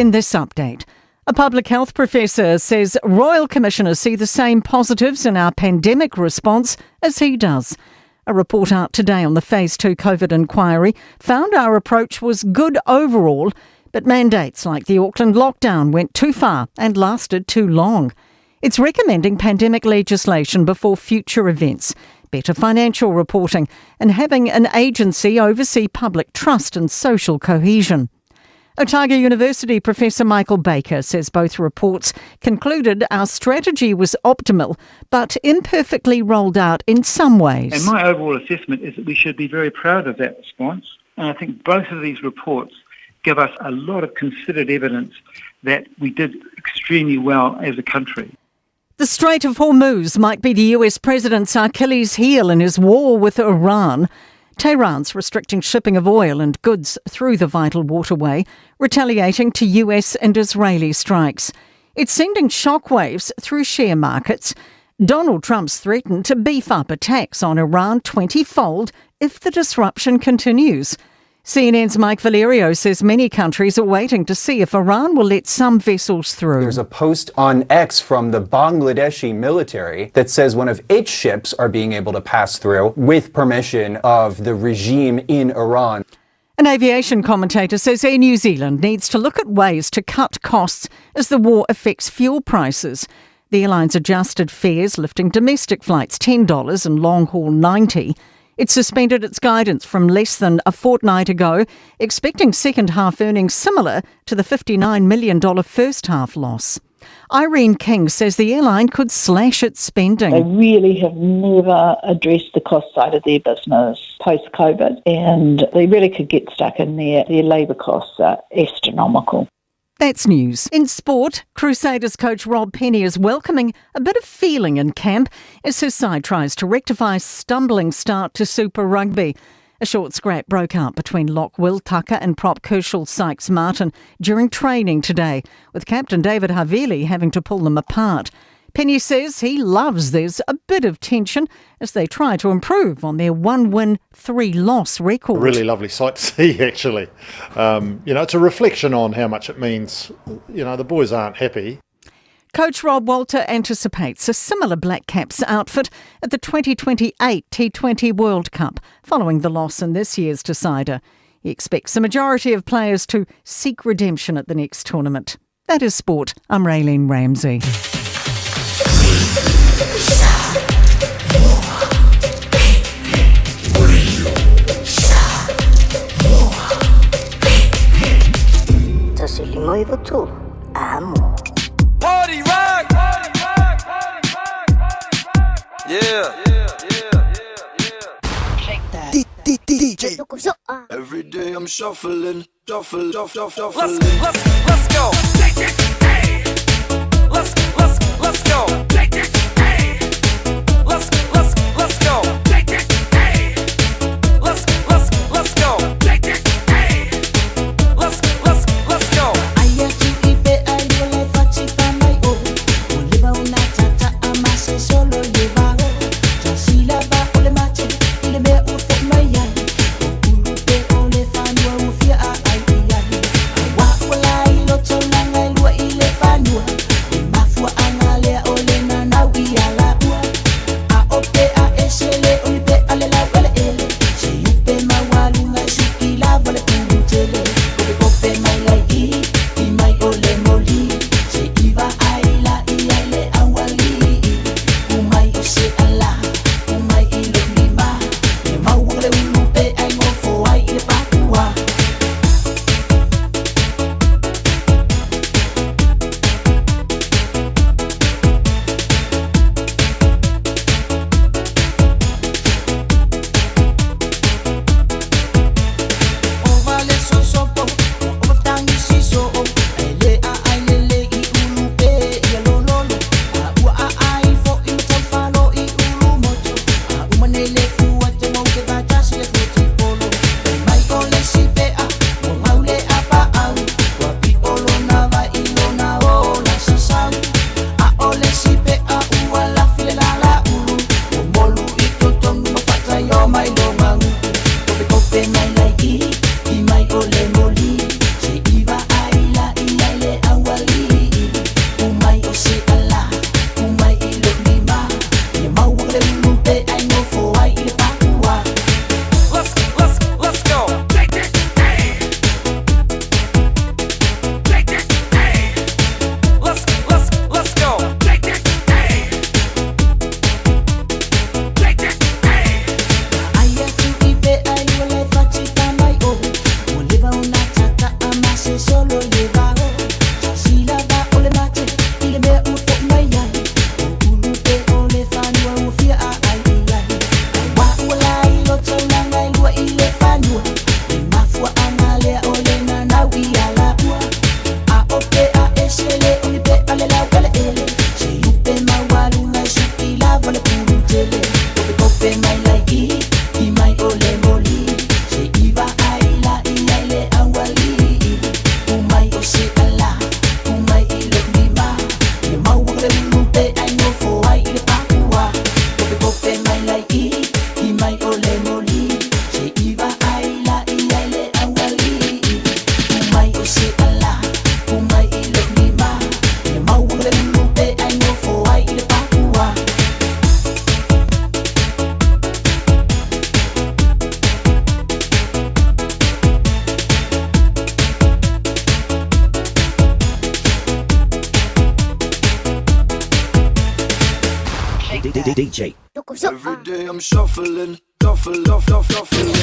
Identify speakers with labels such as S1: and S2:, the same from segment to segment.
S1: In this update, a public health professor says royal commissioners see the same positives in our pandemic response as he does. A report out today on the Phase 2 COVID inquiry found our approach was good overall, but mandates like the Auckland lockdown went too far and lasted too long. It's recommending pandemic legislation before future events, better financial reporting, and having an agency oversee public trust and social cohesion. Otago University Professor Michael Baker says both reports concluded our strategy was optimal, but imperfectly rolled out in some ways.
S2: And my overall assessment is that we should be very proud of that response. And I think both of these reports give us a lot of considered evidence that we did extremely well as a country.
S1: The Strait of Hormuz might be the US president's Achilles heel in his war with Iran. Tehran's restricting shipping of oil and goods through the vital waterway, retaliating to US and Israeli strikes. It's sending shockwaves through share markets. Donald Trump's threatened to beef up attacks on Iran 20 fold if the disruption continues. CNN's Mike Valerio says many countries are waiting to see if Iran will let some vessels through.
S3: There's a post on X from the Bangladeshi military that says one of its ships are being able to pass through with permission of the regime in Iran.
S1: An aviation commentator says Air New Zealand needs to look at ways to cut costs as the war affects fuel prices. The airline's adjusted fares, lifting domestic flights $10 and long haul $90. It suspended its guidance from less than a fortnight ago, expecting second half earnings similar to the $59 million first half loss. Irene King says the airline could slash its spending.
S4: They really have never addressed the cost side of their business post COVID, and they really could get stuck in there. Their labour costs are astronomical.
S1: That's news. In sport, Crusaders coach Rob Penney is welcoming a bit of feeling in camp as his side tries to rectify a stumbling start to Super Rugby. A short scrap broke out between lock Will Tucker and prop Kershel Sykes-Martin during training today, with captain David Havili having to pull them apart. Penney says he loves there's a bit of tension as they try to improve on their 1-win, 3-loss record.
S5: A really lovely sight to see, actually. It's a reflection on how much it means. You know, the boys aren't happy.
S1: Coach Rob Walter anticipates a similar Black Caps outfit at the 2028 T20 World Cup following the loss in this year's decider. He expects the majority of players to seek redemption at the next tournament. That is sport. I'm Raylene Ramsey.
S6: Party rock! Yeah.
S7: Shake that.
S6: DJ.
S8: Every day I'm shuffling, shuffle, shuffle, shuffle.
S6: Let's go. Let's go. Let's go. Let's go. Let's go.
S7: Aia tu'i pea i o le fati fa mai o. O leva una tata a mase solo le vao. Tasila ba o le mate i le mea ua fo mai ai. O ulu pe o le whanua ua fia a ai i ai. A wa ua lai loto langa e lua i
S9: DJ.
S8: Every day I'm shuffling, shuffle, shuffle, shuffling.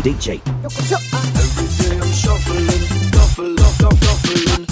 S9: DJ.
S8: Every day I'm shuffling, shuffle, shuffle, shuffling.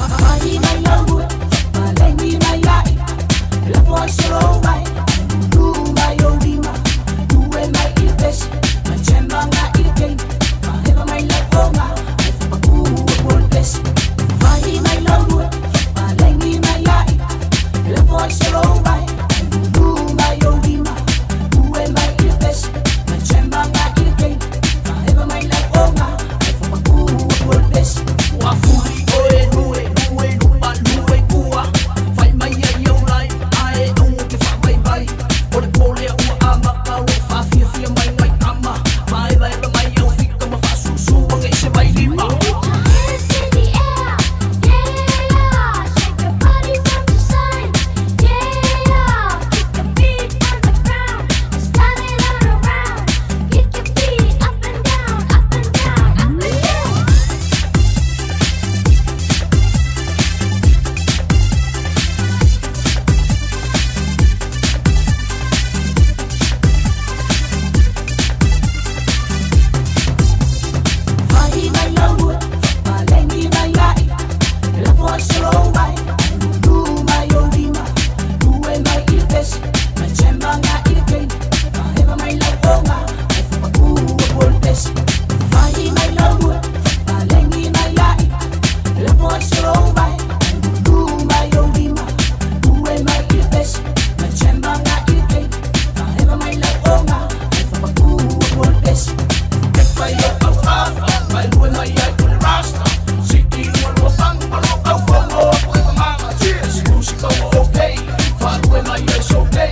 S10: It's okay.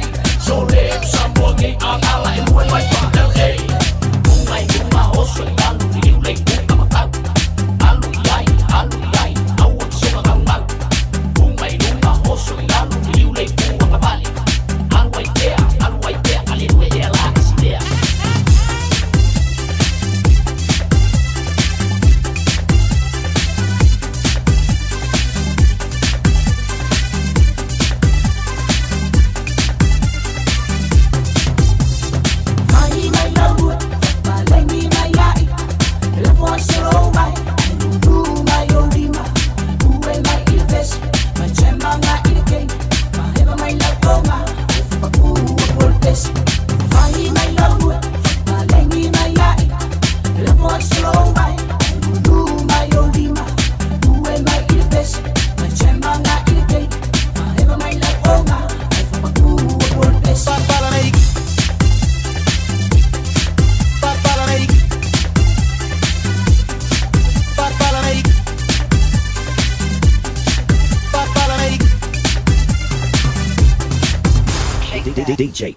S9: DJ.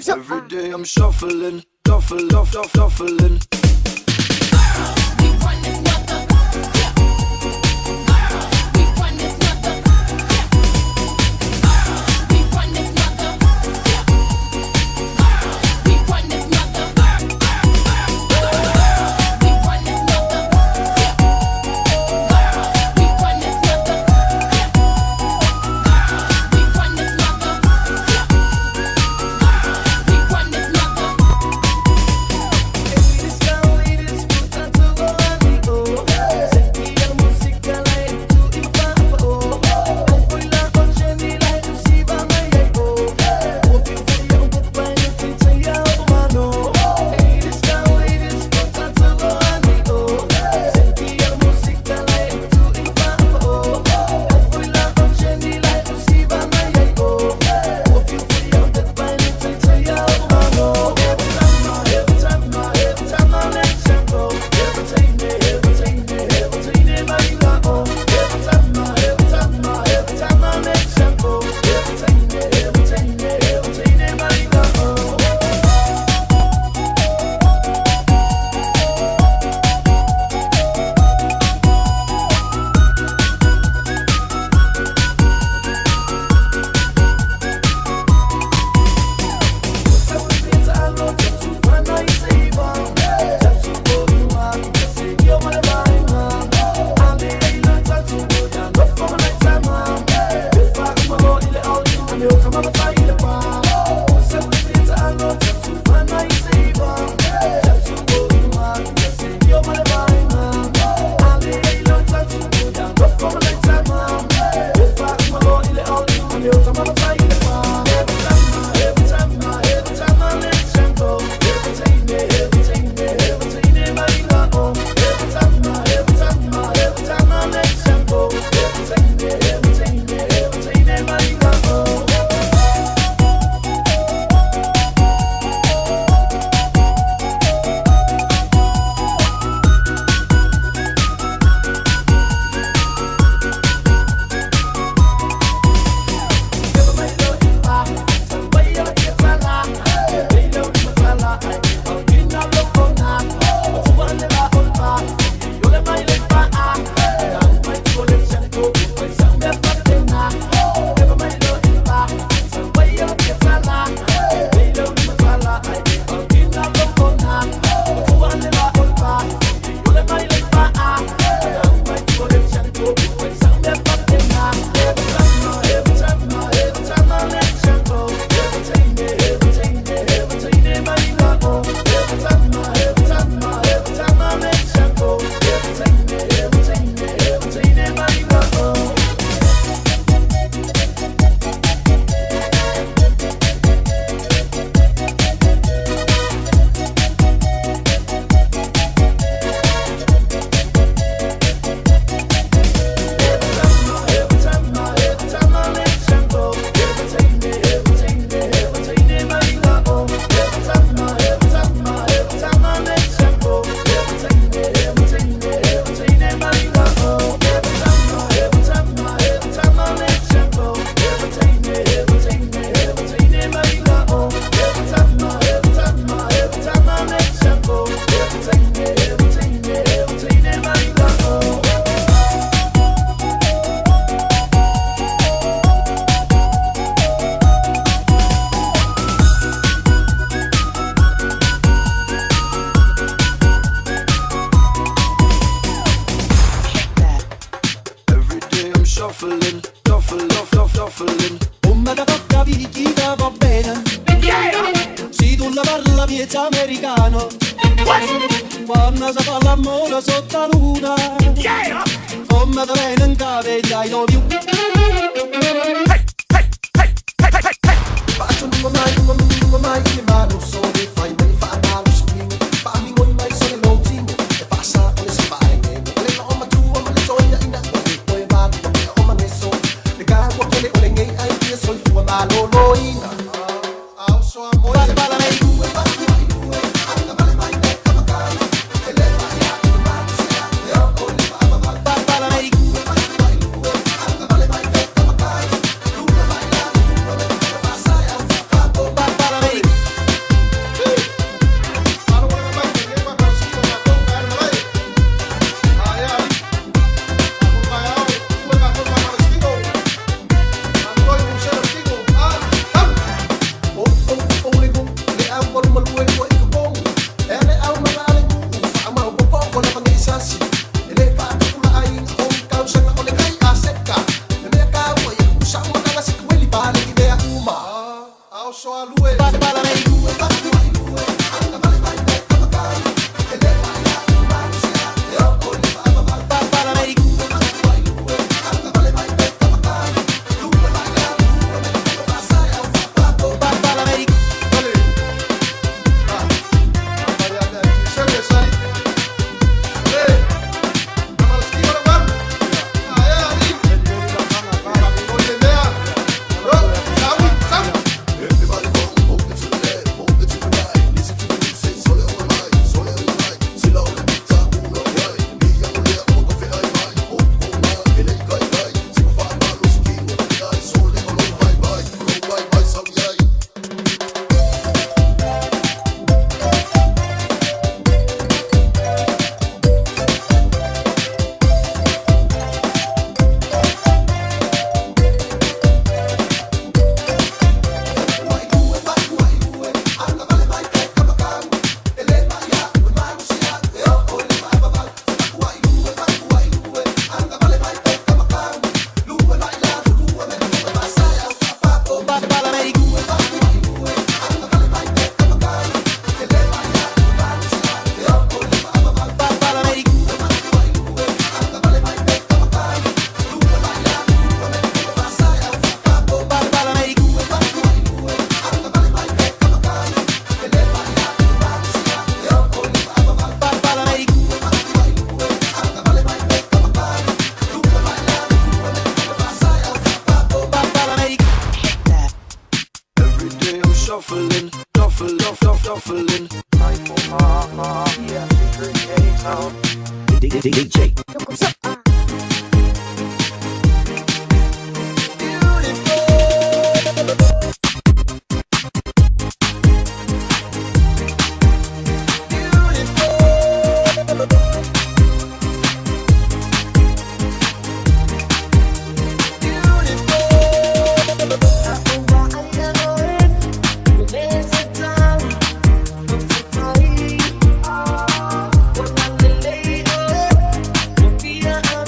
S8: Every day I'm shuffling, shuffle, shuffle, shuffling. Every day I'm shuffling, shuffle, shuffle, shuffling.
S9: DJ.
S7: Yeah.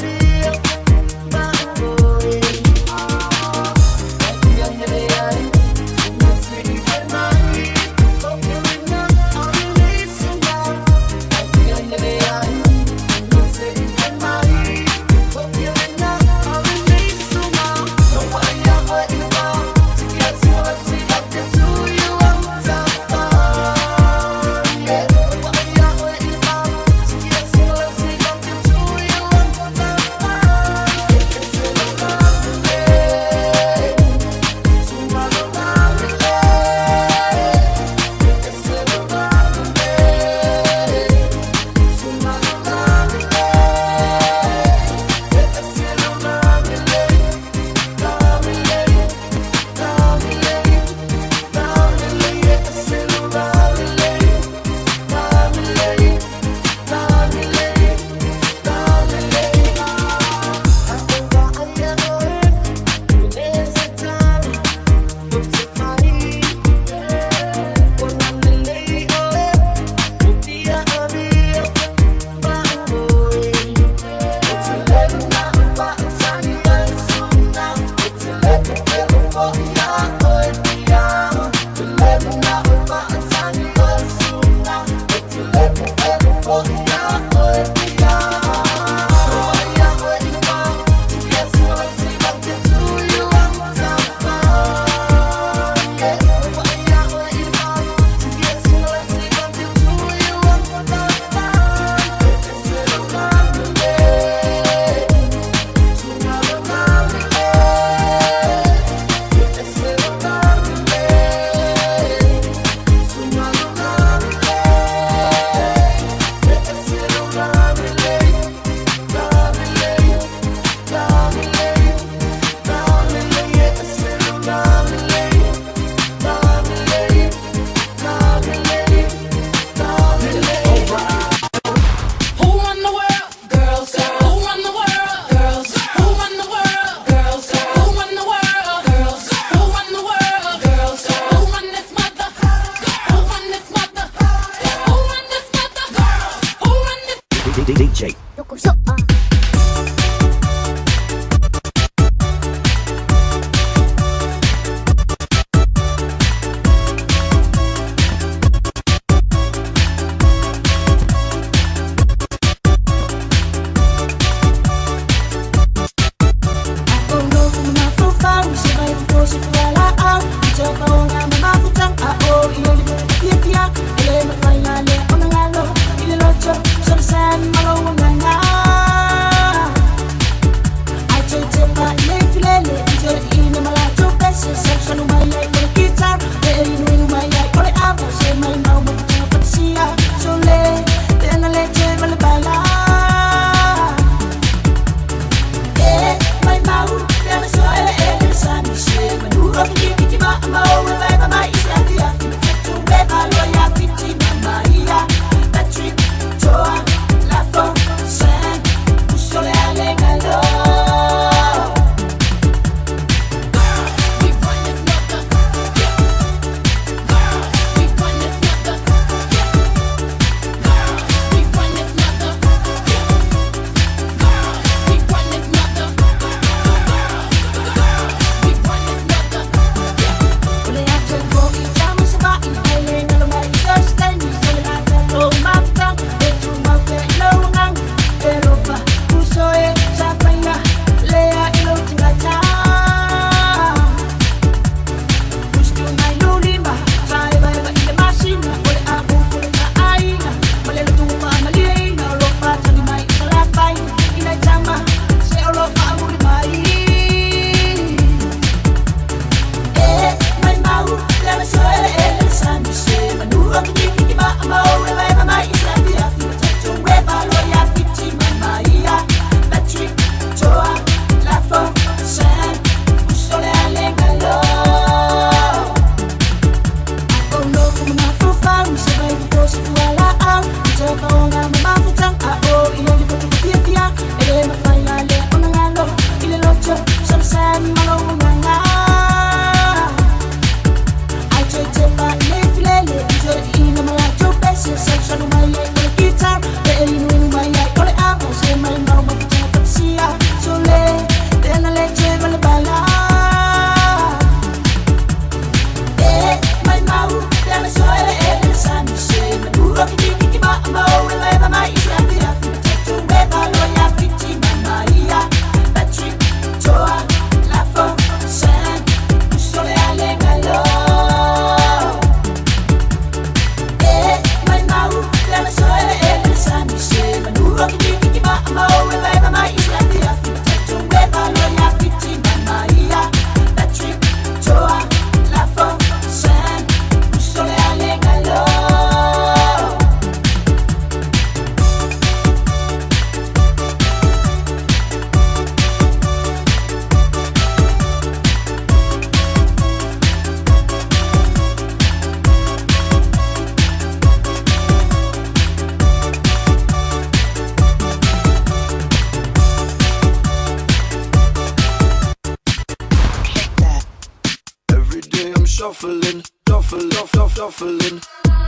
S8: shuffling.
S10: I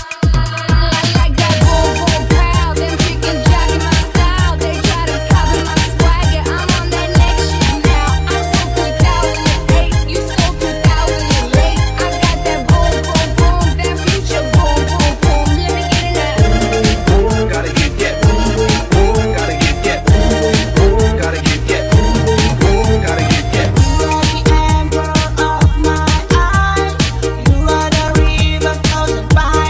S10: like that boom boom pow. Them chicken jogging my style. They try to copy my swagger. I'm on that next shit now. I'm so 2008, you so 2008. I got that boom boom boom, that future boom boom boom. Let me get it now.
S8: Gotta get that. Gotta get that. Gotta get that. Gotta get that.
S7: You are the anchor of my eye. You are the river flows by.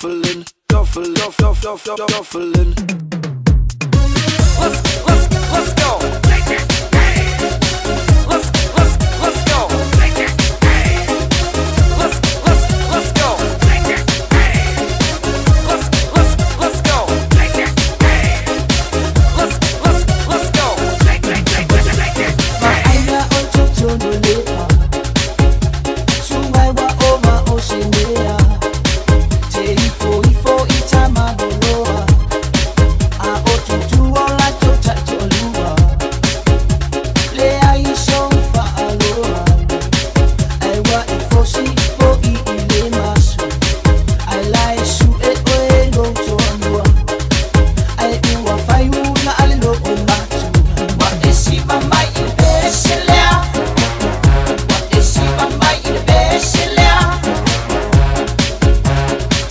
S6: Shuffling, shuffling, shuffling, shuffling. Let's let's let's go. Let's let's let's go. Let's let's let's go. Let's let's let's go. Let's let's let's go.
S7: Ma'aina o totonu lepa Sungai wa o ma o se mea Te ifo ifo i tamaloloa A o tutu o la tau Le ai so whaaloa Ai wa e fosi fo i i le maso Ai la e su e oe lo toanua Ai ua whai una ale lo o matu Wa e siva mai i le pese lea Wa e siva mai i le pese lea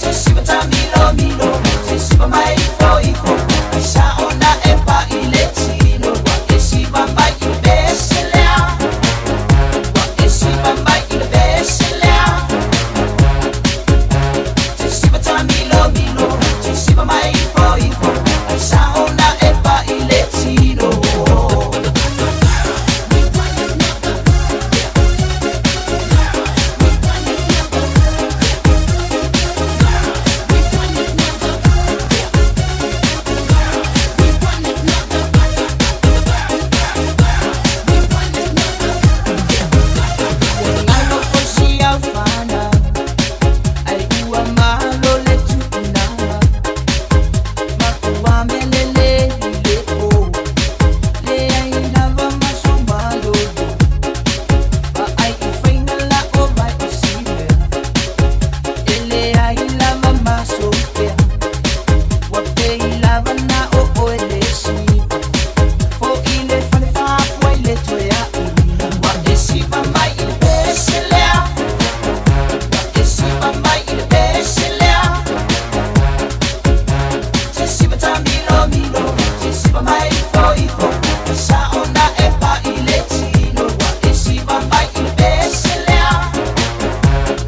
S7: Te siva ta milo milo Te siva mai ifo ifo Ai sa ona e pa i le tino Wa e siva mai i le pese lea Wa e siva mai i le pese lea Te siva ta milo milo Te siva mai ifo ifo Ai sa ona e pa i le tino. Ua foi si au whanau Ai ua malo le tuunanga Makua melele i le o Le ai lava maso malolo Pa ai i whainga la o vai o simea E le ai lava maso pea Ua pei lava na o oe le siva Fo i le whale whafua i le toe a Wa e siva mai i le pese lea Wa e siva mai i le pese lea Te siva ta milo milo Te siva mai ifo ifo Sa ona e pa i le tino Wa e siva mai i le pese lea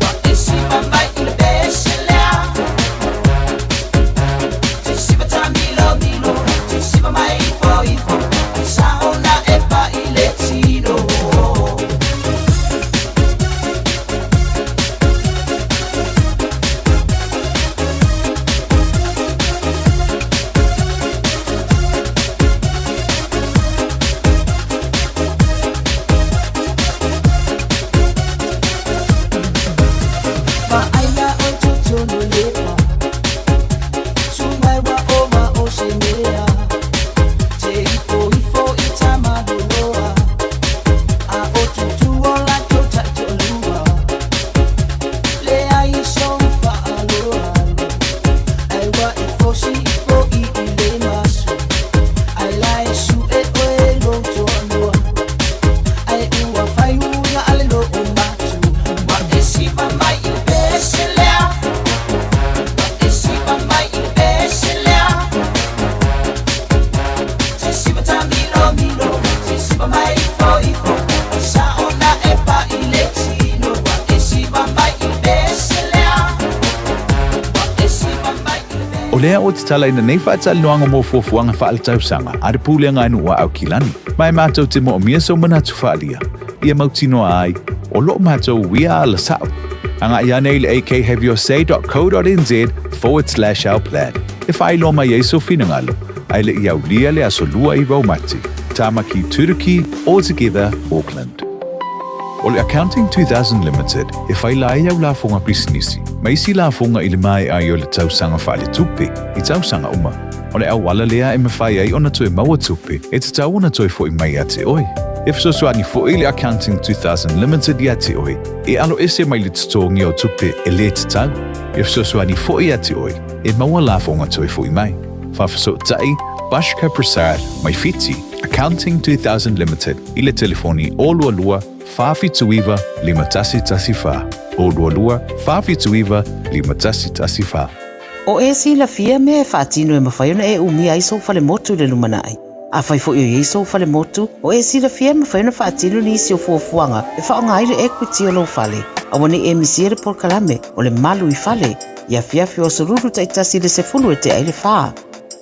S7: Wa e siva mai i le pese lea Te siva ta milo milo Te siva mai ifo ifo Sa ona e pa i le tino. Ma'aina o totonu lepa Sungai wa o ma o se mea Te ifo ifo i tamaloloa A o tutu o la tau Le ai so whaaloa Ai wa e fosi fo i i le maso Ai la e su e oe lo toanua Ai ua whai una ale lo o matu Wa e siva mai i le pese lea Wa e siva mai i le pese lea Te siva ta milo milo Te siva mai ifo ifo Sa ona e pa i le tino Wa e siva mai i le pese lea Wa e siva mai i le
S11: O lea o te tala ina nei whaataloanga mō fuafuanga whaalatausaga a te pulega a nuu a Aukilani. Ma e mātou te moomia so manatu whaalia. Ia mautinoa ai, o loo mātou wia ala sao. Agaʻi ane i le akhaveyourSay.co.nz/ourplan. E faailoa mai ai sou finagalo, ae leʻi aulia le aso 29 o Mati. Tāmaki Turuki, All Together, Auckland. O le Accounting 2000 Limited e faila ai au lafoga pisinisi ma isi lafoga i le maeʻa ai o le tausaga faaletupe i tausaga uma. O le auala lea e mafai ai ona toe maua tupe e tatau ona toe foʻi mai ia te oe. E fesoasoani foʻi le Accounting 2000 Limited iā te oe e aloese mai le totogi o tupe e lē tatau. E fesoasoani foʻi iā te oe e maua lafoga toe foʻi mai. Faafesootai Bashka Prasad mai Fiti, Accounting 2000 Limited i le telefoni 022 479 5114, 022 479 5114.
S12: O e silafia mea e faatino e mafai ona e umia ai sou falemotu i le lumanai. Afai foi o i ai sou falemotu, o e silafia e mafai ona faatino nisi o fuafuaga e faaaoga ai le equity o lou fale. Aua ne i e misia le polokalame o le Malu i Fale. i afiafi o aso Lulu taitasi i le 10 e tea i le 4.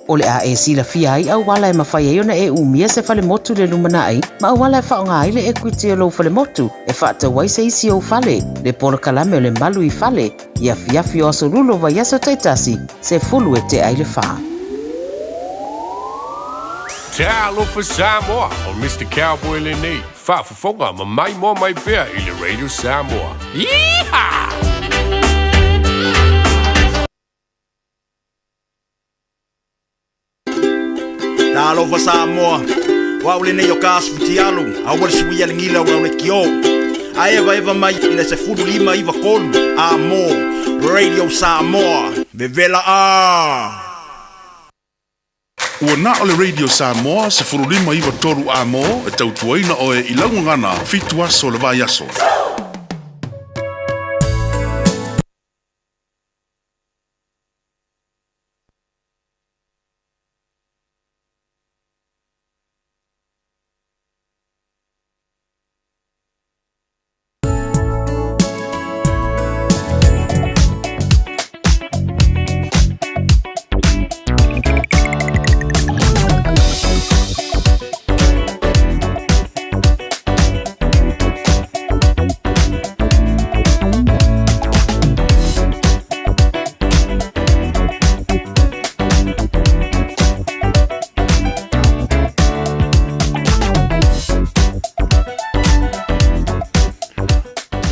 S12: O le a e silafia ai auala e mafai ai ona e umia se falemotu i le lumanai ma auala e faaaoga ai le ekuiti o lou falemotu e faatau ai se isi ou fale, le polokalame o le Malu i Fale, i afiafi o aso Lulu o vaiaso taitasi, 10 e tea i le 4.
S13: Talofa Samoa, o Mr. Cowboy lenei, faafofoga ma maimoa mai pea i le Radio Samoa. Yeehaw!
S14: Talofa Samoa, o au lenei o ka asu fitialu, aua le suia le gila o lau lekiō. A evaeva mai i le 15 93 a mo Radio Samoa, vevela a!
S15: Ua na o le Radio Samoa 1593 A-mo e tautuaina oe i lau gagana 7 aso o le vaiaso.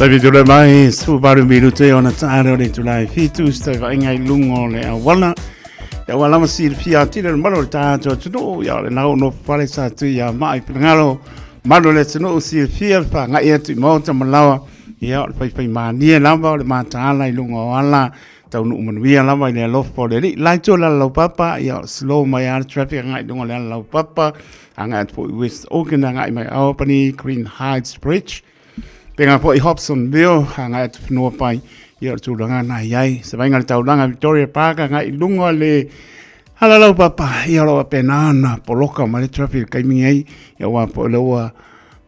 S16: Taimi tule mai, 18 minute ona taare o le itula e 7, se tauvaaiga i luga o le auala. Ia ua lava silafia atili o le malu o le tātou atunuu, ia o le nau nofo fale sa tui ia maa i finagalo, malu o le atunuu silafia le whangai atu i maota ma lawa, ia o le whaiwhai mānie lava o le mataala i luga o ala, taunuu manuia lava i le alofa o le Alii. La itu o le ala laupapa, ia o le slow mai lava le traffic agai i luga o le ala laupapa, agai atu foi i West Auckland, agai mai Albany, Green Heights Bridge, Penga foi Hobsonville, agai atu whenua pai, ia o le tulaga na i ai. Se vainga le taulaga Victoria Park, agai i luga le ala laupapa, ia o lo o faapena ona poloka mai le traffic i le taimi nei, ia aua foi o lea ua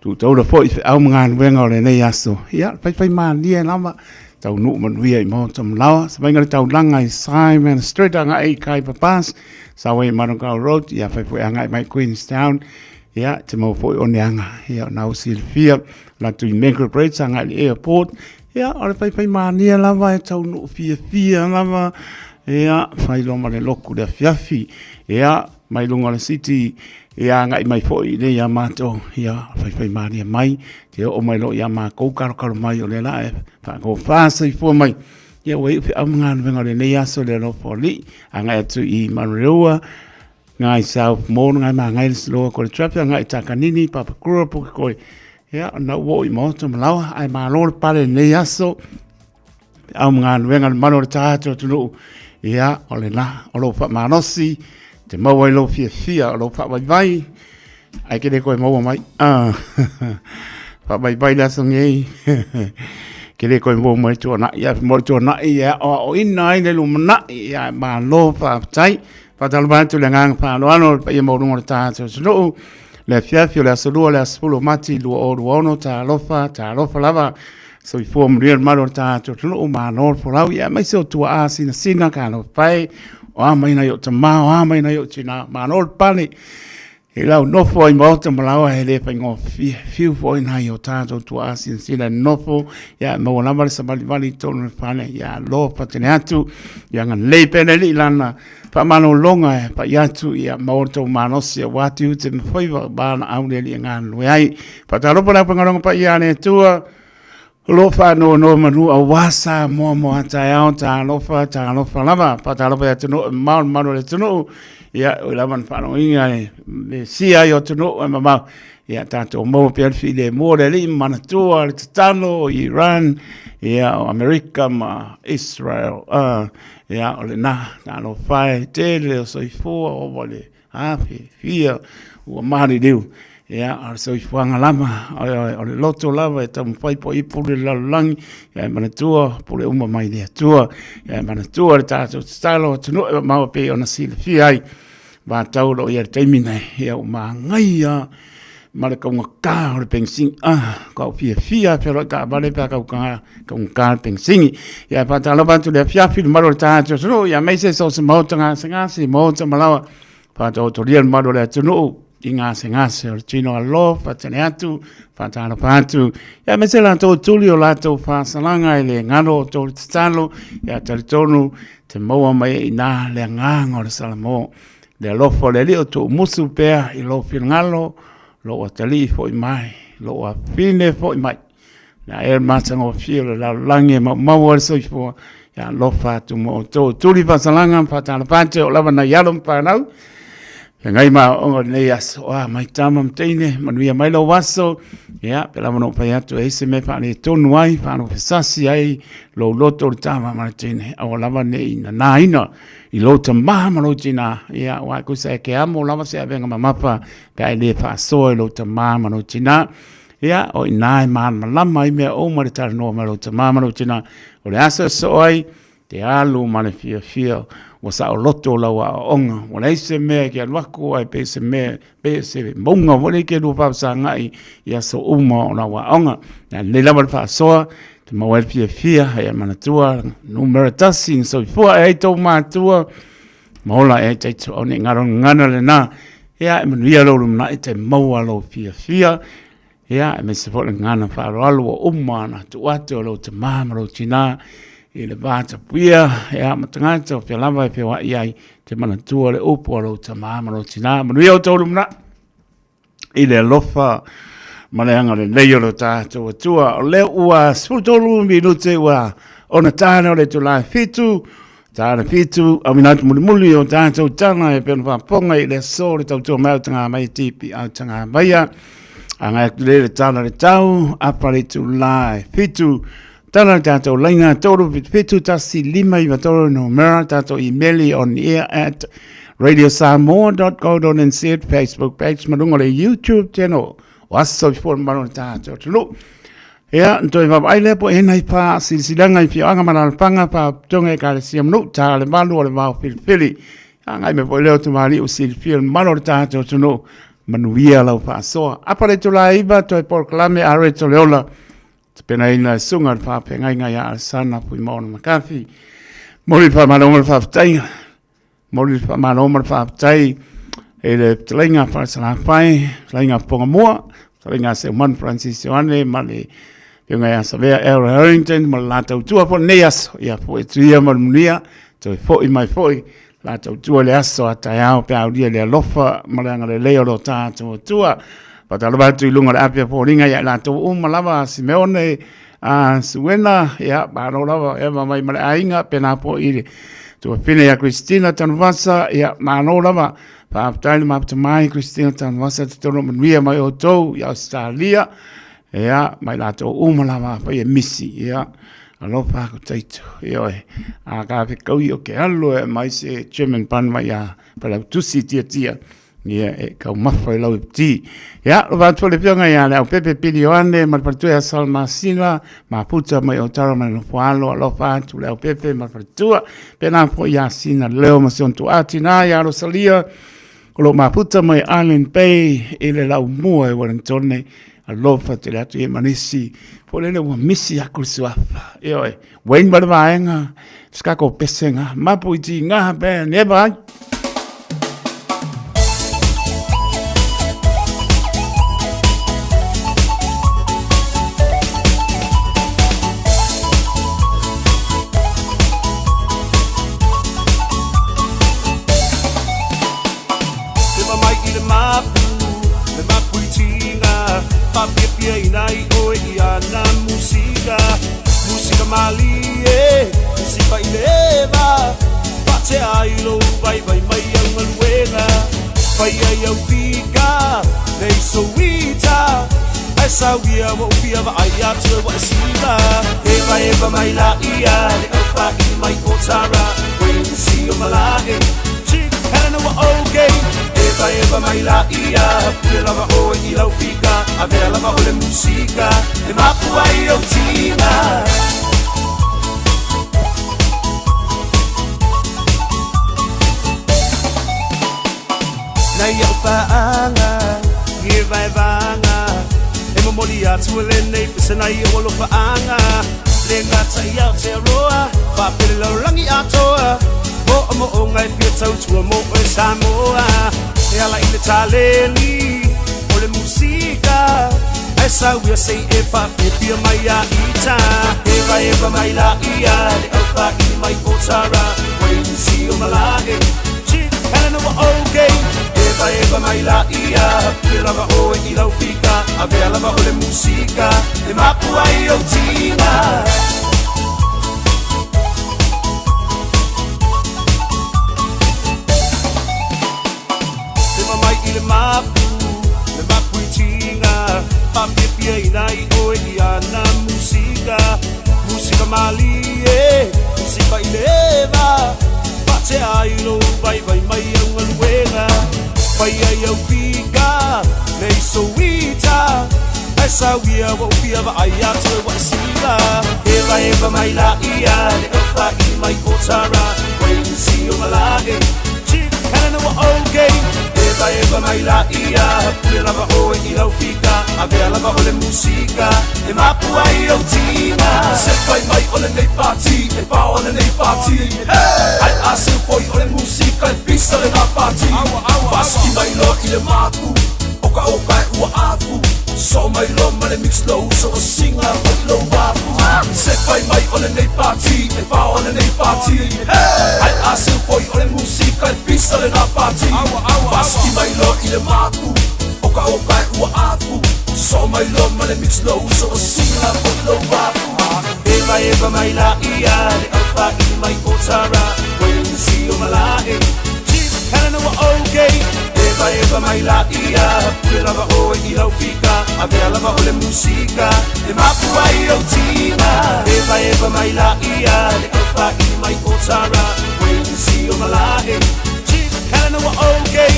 S16: Tutaula foi feau ma galuega o lenei aso. Ia, faifai malie lava, taunuu manuia i Maota Malawa. Se vainga le taulaga i Simon Street agai i Kaipa Pass, Sawe i Manukau Road, ia fai foi agai mai Queenstown. Ia, te mau foi o neanga, ia o nau silafia, la tui Manukau Bridge agai i le airport. Ia, o le faifai malie lava e taunuu fiafia lava, ia, fai loa ma le loku le afiafi. Ia, mai luga o le city ia agai mai foi i inei ia matou, ia faifai malie mai, te oo mai loa ia makou kalokalo mai o lea la e faatofa soifua mai. Ia ua iu feau ma galuega o lenei aso le alofa o Alii, agai atu i Manureua, Ngai South Mall, Ngai Mangai le slow atu o le traffic, agai i Takanini, Papakura, Pukekohe, ia ona ua oo i Maota ma Laoa, ae malo le pale i lenei aso. Au ma galuega le malu o le tatou atunuu, ia, o lena, o lou faamalosi, te maua i lou fiafia, o lou faavaivai, ae ke le koe maua mai. Ah, faavaivai le aso nei, ke le koe maua mai tuanai, ia mo le tuanai e aoaoina ai le lumanai, ia e malo faafetai. Faatalofa atu le agaga faaaloalo le paia maualuga o le tatou atunuu, le afiafi o le aso Lua, le aso 10 o Mati 2026, talofa, talofa lava. Soifua manuia le malu o le tatou atunuu, malo le folau, ia aemaise o tuaa sinasina, talofa e, o a mai nai o tama, o a mai nai o tina, malo le pale. I lau nofo ai maota ma laoa e le faigofie, fiu foi nai o tatou tuaa sinasina e nofo, ia maua lava le savalivali i totonu o le fale, ia alofa tele atu, ia agalelei pea le Alii lana faamalologa e pai atu, ia maua le tou malosi aua tiute ma faiva ma valaau le Alii e galulue ai. Faatalofa le aufaigaluega paia a le Atua, o lo o faanonomanu aua Samoa mo a taeao, talofa, talofa lava. Faatalofa i atunuu e mamao le mamalu o le atunuu, ia oi lava na faalogoina e Mesia ai o atunuu e mamao. Ia tatou maua pea le filemu o le Alii ma manatua le tatalo i Iran, ia o Amerika ma Israel. Ia o lena, talofa e tele o soifua ova le afe fia ua maliliu. Ia, o le soifuaga lava, o le loto lava e taumafai po i pule le lalolagi, ia e manatua pule uma mai le Atua. Ia e manatua le tatou tatalo atunuu e mamao e pei ona silafia ai. Vatau o lo o i ai le taimi nei, ia ua magaia. ma le kaugata o le penisini. Ah, ka fiafia feoloai taavale pe a kaugata le penisini. Ia e faatalofa atu i le afiafi i le mamalu o le tatou atunuu, ia aemaise so o se maota gasegase, maota ma laoa, faataotolia le mamalu o le atunuu i gasegase o le tino alofa tele atu, faatalofa atu. Ia aemaise latou tuli o latou faasalaga e le galo o tou tatalo, ia talitonu te maua mai ai i ina le agaga o le Salamo. Le alofa o le Alii o tuumusu pea i lou finagalo, lou atalii foi mai, lou afine foi mai. Na e matagofie o le lalolagi e maumau ai le soifua, ia alofa atu mo outou. Tuli faasalaga ma faatalofa atu o lava nai alo ma fanau. Feagai ma aoaoga o lenei aso, a mai tama ma teine, manuia mai lou aso. Ia, pe lava na ou fai atu e ai se mea faaletonu ai, faalofesasi ai lou loto i le tama ma le teine, aua lava ne i nanaina i lou tamā ma lou tinā, ia, aua e kusa e ke amo lava se avega mamafa pe a e le faasoa i lou tamā ma lou tinā. Ia, o i nā e malamalama ai mea uma i le talanoa mai lou tamā ma lou tinā, o le aso e soo ai, te alu ma le fiafia, ua saoloto lau aoaoga, ua leai se mea e ke alu aku ai pe se mea, pe se mauga foi lea e ke lua faafesagai i aso uma o lau aoga. Ia lelei lava le faasoa, te maua ai le fiafia, ia manatua, numera tasi na soifua e ai tou matua, ma ola e ai taito, aua ne i galogana lena, ia e manuia lou lumanai te maua lou fiafia, ia aemaise foi le gagana faaaloalo ua uma ona tuu atu e lou tamā ma lou tinā i le va tapuia, ia ma tagata o fea lava e feoai ai, te manatua le upu a lou tamā ma lou tinā. Manuia outou lumanai i le alofa ma le agalelei o lo tatou Atua. O lea ua 13 minute ua ona tala o le itula e 7, tala 7, auina atu mulimuli o tatou tala e pei ona faafofoga i le aso le tautua mai au taga mai tipi au taga maia. Agai atu le tala le tau, apa le itula e 7, Tala le tatou laina 377 1593 numera tatou imeli on air at radiosamoa.co.nz Facebook page ma luga o le YouTube channel o Aso Soifua le Mamalu o le tatou atunuu. Ia, na toe vaavaai lea po e nai pā silasilaga i afioaga ma alaalafaga faapitoga ekalesia ma nuu ta le malu o le vao filifili. Agai mai foi lea o tamalii ua silafia le mamalu o le tatou atunuu. Manuia lau faasoa. Apa le itula e 9 toe polokalame a Reto Leola. Tapenaina e Susuga le Faafeagaiga ia Alesana Fuimaono McCarthy. Momoli le faamalo ma le faafetai. Momoli le faamalo ma le faafetai i le fetalaiga a Falesalafai, fetalaiga a Fofogamua, fetalaiga a Seumanu Francis Ioane ma le Afioga ia Savea L. Harrington ma le latou tua foi lenei aso. Ia foi atu ia ma le manuia, toe foi mai foi latou tua i le aso a taeao pe a aulia i le alofa ma le agalelei o lo tatou Atua. Faatalofa atu i luga o le api a foliga ia i latou uma lava, Simeone, a Suena, ia, malo lava, eva mai ma le aiga, pena foi i le tuafine ia Christina Tanuvasa, ia, malo lava, faafetai le mafuta mai Christina Tanuvasa, te tonu manuia mai outou i Australia, ia, mai latou uma lava, afai e misi, ia, alofa aku taito, ioe, a ka fekaui o ke alo e mai se German pan mai a Palautusi tiatia, ia e kaumafa i lau ipiti. Ia, lo atu le fioga ia le au pepe pili Ioane ma le faletua ia Salmasina, mafuta mai o tara mai nofo alo, alofa atu le au pepe ma le faletua. Pena foi ia Sina Leo ma si ontu ati nā ia Rosalia, o lo mafuta mai Island Bay i le lau mua e Wellington, alofa tele atu i manisi, po lele ua misi aku le suafa. Ioe, Wayne ma le vaega, se kako pesenga, mapu i tīngaha pea, never ai.
S17: Ewa mai i le mapu, le mapu i tinga Whapiapia ina i oe i ana musika Musika malie, musika i le eva Whatea ai lou vaivai mai au galuega Whai ai au pika, nei souita Ai sauia wa upia wa ai atu e wa e sila Eva eva mai la ia, le au whaini mai o tara Wayne si o malae, Chief Helena wa okay Eva eva mai la ia, pule lava oe i lau fika Avea lava o le musika, e mapu ai au tina Nei au whaanga, vaevaga E momoli atu e lenei pesenai o alofaaga Le gata i Aotearoa faapele lalolagi atoa Mo'omo'oga e fia tautua mo oe Samoa E ala i le taleni o le musika Ae sauia sei e faafiafia mai a ita Evaeva mai laia le aufaili mai o Tara Wayne o Malae Chief Helena wa okay Evaeva mai laia pule lava oe i lau fika Avea lava o le musika E mapu ai o tiga Te mai i le mapu, le mapu i tinga Whaapiapia ina i oe i ana musika Musika malie, musika i le eva Whate ai lo vai vai mai au ngaluega Whai ai au fika, le iso ita Ai sauia wa upia wa ai atu e wa sila Eva eva mai la ia, le au i mai o Tara Wayne si o malae Chief Helena wa okay Eva eva mai la ia Pule lava oe i lau fika Avea lava o le musika E mapu ai au tiga
S18: Se fai mai o lenei pati E pao o lenei pati Ai a se foi o le musika E pisa le nā pati Paski mai lo i le mapu Oka oka e ua afu So mai lo ma le mix lo So o singa fai lo wafu Se fai mai o lenei pati E pao o lenei pati Ai a se foi o le musika E pisa le nā pati Paski mai lo i le mapu Oka oka e ua afu So mai lo ma le mix lo So o singa fai lo wafu
S17: Eva eva mai la ia Le aufaili mai o Tara Wayne si o Malae Chief Helena wa okay Eva eva mai la ia Pule lava oe i lau fika Avea lava o le musika E mapu ai au tiga Eva eva mai la ia Le aufaili mai o Tara Wayne si o Malae Chief Helena wa okay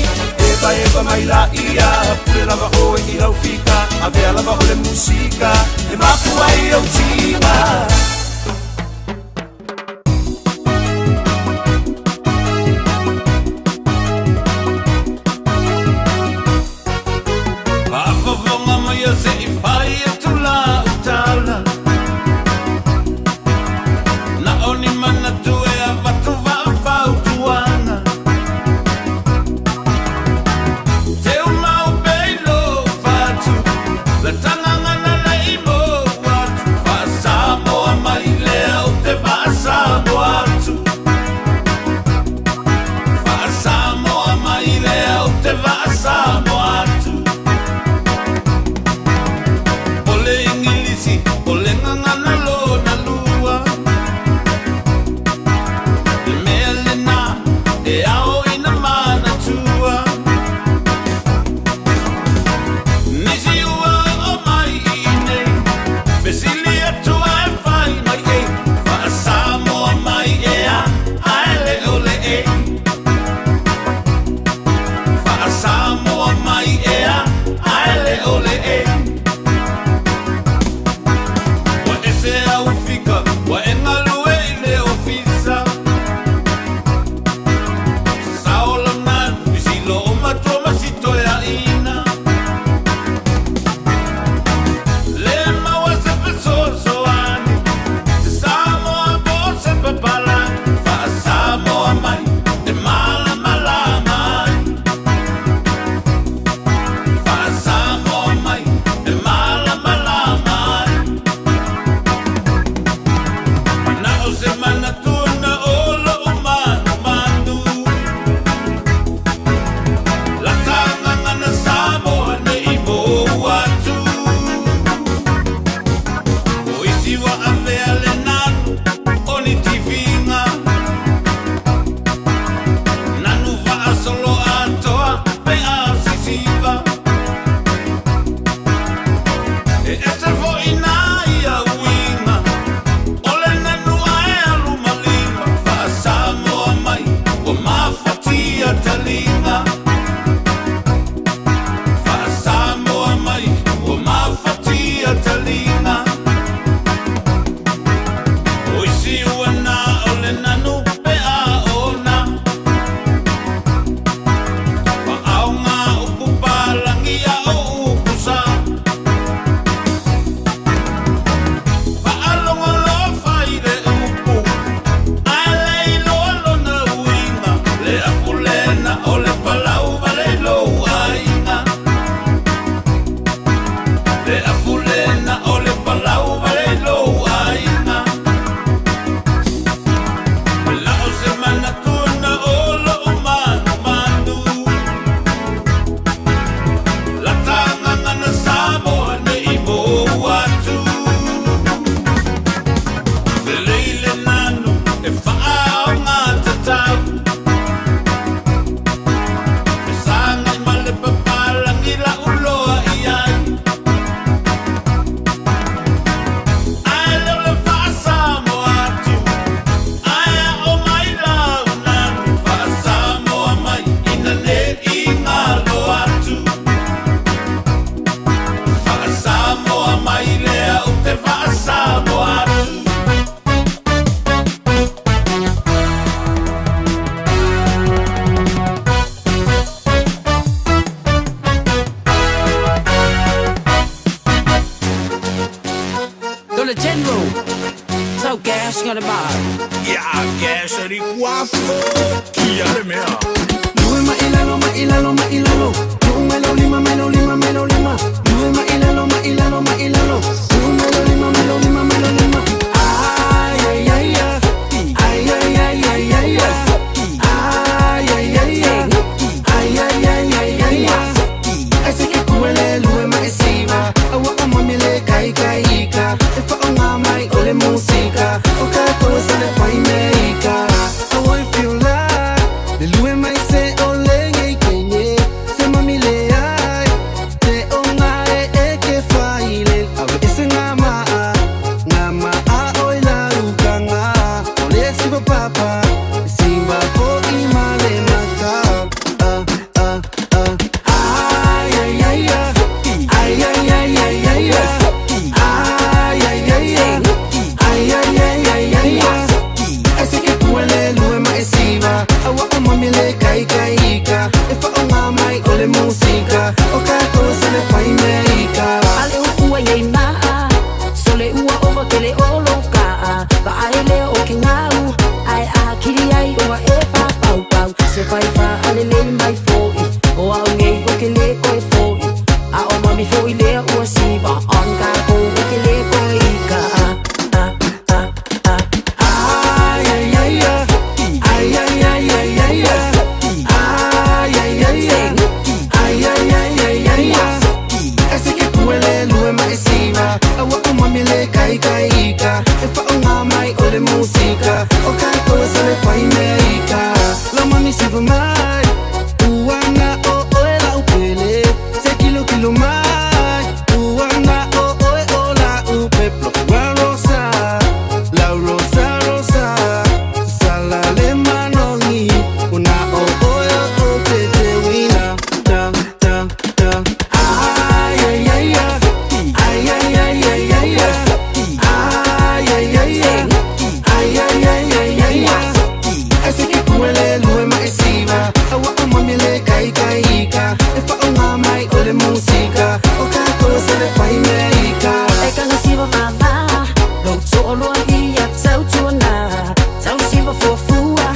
S17: Eva eva mai la ia Pule lava oe i lau fika Avea lava o le musika E mapu ai au tiga
S19: Faafofoga mai a se'i fai atu la utala Na o ni manatu e avatu vaafautuaga Teumau peilo fatu Le tagaga na le'i mou atu Faasamoa
S20: Gas ngale ma.
S14: Ia gas ali kua Kia le mea.
S8: Lue ma ilalo ma ilalo ma ilalo. Lue ma lo lima ma lo lima ma lo lima. Lue ma ilalo ma ilalo ma ilalo. Lue ma lo lima ma lo lima ma lo lima. Ay ay ay ay. Ay ay ay ay ay ay. Ay ay ay ay. Ay ay ay ay ay ay. Ese que kuele lue ma esiva. Awa o mami le kai kai ika. E fa o ngā mai o le musika. O ka koe sa le whai me ika. Awa i feel like le lue mai se o le ngei kenye. Se mami le ai. Te o ngā e e ke whai le. Awe ese ngā maa. Ngā maa o i la uka ngā. O le siva papa. Siva fo i ma le maka. Ah, ah, ah. Ai, ai, ai, ai. Ai, ai, ai, ai, ai, ai. Ai, ai, ai, ai. Ai, ai, ai, ai, ai, ai. Ese ke kuele lue ma esiva. Awa o mami le kai kai ika. E fa o ngā mai o le musika. O ka koe sa le whai me ika.
S20: Ale ua iei maa, sole ua ova kele o lo kaa. Va ai lea o ke ngau, ai a kiri ai oa e wha pau pau. Se whai wha ale lei mai foi, o au ngei o ke le koe foi. A o mami foi lea ua siva, on ka kou o ke le koe ika. Ah, ah, ah,
S8: ah. Ai, ai, ai, ai. Ai, ai, ai, ai, ai, ai. Ai, ai, ai, ai. Ai, ai, ai, ai, ai, ai. Ese ke kuele lue ma esiva. Awa o mami le kai kai ika. E fa o ngā mai o le musika. O ka koe sa le whai me ika. La mami siva mai. Uana o oe la upele. Se kilo kilo mai. Uana o oe o la upe. Plofua rosa. La rosa rosa. Sala le manongi. Una o oe o o te te wina. Ta ta ta. Ai ai ai ai. Ai ai ai ai ai ai. Ai ai ai ai. Ai ai ai ai ai ai. Ese ke kuele lue ma esiva. Awa o mami le kai kai ika. E fa o ngā mai o le musika. O ka koe sa le whai me ika.
S20: E kanga siva vava, lo to'oloa ia tautuana. Tau siva fuafua,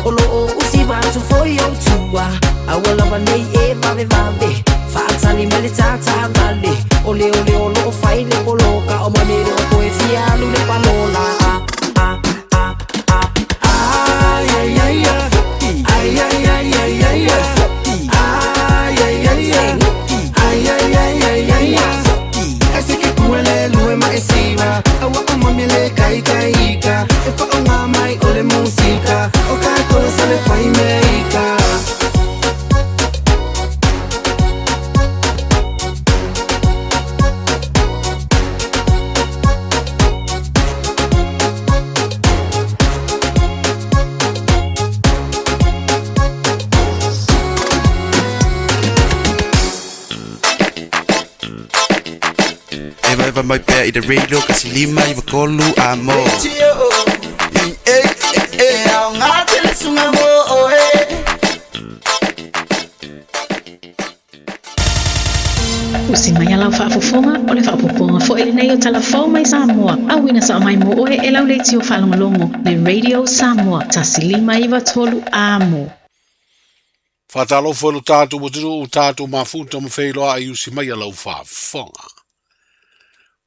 S20: o lo o usiva atu foi o tua. Aua lava nei e vave vave, faatali mai le tātā vale. O le o le o lo o fai le poloka, o mami le o koe fia alu le palola. Ah, ah, ah, ah.
S8: Ai ai ai ai. Ai ai ai ai ai ai. Ai ai ai ai. Ai ai ai ai ai ai. Ese ke kuele lue ma esiva. Awa o mami le kai kai ika. E fa o ngā mai o le musika. O ka koe sa le whai me ika.
S17: Eva eva mai pea i te radio kasi lima i wakolu a mo.
S21: Usi mai a lau faafofoga o le faaopoopoga foʻi lenei o talafou mai Samoa. Auina sao mai mo oe e lau leitio faalogologo le Radio Samoa 1 5 9 3 amo.
S15: Faatalofa i lo tatou atunuu, tatou mafuta ma feiloai usi mai a lau faafofoga.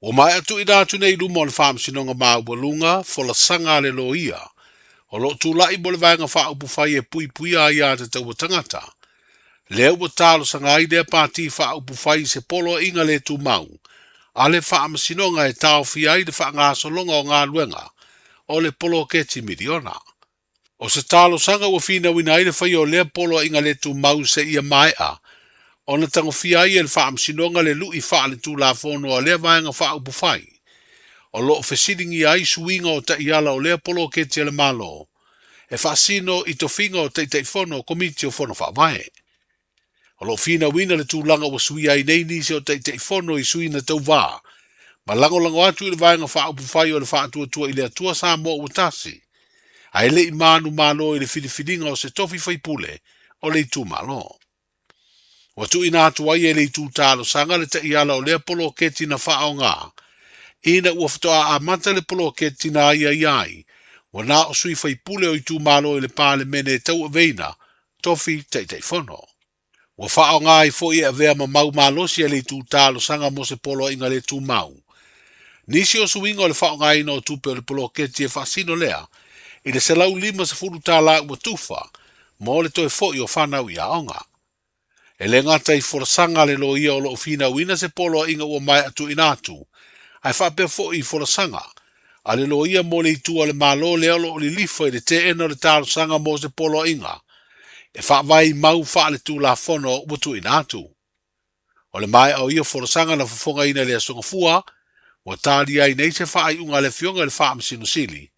S15: Ua maea tuuina atu nei i luma o le Faamasinoga Maualuga, folasaga a le loia, o loo tula'i mo le Vaega Faaupufai e Puipuia Aiā Tatau a Tagata, lea ua talosaga ai lea pati faaupufai i se poloaiga le tumau a le Faamasinoga e taofia ai le faagasologa o galuega o le poloketi miliona. O se talosaga ua finauina ai le faia o lea poloaiga le tumau seia maea ona tagofia ai e le Faamasinoga le lu'i faaletulafono a lea Vaega Faaupufai o loo fesiligia ai suiga o ta'iala o lea poloketi a le Malo e faasino i tofiga o Taitaifono o Komiti o Fono Faavae. O loo finauina le tulaga ua suia ai nei nisi o Taitaifono i sui na tauvā ma lagolago atu i le Vaega Faaupufai o le Faatuatua i le Atua Samoa Ua Tasi, ae le'i manumalo i le filifiliga o se tofi faipule o le itumalo. Ua tuuina atu ai e le itu talosaga le ta'iala o lea poloketi na faaogā Ina ua faatoa amata le poloketi na aiaia ai, ua na o sui faipule o itumalo i le Palemene e tauaveina tofi Taitaifono. Ua faaaoga ai foi e avea ma mau malosi a le itu talosaga mo se poloaiga le tumau. Nisi o suiga o le faaaogaina o tupe o le poloketi e faasino lea i le $150 ua tufa mo le toe foi o fanau i aoga. E le gata i folasaga a le loia o lo o finauina se poloaiga ua maea tuuina atu, ae faapea foi i folasaga a le loia mo le itu a le Malo lea o lo o lilifa i le teena o le talosaga mo se poloaiga e faavae i mau faaletulafono ua tuuina atu. O le maea o ia folasaga na fofogaina i le Aso Gafua, ua talia ai nei se faaiuga a le Afioga i le Faamasino Sili,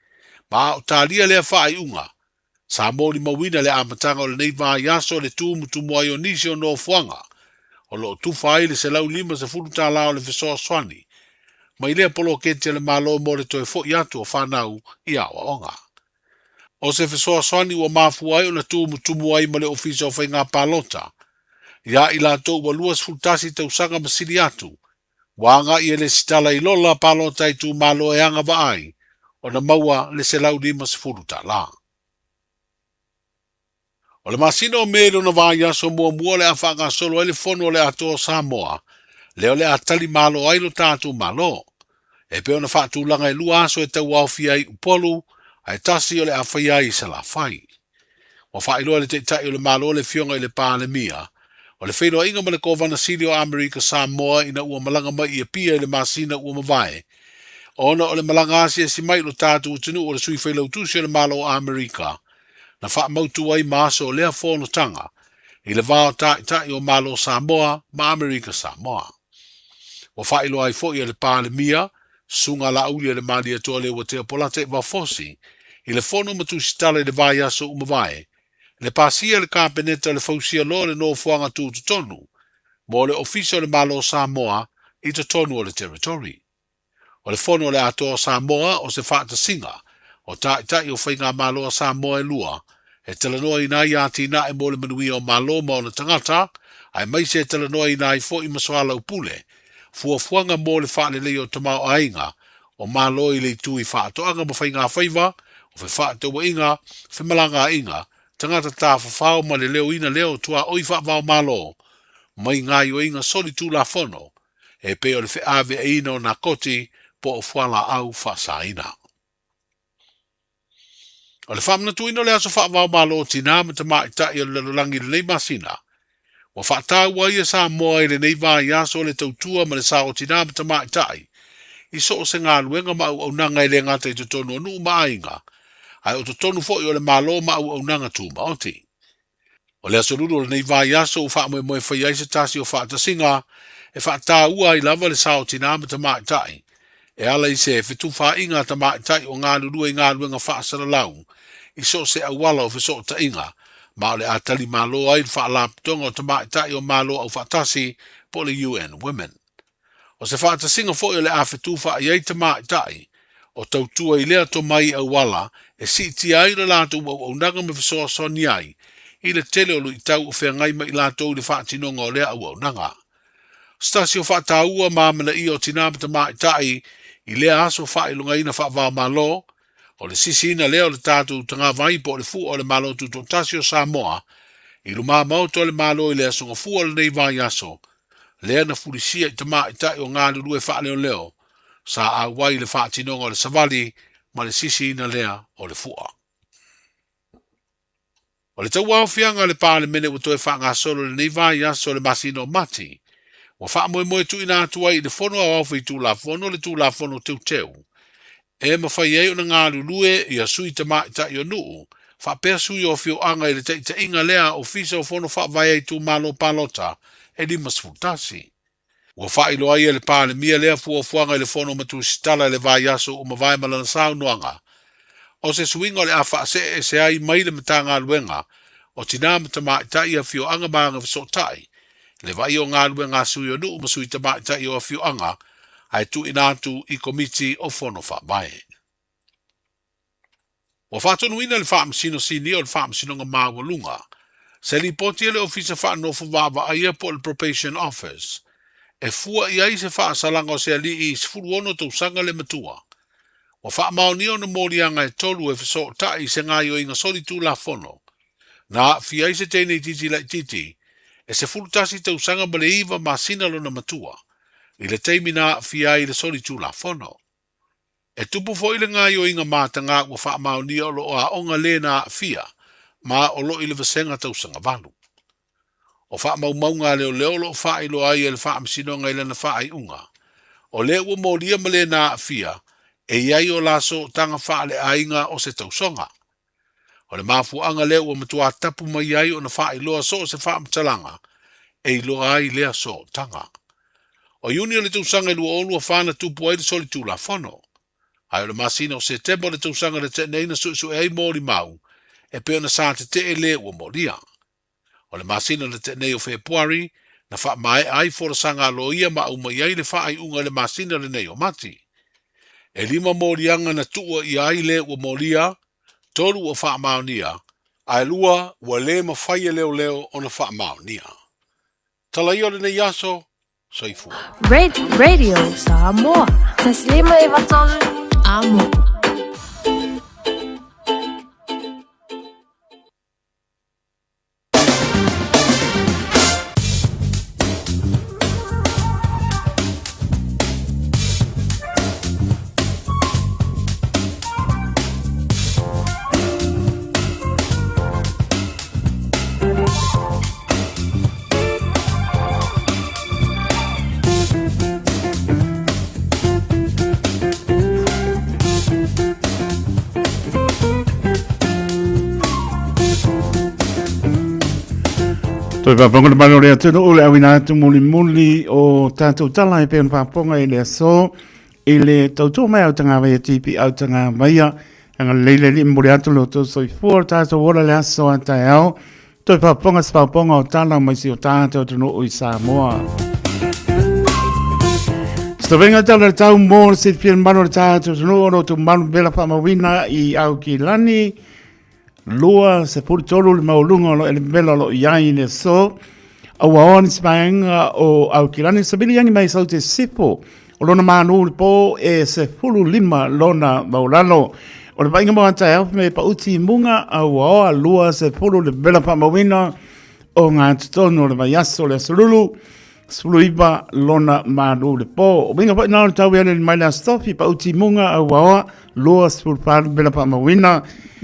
S15: ma a o talia lea faaiuga, Sa molimauina le amataga o lenei vaiaso le tumutumu ai o nisi o nofoaga o lo o tufa ai le $150 o le fesoasoani mai lea poloketi a le Malo mo le toe foi atu o fanau i aoaoga. O se fesoasoani ua mafua ai ona tumutumu ai ma le Ofisa o Faiga Palota ia i latou ua 21 tausaga ma sili atu ua agai e lesitala i lola palota itumalo e agavaa ai ona maua le $150. O le masina o Me i lona vaiaso muamua o le a faagasolo ai le Fono o le Atoa o Samoa, lea o le a tali malo ai lo tatou Malo. E pei ona faatulaga e lua aso e tauaofia ai Upolu, ae tasi o le a faia ai i Salafai. Ua faailoa e le Taitai o le Malo le Afioga i le Palemia, o le feiloaiga ma le Kovana Sili o Amerika Samoa ina ua malaga mai i Apia i le masina ua mavae, ona o le malaga asiasi mai i lo tatou atunuu o le Sui Failautusi o le Malo o Amerika, na faamautu ai ma aso o lea fonotaga i le va o Taitai o Malo Samoa ma Amerika Samoa. Ua faailoa ai foi e le Palemia, Susuga Laauli a le Malietoa Leuatea Polata Ivafosi i le fono ma tusitala i le vaiaso ua mavae, le pasia e le Kapeneta o le fausia loa o le nofoaga tutotonu mo le Ofisa o le Malo o Samoa i totonu o le Territory. O le Fono o le Atoa o Samoa o se faatasiga o Taitai o Faigamalo a Samoa e lua e talanoaina ai atinae mo le manuia o Malo ma ona tagata, aemaise e talanoaina ai foi ma soalaupule fuafuaga mo le faaleleia o tamaoaiga o Malo i le itu i faatoaga ma faigafaiva, o fefaatauaiga, femalagaaiga, tagata tafafao ma le leoina lea o tuaoi faavaomalo mai gaoioiga solitulafono e pei o le feaveaiina o nakoti po o fualaau faasaina. O le faamanatuina o le aso faavaomalo o tinā ma tamaitai o le lalolagi i lenei masina, ua faataua ai e Samoa i lenei vaiaso le tautua ma le sao o tinā ma tamaitai i so o se galuega ma auaunaga e le gata i totonu o nuu ma aiga, ae o totonu foi o le Malo ma auaunaga tumaoti. O le aso lulu o lenei vaiaso ua faamoemoe e faia ai se tasi o faatasiga e faataua ai lava le sao o tinā ma tamaitai e ala i se fetufaaiga a tamaitai o galulue i galuega faasalalau i so o se auala o fesootaiga ma o le a tali malo ai le Faalapotopotoga o Tamaitai o Malo Aufaatasi po o le UN Women. O se faatasiga foi o le a fetufaai ai tamaitai o tautua i lea tomai auala e siitia ai le latou auaunaga ma fesoasoani ai i le tele o luitau o feagai ma i latou i le faatinoga o lea auaunaga. O se tasi o faataua ma amanaia o tinā ma tamaitai i lea aso faailogaina faava-o-Malo, o le sisiina lea o le tatou tagavai po o le fua o le Malo Tutoatasi o Samoa i lumamaota o le Malo i le Aso Gafua o lenei vaiaso, lea na fulisia i tamaitai o galulue faaleoleo sa auai i le faatinoga o le savali ma le sisiina lea o le fua. O le tauaofiaga a le Palemene ua toe faagasolo i lenei vaiaso o le masina o Mati, ua faamoemoe tuuina atu ai i le Fono Aoao Faitulafono le Tulafono Teuteu e mafai ai ona galulue ia sui tamaitai o nuu faapea sui o afioaga i le taitaiga lea a Ofisa o Fono Faavae a Itumalo Palota e 51. Ua faailoa ai e le Palemia lea fuafuaga i le Fono ma Tusitala i le vaiaso ua mavae ma lana saunoaga, o se suiga o le a faaseeese ai mai le Matagaluega o Tinā ma Tamaitai, Afioaga ma Agafesootai, le vaaia o galuega a sui o nuu ma sui tamaitai o afioaga ae tuuina atu i Komiti o Fono Faavae. Ua faatonuina le Faamasino Sinia o le Faamasinoga Maualuga se lipoti a le Ofisa Faanofo Vaavaaia po o le Probation Office. e fua i ai se faasalaga o se alii 16 tausaga le matua. Ua faamaonia ona moliaga e tolu e fesootai i se gaoioiga solitulafono na aafia ai se teine itiiti laitiiti e 11 tausaga ma le 9 masina lona matua i le taimi na aafia ai i le solitulafono. E tupu foi le gaoioiga mataga ua faamaonia o lo o aoga le na aafia ma o lo o i le vasega tausaga valu. O faamaumauga a leoleo o lo o faailoa ai e le Faamasinoga i lana faaiuga, o lea ua molia ma le na aafia e i ai o la sootaga faaleaiga o se tausoga. O le mafuaaga lea ua matua tapu mai ai ona faailoa so o se faamatalaga e iloa ai lea sootaga. O Iuni o le tausaga e 2024 na tupu ai le solitulafono. Ae o le masina o Setema o le tausaga na tea nei na suesue ai molimau e pei ona sa tetee le ua molia. O le masina na tea nei o Fepuari, na faamaea ai folasaga a loia ma aumai ai le faaiuga i le masina lenei o Mati. E lima moliaga na tuua ʻia ai le ua molia, tolu ua faamaonia, ae lua ua le mafai e leoleo ona faamaonia. Tala ia o lenei aso, soifua.
S2: Radio Samoa. Taslima e vatolu. Amo.
S16: Toi whaponga le malo le atu o le awina atu muli muli o tātou tala e pēna whaponga i le aso i le tautua mai au tanga vai e tipi au tanga vaia anga leile li muli atu le o tau soifua o tātou ola le aso a tae ao Toe whaponga se whaponga o tala mai si o tātou atunuu i Samoa. Stovenga tala le tau mō le silafia le mamalu o le tātou atunuu o lo malu vela whaamauina i au ki lani 23 le mauluga o lo ele vela o lo i ai le aso. Aua oa ni smaenga o au ki lani sabili yangi mai sau te sipo O lona mānu le pō e 15 lona maulalo. O le vaaiga mo a taeao me pauti i munga a ua oa 20 le vela whaamauina o ngā totonu o le vaiaso o le aso lulu 19 lona mānu le pō. O winga whai nā o le tau e mai le astofi pauti i munga a ua oa 24 le vela whaamauina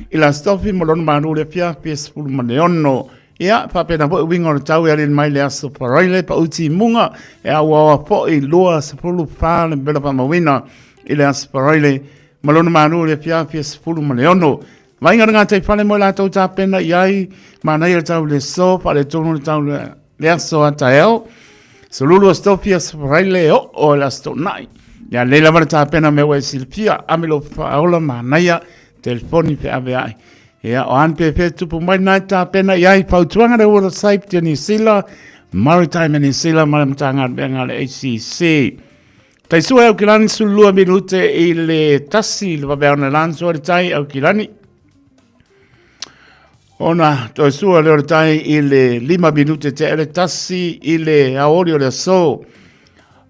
S16: i le astofi mo lona mānu le fia fia 16. Ia, faapena foi uiga o le tau e alili mai le aso Faraile, pauti i muga, e auaoa foi 24 le mevela faamauina i le aso Faraile, ma lona manu o le afiafi e 16. Vaaiga le gataifale mo i latou tapena i ai, manaia le tau i le aso, faaletonu le tau le aso a taeao. Sululu aso Tofi aso Faraile e oo i le aso Toonai. Ia, lelei lava le tapena mea ua e silafia, ame lou faaola manaia, telefoni feaveai. Ia, o an pe tupu mai nai tapena i ai fautuaga le World Safety New Zealand, Maritime New Zealand ma le Matagaluega le ACC. Taisua e Aukilani sulua minute i le tasi le vavea ona lanso le tai Aukilani. Ona toe sua le o le tai i le 5 minute te ele tasi i le aoli o le aso.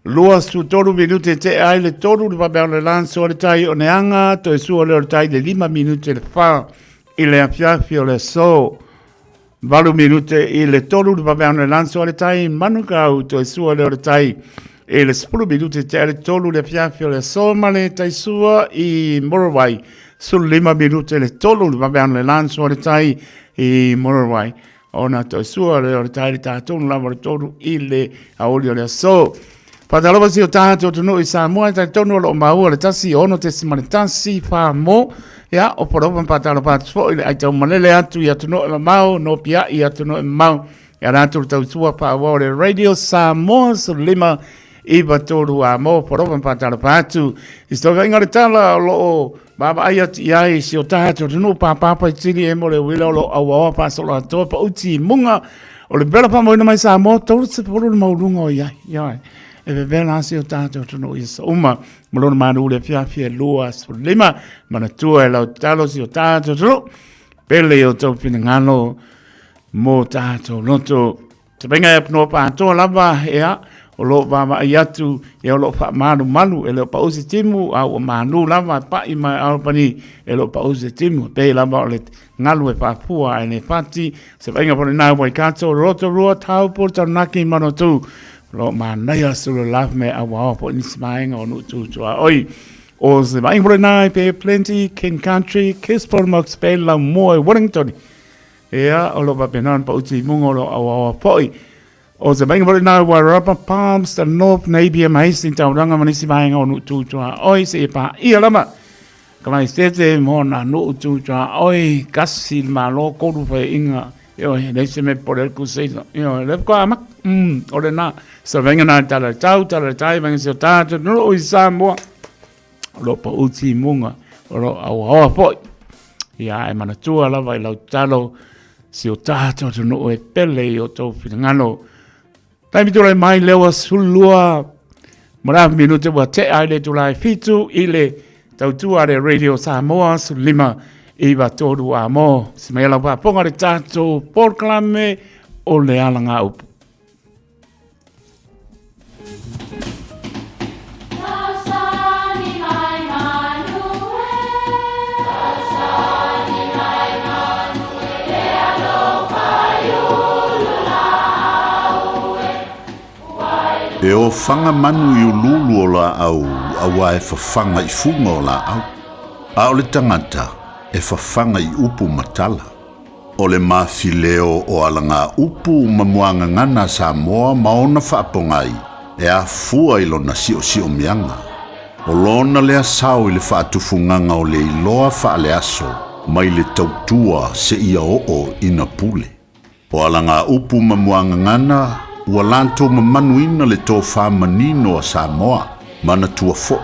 S16: 23 minute te ai le tolu le vavea o le lanso le tai o neanga, toe sua le o le tai le 5 minute le wha i le afiafi o le aso. 8 minute i le tolu le vavea o le lanso le tai Manukau, toe sua le o le tai i le 10 minute te ai le tolu le afiafi o le aso ma le tai sua i Morawai. 15 minute le tolu le vavea o le lanso le tai i Morawai. Ona toe sua le o le tai le tātonu lava le tolu i le aoli o le aso. Whātalofa si o tātou atunuu i Samoa, e tai tonu o loo maua le tasi ono tesi ma le tasi wha mo. Ia, o poropa whātalofa atu fo i le aitau malele atu i atunuu e mamao, no pia i atunuu e mamao. Ia rātou le tautua whaawao o le Radio Samoa, so lima iwa tolu a mo, poropa whātalofa atu. I stoka inga le tala o loo vaavaai atu i ai si o tātou atunuu pāpāpa i tini e mo le uila o loo auaoa whaasolo atoa pa uti i munga O le vela whamoina mai Samoa, tolu se polo le maulunga o iai. Iai. E vevela ase o tātou atunuu i sa uma. Ma lona manu le fiafia e lua aso lima. Manatua e lau talo si o tātou atunuu. Pele i o tau finagalo mō tātou loto. Te venga e apnoa pātoa lava, ea, o lo o vaavaai atu, ia o lo o faamalumalu, e le o pau se timu, a ua manu lava e pai mai Albany, e le o pau se timu, e pei lava o le galu e faafua ae le fati, se vaaiga foi lena Waikato, Rotorua, Taupo, Taranaki, Manatū, o lo o manaia Sugarloaf me auaoa foi nisi vaega o nuu tu tuaoi. O se vaaiga foi lena i Bay of Plenty, King Country, Gisborne, Hawke's Bay, Laumua i Wellington, ia o lo o faapena ona pau timuga o lo o auaoa foi. O se vaaiga foi lena i Wairarapa, Palmerston North, Napier ma Hastings, Tauranga ma nisi vaega o nuu tu tuaoi seia paia lava. Kalaisete mo nā nuu tu tuaoi, kasi le Malo, kolu faiaiga, ioe, e leai se mea e popole ai le Crusader, ioe, lea faatoa amata, o lena, se vaaiga lena i le tala i le tau, tala i le tai, vaaiga si o tatou atunuu i Samoa, o lo o pau timuga, o lo o auaoa foi. Ia, e manatua lava i lau tatalo, si o tatou atunuu e pele i o tou finagalo. Taimi tulai mai lea ua 12 ma le afa minute ua tea ai le itula e 7 i le tautua a le Radio Samoa 15 93 a mo. Si mai lau faafofoga le tatou polokalame o le alagaupu.
S3: E ofaga manu i uluulu o laau auā e fafaga i fuga o laau, a o le tagata e fafaga i upu ma tala. O le mafileo o alagaupu ma muagagana a Samoa ma ona faapogai e afua i lona siosiomiaga. O lona lea sao i le faatufugaga o le iloa faaleaso mai le tautua seia oo ina pule. O alagaupu ma muagagana ua latou mamanuina le tofa manino a Samoa, manatua foi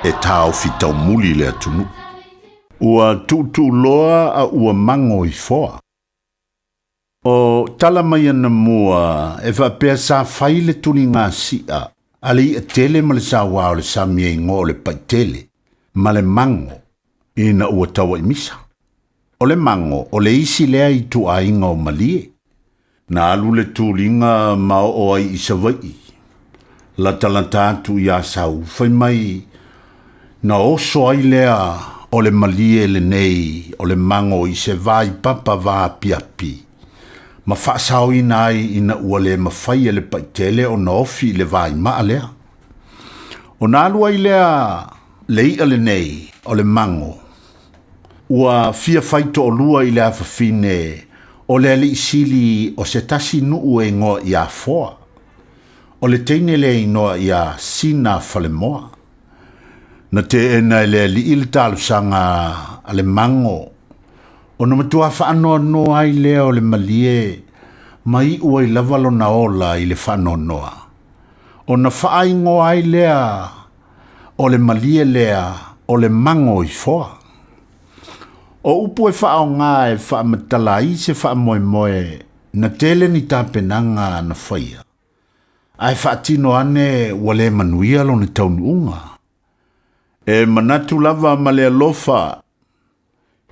S3: e taofi taumuli le atunuu. Ua tuutuuloa a ua mago i foa. O tala mai ana mua e faapea sa fai le tuligasia a le i'a tele ma le sauā o le sami e igoa o le paitele ma le mago ina ua tauaimisa. O le mago o le isi lea ituaiga o malie. Na alu le tuliga ma oo ai i Savaii, latalata atu i Asau, fai mai na oso ai lea o le malie lenei o le mago i se vaipapa vaapiapi, ma faasaoina ai ina ua le mafai e le paitele ona ofi i le vaimaa lea. Ona alu ai lea le i'a lenei o le mago, Ua fia fai toalua i le afafine o le alii sili o se tasi nuu e igoa ia Foa. O le teine lea e inoa ia Sina Falemoa. Na teena e le alii le talosaga a le mago, ona matua faanoanoa ai lea o le malie ma iu ai lava lona ola i le faanoanoa. Ona faaigoa ai lea o le malie lea o le mago i foa. O upu e faaaoga e faamatala ai se faamoemoe na tele ni tapenaga na faia, ae faatino ane ua le manuia lona taunuuga. E manatu lava ma le alofa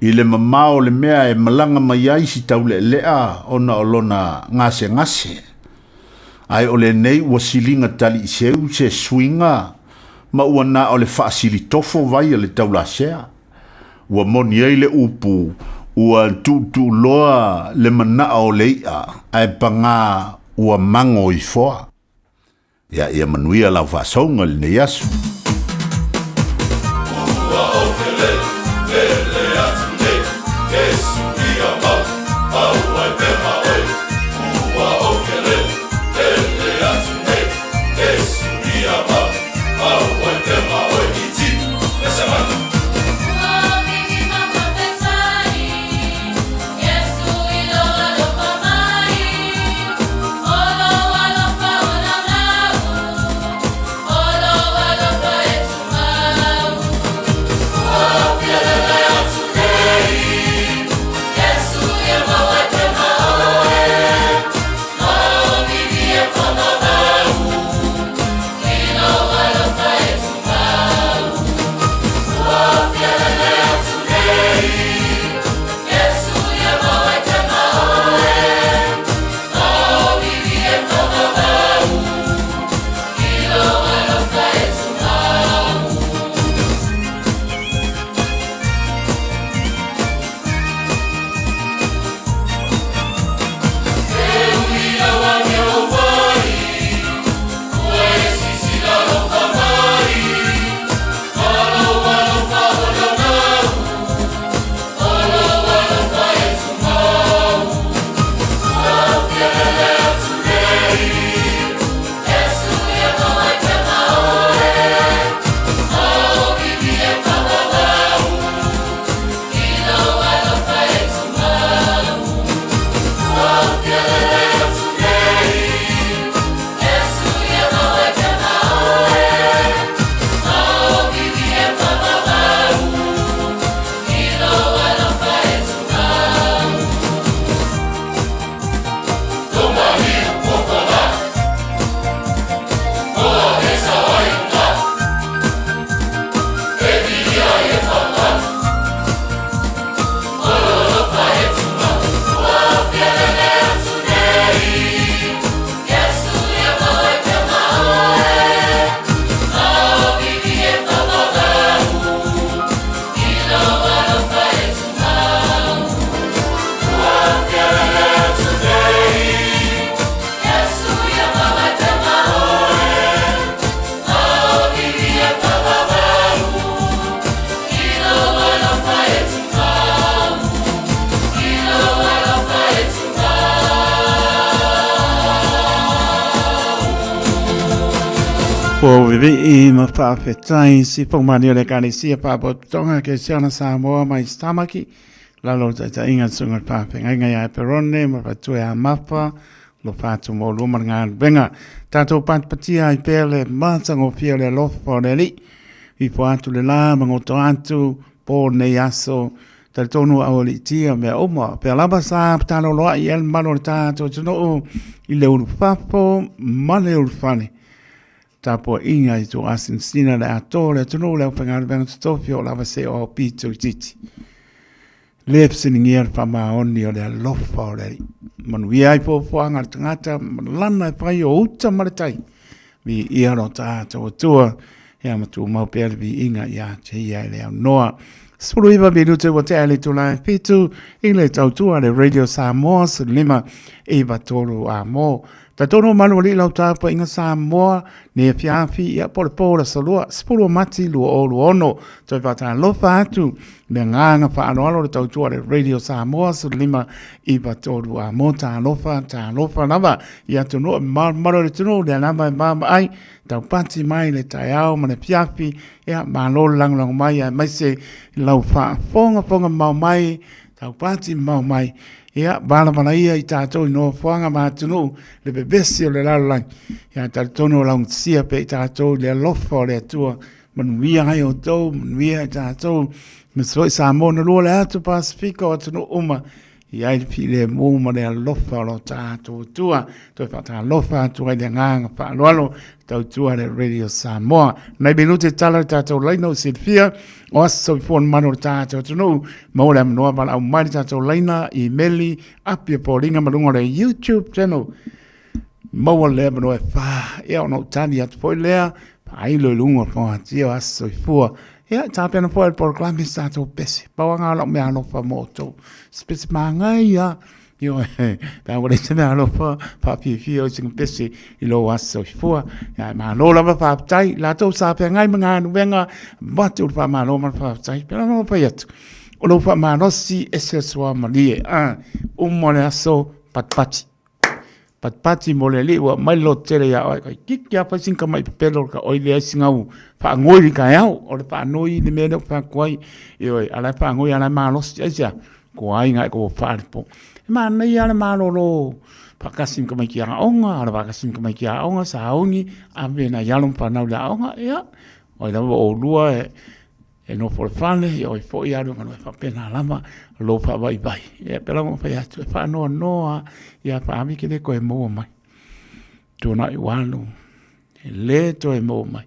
S3: i le mamao o le mea e malaga mai ai si taulealea ona o lona gasegase, ae o lenei ua siliga taliiseu se suiga ma ua na o le faasilitofo vai a le taulasea. Ua moni ai le upu ua tuutuuloa le manao o le i'a ae pagā ua mago i foa. Ia, ia manuia lau faasauga i lenei aso.
S18: Ua ou kele, lele atu nei, Iesu ia mau, mau ai pe ma oe. Ua ou kele, lele atu nei, Iesu ia mau, mau ai pe ma oe. I ti, ese mai.
S16: Ua vivii ma faafetai si fongmani o le Ekalesia Faapotopotoga Kerisiana Samoa mai Tamaki, lalo o le taitaiga a le Susuga i le Faafeagaiga ia Eperone ma le Faletua ia Mafa, lo fatu mo lua ma le galuega. Tatou patipatia ai pea le matagofie o le alofa o le Alii, ifo atu le la ma goto atu po nei aso, talitonu au aliitia mea uma. Pea lava sa taloloai i ai le mamalu o le tatou atunuu i le ulufafo ma le ulufale. Tapuaiga i tua asinasina le atoa o le atunuu le aufaigaluega totofi o lava se o au pito itiiti. Le fesiligia le faamaoni o le alofa o le Alii. Manuia ai fuafuaga a le tagata ma lana e fai o uta ma le tai. Viia lo tatou Atua, ia ma tumau pea le viiga ia te ia e le aunoa. 19 minute ua tea le itula e 7 i le tautua le Radio Samoa 15 9 3 a mo. Talitonu o malu alii lau tapuaiga Samoa, nei afiafi, ia po o le po o le aso lua, 10 o Mati 2026. Toe faatalofa atu i le agaga faaaloalo o le tautua a le Radio Samoa 15 9 3 a mo talofa, talofa lava i atunuu e malumalu o le atunuu, lea lava e vaavaai, taupati mai le taeao ma le afiafi, ia malo le lagolago mai aemaise lau faafogafoga mamao mai, taupati mamao mai, Ia, valavala ia i tatou i nofoaga ma atunuu le vevesi o le lalolagi. Ia, talitonu o laugatasia pea i tatou i le alofa o le Atua. Manuia ai outou, manuia i tatou. Aemaise foi Samoa na lua le atu Pasifika o atunuu uma. I ai le filemu ma le alofa o lo tatou Atua. Toe faatalofa atu ai le agaga faaaloalo tautua le Radio Samoa. Nei minute tala le tatou laina o silafia o aso soifua mamalu o le tatou atunuu. Maua le avanoa valaau mai le tatou laina, imeli, api o foliga ma luga o le YouTube channel. Maua le avanoa e fā, ia ona ou tali atu foi lea, faailo i luga o le fogatia o aso soifua. Ia, tapena foi le polokalame se tatou pese. Pau lava lau mea alofa mo outou. Se pese manaia Ioe, pe a ua leai se mea alofa, faafiafia o sina pese i lou aso soifua. Ia, malo lava faafetai, latou sa feagai ma galuega, avatu le faamalo ma le faafetai. Pea lava fai atu, o lou faamalosi e se suamalie. Ah, uma le aso, patipati. Patipati mo le alii ua aumai le loto tele ia oe. Kai kiki a fai sina tamai pepelo ka oi leai sina u faanoi i taeao. O le faanoi i le mea lea ua fai atu ai. Ioe, a la e faanoi a la e malosi. Aisea? Ko aiga e ko wharepo. E manaia le malolo whakasi ma tamaiti aoga, ala whakasi ma tamaiti aoga, sauni, ave nai alo ma whanau le aoga, ia, oi lava o lua e, e nofo le fale, ia oi foi alu ngano e whapena lava, lo whawaiwai. Ia, pela mo whai atu, e whanoa noa, ia whaami ke le koe maua mai. Tōna i walu, e le toe maua mai.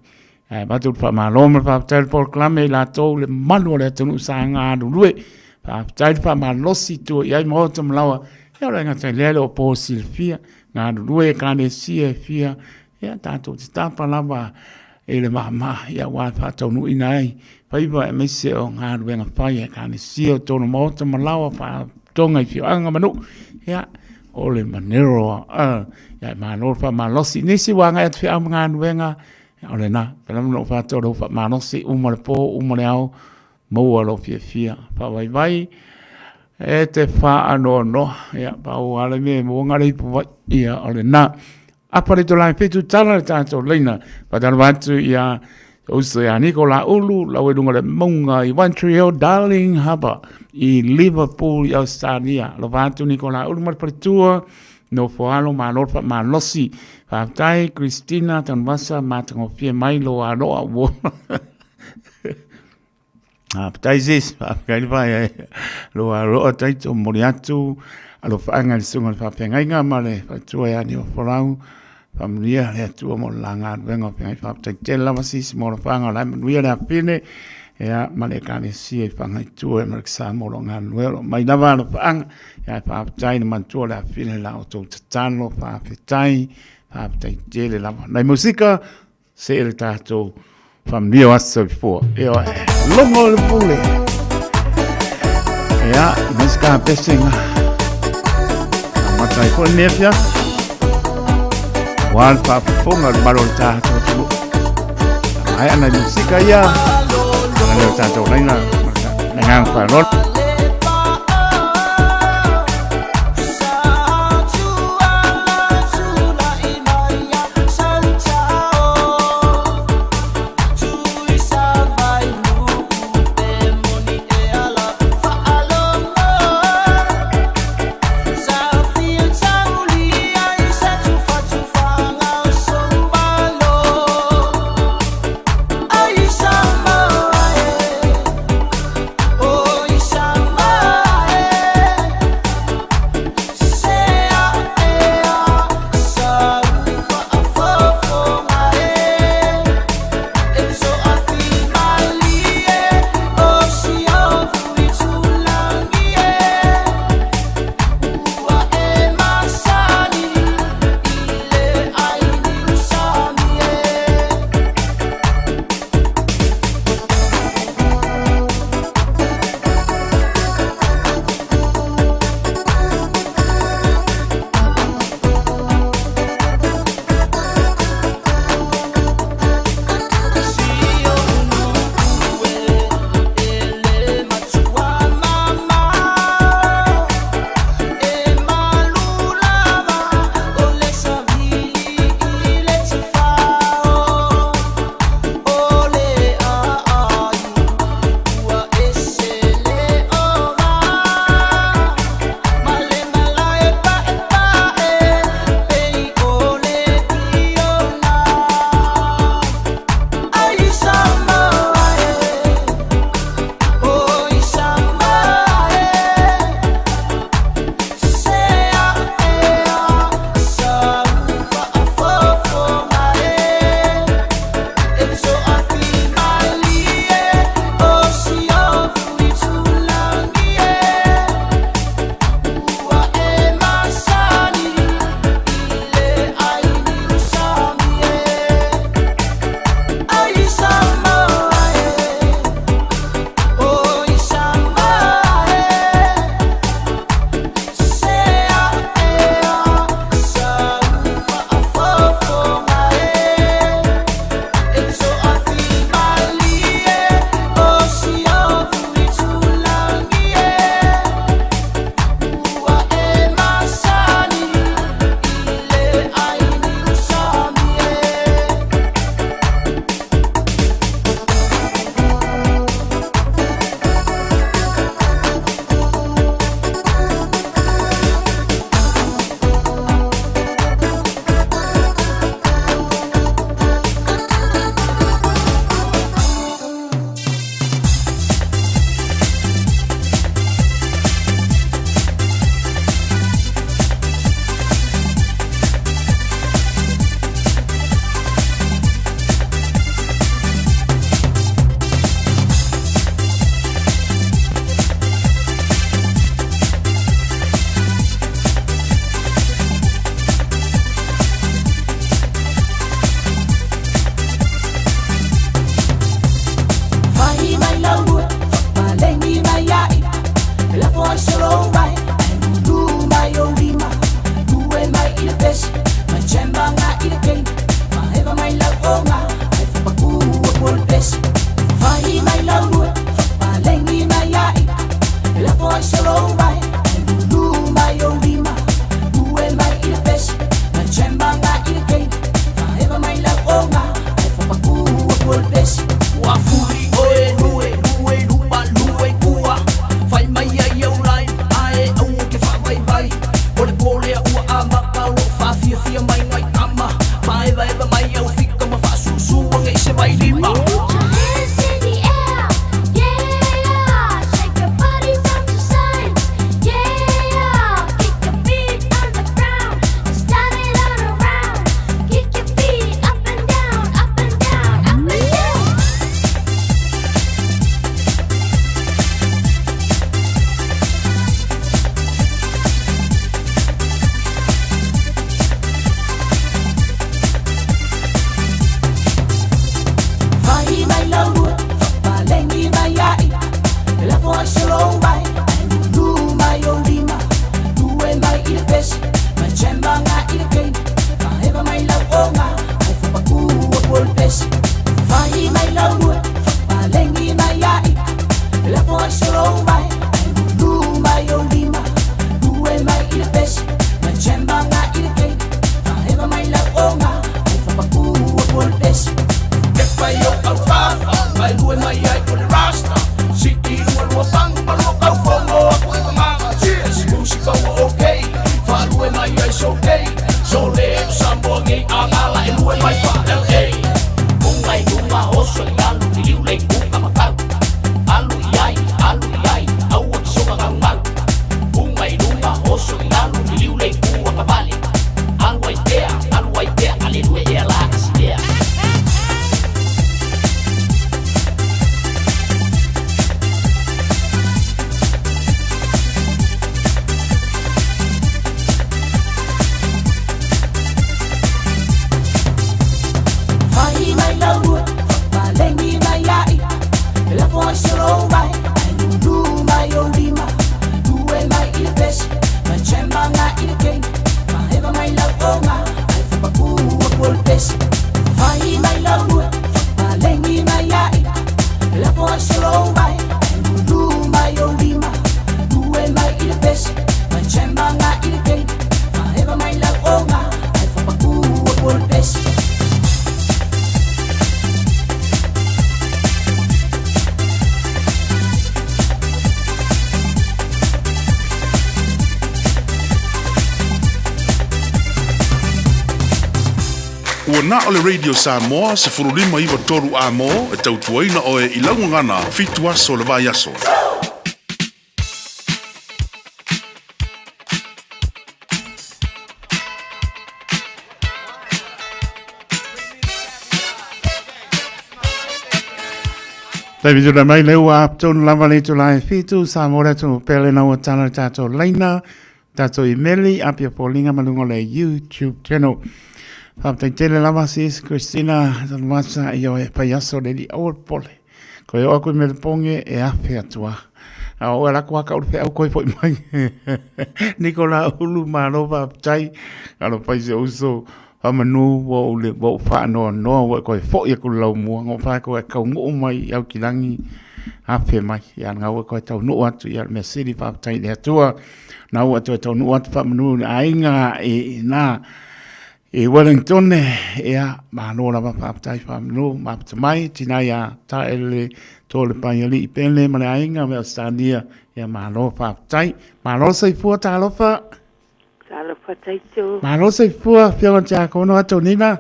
S16: Ae avatu le faamalo ma le faafetai i le polokalame i latou le mamalu o le atunuu sa galulue. Faafetai le faamalosi tua i ai maota ma laoa. Ia o le gata i lea le o po silafia, galulue ekalesia e fia, ia tatou te tapa lava i le maamaa ia aua e faataunuuina ai faiva aemaise o galuega fai a ekalesia o totonu o maota ma laoa faatoga i afioaga ma nuu. Ia o le manero ia e malo le faamalosi. Nisi ua agai atu feau ma galuega O lena, pela ma lou whātua lou whaamalosi, uma le pō, uma le ao, maua lou fiafia. Whaavaivai, e te whaanoanoa, ia, pau ale me mua ngā reipu vai, ia, o lena. Apa le tō lai whitu tala le tātou leina, whātalo atu ia, uso ia Niko La Ulu, lau e lunga le maunga i One Tree Hill, Darling Harbour, i Liverpool i Australia. Alofa atu Niko La Ulu ma le faletua, Nofo alo malo le faamalosi. Faafetai Christina Tanuvasa, matagofie mai lou aloa ua. Faafetai sis, faafetai le vai ai. Lou aloa taito momoli atu alofaaga i le susuga i le faafeagaiga ma le faletua ia Niofolau. Faamanuia le Atua mo le la galuega o feagai. Faafetai tele lava sis mo alofaaga o la e manuia le afine. Ia, ma le ekalesia i Fagaitua ma le Samoa o lo o galulue o lo o mai lava alofaaga. Ia, faafetai le manatua o le afine la outou tatalo, faafetai, faafetai tele lava. Nai musika, se le tatou faamanuia o aso soifua. Ioe, logo le pule. Ia, mai se kapese ngā. Amata ai foi lenei afiafi. Aua le faafofoga o le malo o le tatou atunuu. Maea nai musika ia. Ana lea o tatou laina. Le agaga faaaloalo.
S4: Lue mai fa LA Unga i lunga oso i lalo Liliu le kuka matau Alu i ai, alu i ai Aua ki soka gau mau Unga i lunga oso i lalo Liliu le kuka kavale Alu ai pea, alu ai pea Ale lue ea la asilea.
S7: Fai mai lau lua, fapalengi mai ai. E lafo ai se lou vai, ai lulu mai o lima. Lue mai i le pesi, mai chemanga i le keina. Maheva mai lau onga, ai fapaku aku o le pesi. Fai mai lau lua, fapalengi mai ai. E lafo ai se lou vai, ai lulu mai o lima. Lue mai i le pesi, mai chemanga i le keina. Maheva mai lau onga, ai fapaku aku o le pesi.
S15: Ua na o le Radio Samoa se furulima iwa toru a mō e tautuaina oe i laugagana fitu aso le vai aso.
S16: Taimi tuna mai le ua aptonu lava le itula e fitu, sa mo le atu pele na ua tala le tātou laina, tātou imeli, apia pōlinga ma lunga o le YouTube channel. Whāptai tele lava sis Christina Tanwasa i o e pai aso le li aua pole. Ko e o aku i mele ponge e afe atua. A o e lako aka uru au koe foi mai. Nikola Ulu malo whāptai. Alo pai se uso whamanu wa ule wa u whaanoa noa wa koe foi aku lau mua. Ngō whae koe kau ngō mai i au ki rangi. Afe mai. Ia ngā ua koe tau nuu atu ia mea siri whāptai le atua. Nā ua atu e tau nuu atu whamanu ainga e nā. I Wellington, ea, mānō lava whāptai whamanu, māputa mai, tina ia taele tō le pai ali i pele ma le ainga me Australia, ia mānō whāptai. Mānō soifua tālofa.
S22: Talofa taito.
S16: Mānō soifua, whionga te akono ato nina.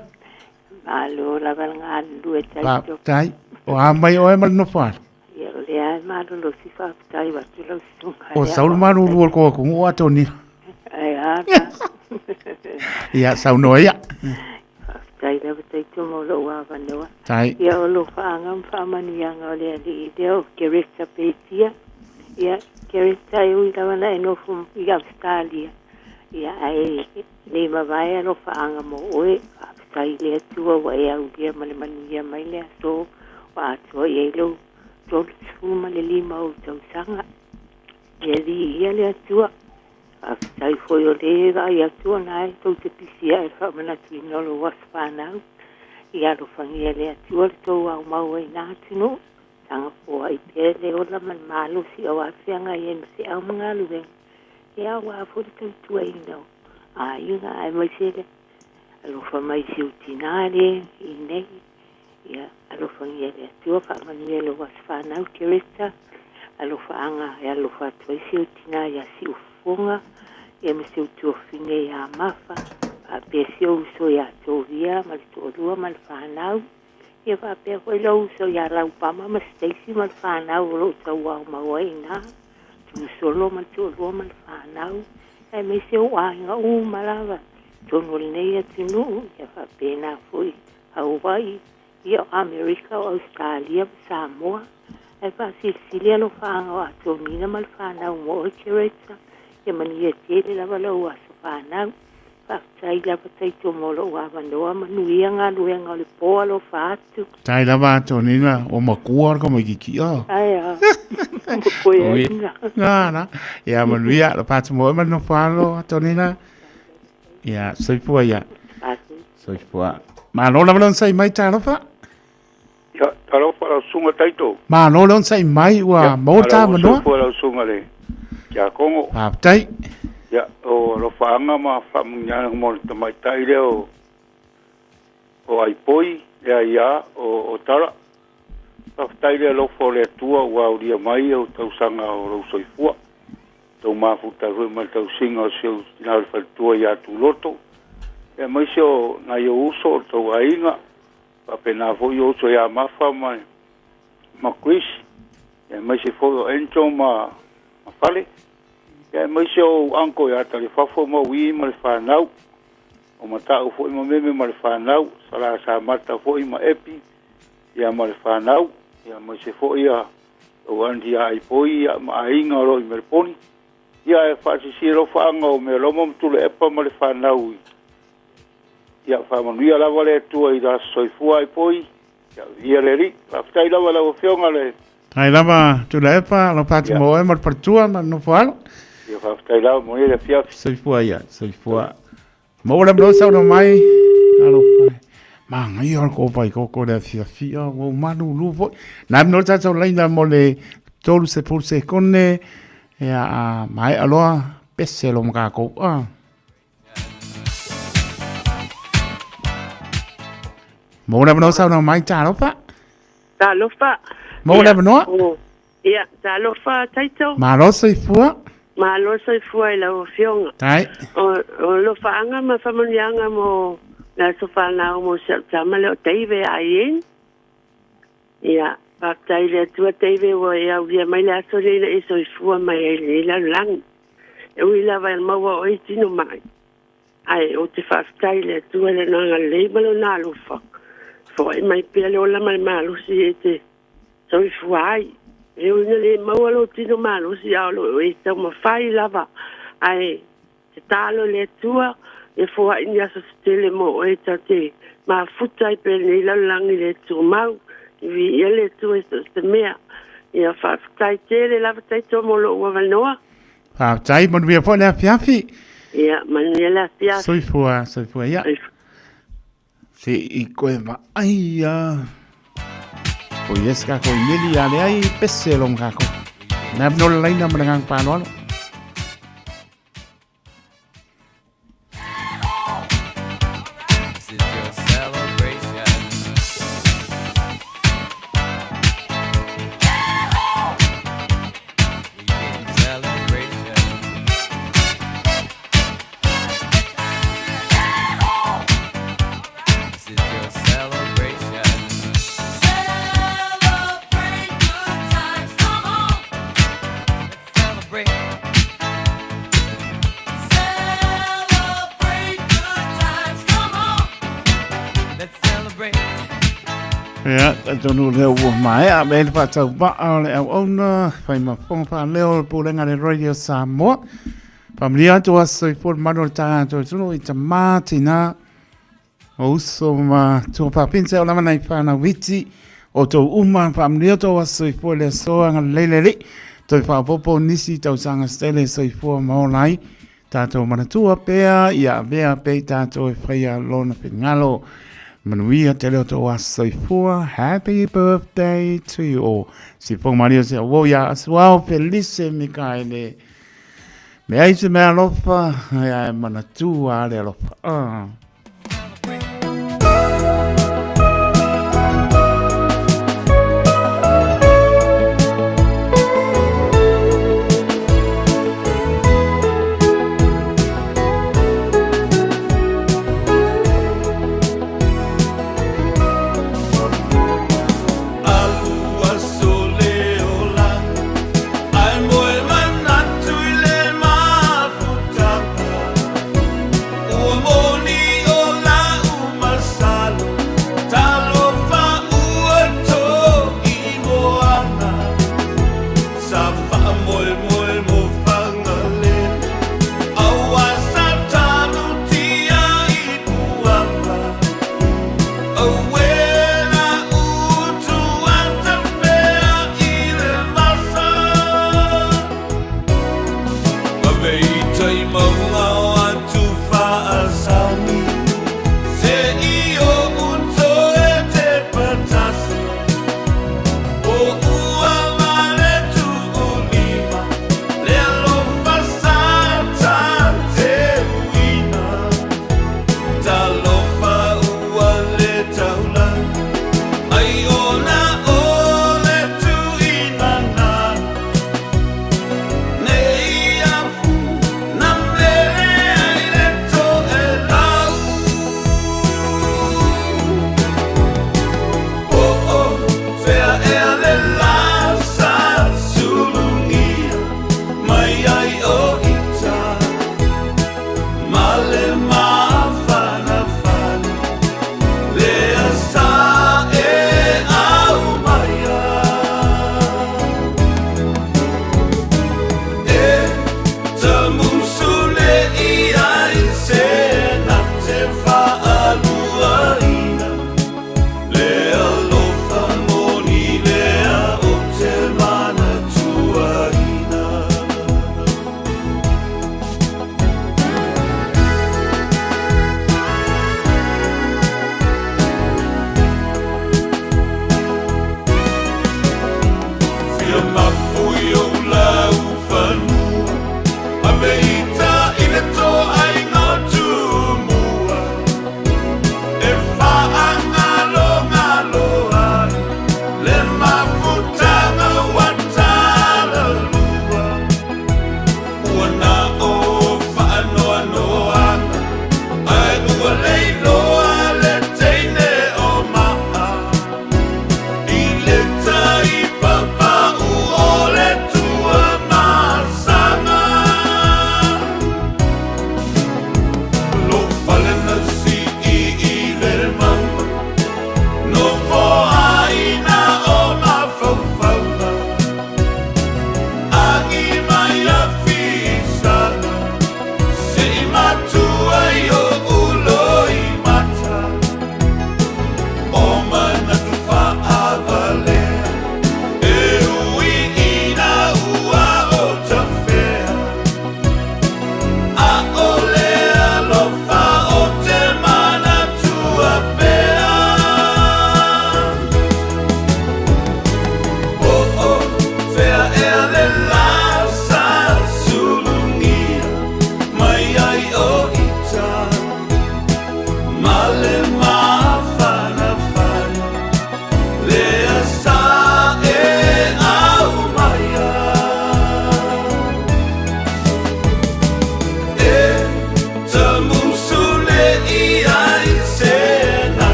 S22: Malo lava le galulue taito.
S16: Whāptai. O a mai oe ma le nofoala.
S22: Ia o lea e malolosi faafetai atu lau susuga.
S16: O saulu malulu o le koa kugu o ato nina.
S22: Ai a na.
S16: Ia, saunoa ia.
S22: Faafetai lava taito mo lou avanoa.
S16: Tai.
S22: Ia o lo faaga ma faamanuiaga o le alii lea o Kereta Petia. Ia, Kereta e ui lava na e nofo i Australia. Ia, ae nei mavae alofaaga mo oe. Faafetai i le Atua ua e aulia ma le manuia mai le aso ua atoa i ai lou 35 ou tausaga. Ia viia le Atua. Faafetai foi o lē vaai atu ona e tou te pisi ae le faamanatuina o lou aso fanau. Ia alofagia e le Atua le tou aumau ai ina atunuu. Taga foai pea le ola ma le malosi auā feagai ai ma feau ma galuega. Ia auā foi le tautuaina o aiga aemaise le alofa mai si ou tinā lē i nei. Ia alofagia e le Atua faamanuia lou aso fanau Teresa. Alofaaga e alofa atu ai si ou tinā iā Siufofoga ia ma si ou tuafine iā Mafa faapea si ou uso iā Tovia ma le toalua ma le fanau. Ia faapea foi lou uso iā Laupama ma Stacy ma le fanau o loo tauaumau ai iinā Tuusolo ma le toalua ma le fanau aemaise ou aiga uma lava i totonu o lenei atunuu. Ia faapena foi Hawaii, ia o Amerika, o Ausetalia ma Samoa. Ae faasilisili alofaaga o Atonina ma le fanau mo oe Kereta. Ia manuia tele lava lou aso fanau. Faafetai lava taito mo lou avanoa, manuia galuega o le po alofa atu.
S16: Tai lava Atonina, o makua ka mai kiki o.
S22: Ai a. Koe ai.
S16: Na na. Ia manuia, lo patu mo ma no falo Atonina. Ia, soifua ia. Soifua. Malo lava le onosai mai talofa.
S23: Ia, talofa lau susuga Taito.
S16: Malo le onosai mai ua maua le avanoa.
S23: Soifua lau susuga le Tiakono.
S16: Faafetai.
S23: Ia, o alofaaga ma faamanuiaga mo le tamaitai lea o o Aipoi, le aia o o Tala. Faafetai le alofa o le Atua ua aulia mai ou tausaga o lou soifua. Tou mafuta foi ma le tausiga o si ou tina o le faletua ia Tuloto. Aemaise o nai ou uso o le tou aiga, faapena foi ou uso ia Mafa ma ma Chris, aemaise foi o Enzo ma ma Fale, aemaise o ou uncle ia Talifafo ma Ui ma le fanau, o Mata'u foi ma Meme ma le fanau, Sala Samata foi ma Epi ia ma le fanau, aemaise foi ia ou aunty ia Aipoi ma aiga o lo o i Meleponi. Ia ae faasisi alofaaga o Mealoma ma Tuilaepa ma le fanau i ia faamanuia lava le Atua i le aso soifua ai poi ia viia le Alii. Faafetai lava i lau Afioga le
S16: Tai lava Tuilaepa, alofa atu mo oe ma le faletua ma le nofo alo.
S23: Ia faafetai lava manuia le afiafi.
S16: Soifua ia, soifua. Maua le avanoa saunoa mai. Alofa. Manaia o le kōpai koko le afiafi, ua ou malulu foi. Na avanoa le tatou laina mo le 30 sekone, ia a maea loa, pese loa ma kākou. Ah. Maua le avanoa saunoa mai, talofa.
S1: Talofa.
S16: Maua le avanoa.
S1: Ia, talofa Taito.
S16: Malo soifua.
S1: Malo soifua i lau Afioga.
S16: Tai.
S1: O, o lofaaga ma faamanuiaga mo le aso fanau mo si au tama lea o Dave Aien. Ia, faafetai i le Atua Dave ua e aulia mai le aso lenei na e soifua mai ai i lenei lalolagi. E ui lava e maua oe i tino mai, ae ou te faafetai i le Atua i Lona agalelei ma Lona alofa, foai mai pea le ola ma le malosi e te soifua ai. E ui ina le maua lou tino malosi, a o lo o e taumafai lava, ae tatalo i le Atua ia foai ni aso se tele mo oe ta te mafuta ai pea i lenei lalolagi le tumau. I viia le Atua i so o se mea. Ia faafetai tele lava Taito mo lou avanoa.
S16: Faafetai, manuia foi le afiafi.
S1: Ia, manuia le afiafi.
S16: Soifua, soifua ia. Se i koe vaai a. O yes ka ko imeli a le ai pese lo ka ko. Na no laina ma ngang pa lo.
S6: This is your celebration. We getting celebration. This is your celebration. Celebrate good times, come on. Let's celebrate. Celebrate good times, come on. Let's celebrate.
S16: Ia, talitonu lea ua maea me le faatauvaa o le auauna, fai ma fofoga faaleo o le Pulega a le Radio Samoa. Faamanuia atu aso soifua le malu o le tatou atunuu i tamā tinā o uso ma tuafafine o lava nai whānau iti o tō uma faamanuia tō aso soifua le aso agalelei le Alii toe faaopoopo nisi tausaga stele soifua ma ola ai tātou manatua pea ia avea pea i tātou e whaia lona finagalo manuia tele o tō aso soifua happy birthday to you all si Fonga Maria se o ia asuao Felice Mikaele Me ai se mea alofa, ae manatua le alofa. Ah.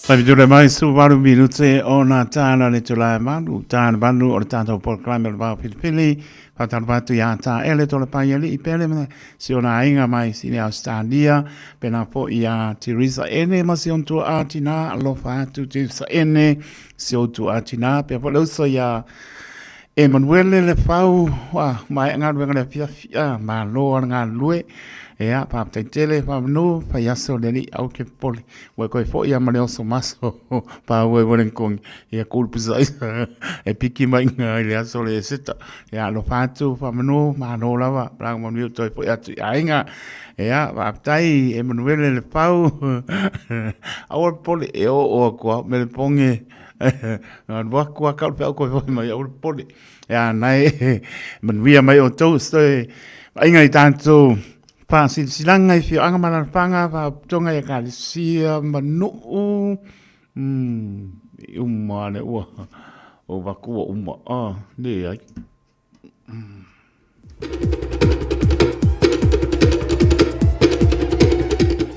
S16: Taimi mai su valu minute o nā tāna le tula e malu, tāna malu o le tātou polokalame o le vao pilipili, whātalo atu i a tā ele tō le pai ali i pele mana si o nā inga mai si le Australia, pena po i a Teresa Ene ma si on tua ātina, alofa atu Teresa Ene, si o tua ātina, pea po le uso i a Emanuele le fau, wa, mai ngā ruenga le fiafi, a, ma loa ngā lue, e a, pāptai tele, pāmanu, pai aso le li, au ke pole, ua koe foi ia ma le oso maso, pa ue wale kongi, ia kulu pusa e piki mai ngā i le aso le seta, e a, lo whātu, pāmanu, ma loa lava, ranga manu toi foi atu i ainga, e a, pāptai, Emanuele le fau, aua pole, e o o kua, me le ponge, Ngā rua kua kau pe au koe hoi mai au pole. Ia nai manuia mai o tau stoe ainga i tātou whāsirisilanga i whio anga mararapanga whāputonga i a kālisia manuu i uma le ua o wakua uma a le ai.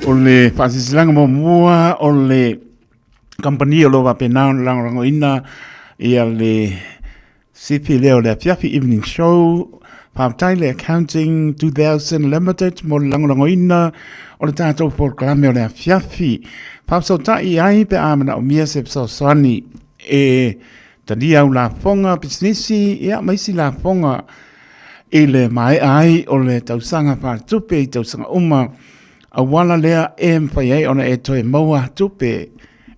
S16: O le whaasisilaga muamua o le kampani o lo faapena ona lagolagoina ia le sifi lea o le afiafi evening show. Faafetai le Accounting 2000 Limited mo le lagolagoina o le tatou polokalame o le afiafi. Faafesootai ai pe a manaomia se fesoasoani e Talia au lafoga pisinisi, ia ma isi lafoga i le maea ai o le tausaga faaletupe i tausaga uma, auala lea e mafai ai ona e toe maua tupe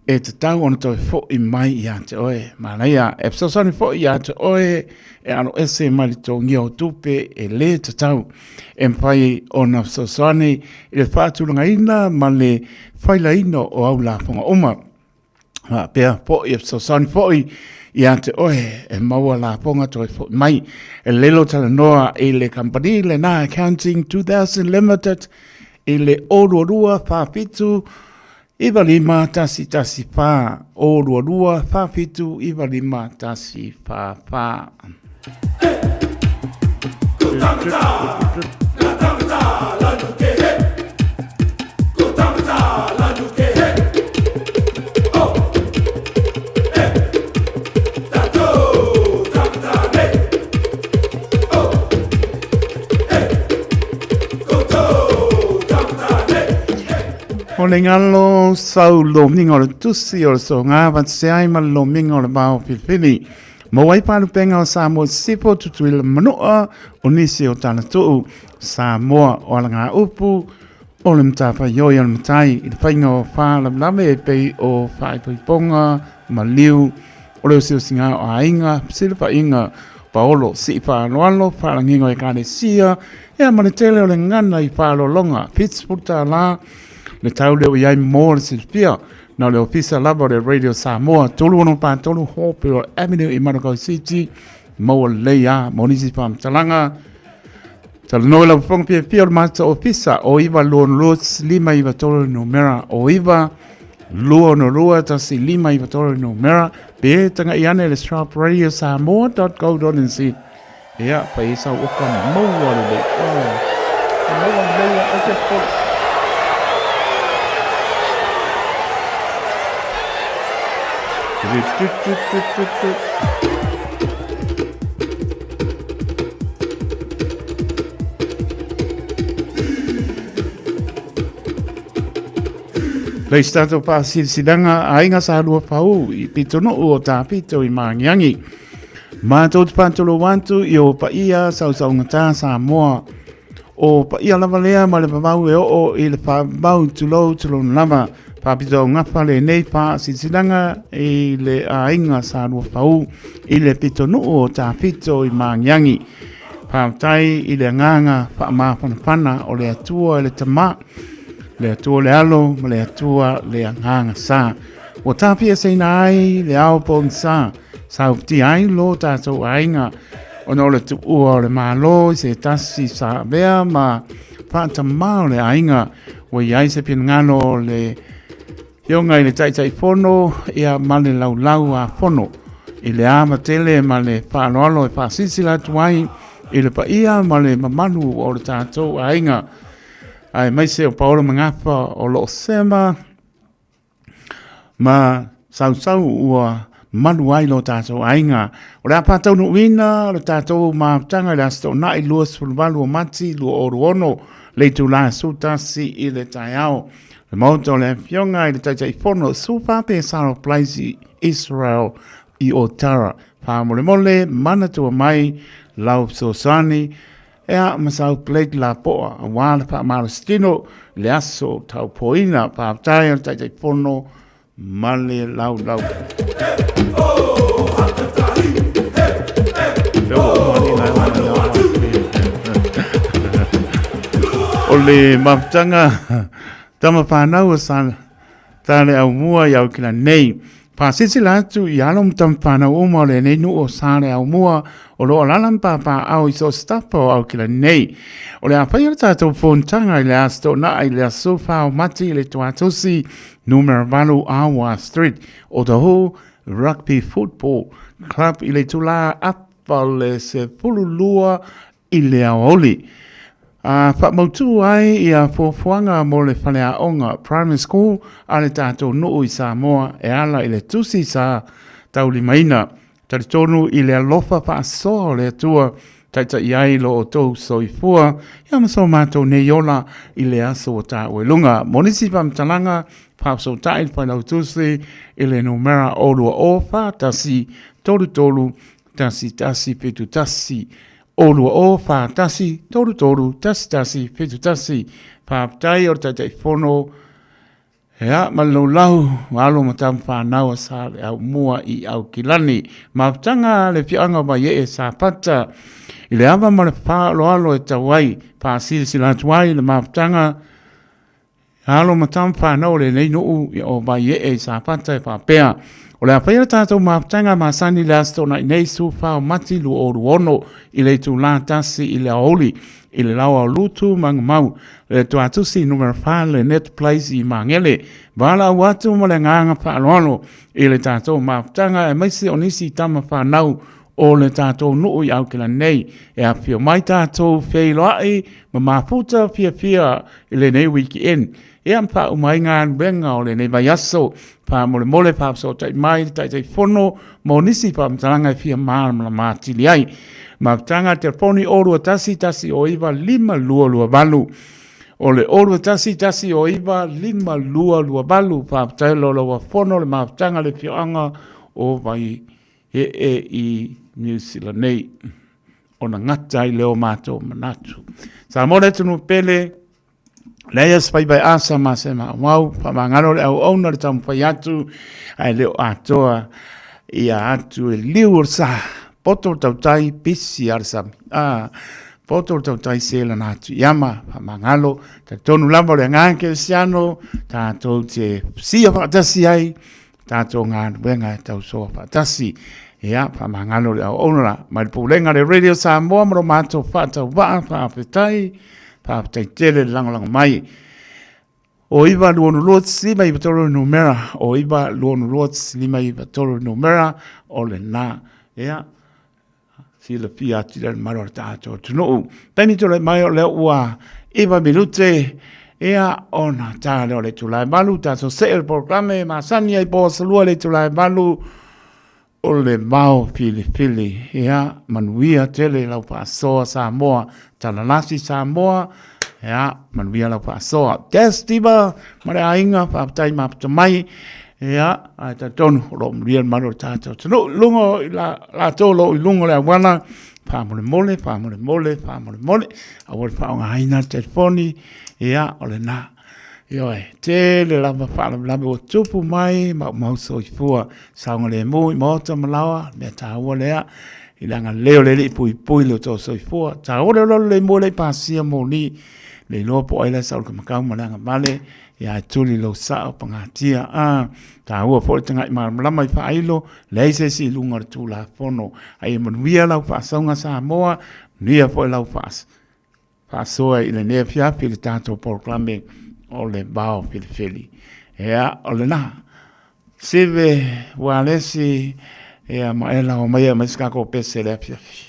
S16: e tatau ona toe fo'i mai ia te oe. Manaia, e fesoasoani fo'i ia te oe e alo ese mai le togia o tupe e lē tatau e mafai ona fesoasoani i le faatulagaina ma le failaina o au lafoga uma. Faapea fo'i e fesoasoani fo'i ia te oe e maua lafoga toe fo'i mai. E lelo talanoa i le kamupani lena Accounting 2000 Limited i le 022 47 95 1 1 4 022 47 95 1 4 4. O le ngalo sau lomiga o le tusi o le soga vateseai ma le lomiga o le vao filifili. Maua ai palupenga o Samoa Sisifo, Tutuila Manua, o nisi o Talatuu, Samoa o Alagaupu, o le matafaioi o le matai i le faiga o faalavelave e pei o faaipoipoga, maliu, o le osiosiga o aiga, fesilafaiga, paolo, sii faaaloalo, faalagiga o ekalesia, ia ma le tele o le gana i faaaloaloga, $70 le tau lea ua i ai mo le silafia. Na o le ofisa lava o le Radio Samoa, 363 Hawfield Avenue i Manukau City, maua lelei a mo nisi faamatalaga. Talanoa i lau fofoga fiafia o le matou ofisa o 922 593 numera o 922 1593 numera pe taga'i ane le shopradiosamoa.co.nz. Ia, fai ai sau oka maua lelei. Oh, maua lelei a oke pole. Lei se tatou faasilasilaga aiga sa lua pau i pitonuu o Tapito i Maagiagi. Matou te faatulou atu i o paia sausaugata Samoa. O paia lava lea ma le vavau e oo i le faavavau tulou tulou lava. Faapito augafa lenei faasilasilaga i le aiga sa lua pau i le pitonuu o Tapito i Maagiagi. Faafetai i le agaga faamafanafana o le Atua i le Tama, le Atua le Alo ma le Atua le Agaga Sa. Ua tafieseina ai le ao pogisa, sautia ai lo tātou aiga, ona o le tuua o le Malo i se tasi sa avea ma faatamā o le aiga, ua i ai se finagalo o le Afioga i le Taitaifono ia ma le laulau a fono i le ava tele ma le faaaloalo e faasilasila atu ai i le paia ma le mamalu o le tatou aiga, aemaise o Paolo Magafa o lo o sema. ma sausau ua malu ai lo tatou aiga. O le a faataunuuina o le tatou mafutaga i le Aso Toonai 28 o Mati 2026 le itula e 11 i le taeao. Le Maota o le Afioga i le Taitaifono Sufa Pesaro Place Israel i Otara. Faamolemole manatua mai lau fesoasoani ea ma sau plate lapoa aua le faamalositino i le aso taupoina. Faafetai a le Taitaifono ma le laulau. O le mafutaga tama whanau o sa tale au mua i Aukila nei. Whasisila atu i alo ma tama whanau uma o lenei nuu o Sale au mua o lo o lala ma pāpā au i so stapa o Aukila nei. O le a whai o le tātou fonotaga i le aso Toonai i le aso 4 o Mati i le Tuatosi Numera 8 Awa Street, Otahuhu Rugby Football Club i le itulā apa o le 12 i le aoauli. A faamautū ai ia fuafuaga mo le faleaoga Primary School a le tatou nuu i Samoa e ala i le tusi sa taulimaina. Talitonu i le alofa faasoa o le Atua, taitai ai lo outou soifua, ia ma so matou nei ola i le aso ua taua i luga. Mo nisi faamatalaga, faafesootai le Failautusi i le numera 020 41 33 11 71. 020 41 33 11 71. Faafetai o le Taitaifono. Ea, ma le laulau, alo ma tama whanau a sa le au mua i Aukilani. Mafutaga le afioaga o Vaiee Safata. I le ava ma le faaaloalo e tau ai, faasilasila atu ai le mafutaga alo ma tama whanau o lenei nuu o Vaiee i Safata e faapea. O le a faia le tatou mafutaga masani i le Aso Toonai nei 14 o Mati 2026 i le itulā 1 i le aoauli i le laoa o Lutu Magamau, le Tuatusi Numera 4 le Net Place i Magele. Valaau atu ma le agaga faaaloalo i le tatou mafutaga aemaise o nisi tama fanau o le tatou nuu i Aukilani nei e afifio mai tatou feiloai ma mafuta fiafia i lenei weekend. Ia ma faauma ai galuega o lenei vaiaso. Faamolemole faafesootai mai le Taitaifono mo nisi faamatalaga e fia malamalama atili ai. Mafutaga telefoni 021 109 5228. O le 021 109 5228. Faafetai lo lau fono le mafutaga le afioaga o Vaiee i Niu Sila nei. Ona gata ai lea o matou manatu. Samoa le atunuu pele, Leai a se faiva e asa ma se maumau, faamagalo le auauna le taumafai atu, ae le o atoa ia atu e liu o le sa. Poto le tautai, pisi a le sami. Ah, poto le tautai se lana atu i ama, faamagalo, talitonu lava o le agaga kerisiano, tatou te sia faatasi ai, tatou galuega e tausoa faatasi. Ia, faamagalo le auauna la. Mai le pulega le Radio Samoa ma lo matou faatauvaa, faafetai, faafetai tele le lagolago mai. O 9 2 2 5 9 3 numera, o 9 2 2 5 9 3 numera o lena. Ia, silafia atili ai le mamalu o le tatou atunuu. Taimi tulai mai o lea ua 9 minute ia ona ta lea o le itula e 8, tatou see le polokalame masani ai po aso lua le itula e 8 o le vao filifili. Ia manuia tele lau faasoa Samoa, talalasi Samoa, ia manuia lau faasoa. Des Steva ma le aiga, faafetai mafuta mai. Ia, ae talitonu o lo o manuia le mamalu o le tatou atunuu i luga o latou o lo o i luga o le auala, faamolemole, faamolemole, faamolemole, aua le faaaogaina le telefoni, ia, o lena. Ioe, tele lava faalavelave ua tupu mai, maumau soifua, saogalemu i maota ma laoa, mea taua lea, i le agalelei o le Alii puipui lo outou soifua. Taua le oloolo le imua le i pasia moli, le iloa po o ai la e saolokamakau ma le agavale, Ia e tuli lou sao pagatia a taua foi le tagai malamalama i faailo, leai se isi i luga o le Tulafono. A ia manuia lau faasauga Samoa, manuia foi lau faasoa i lenei afiafi i le tatou polokalame o le Vao Felefeli. Ia, o lena. Sive Ualesi, ia ma ela o mai mai se kako pese le afiafi.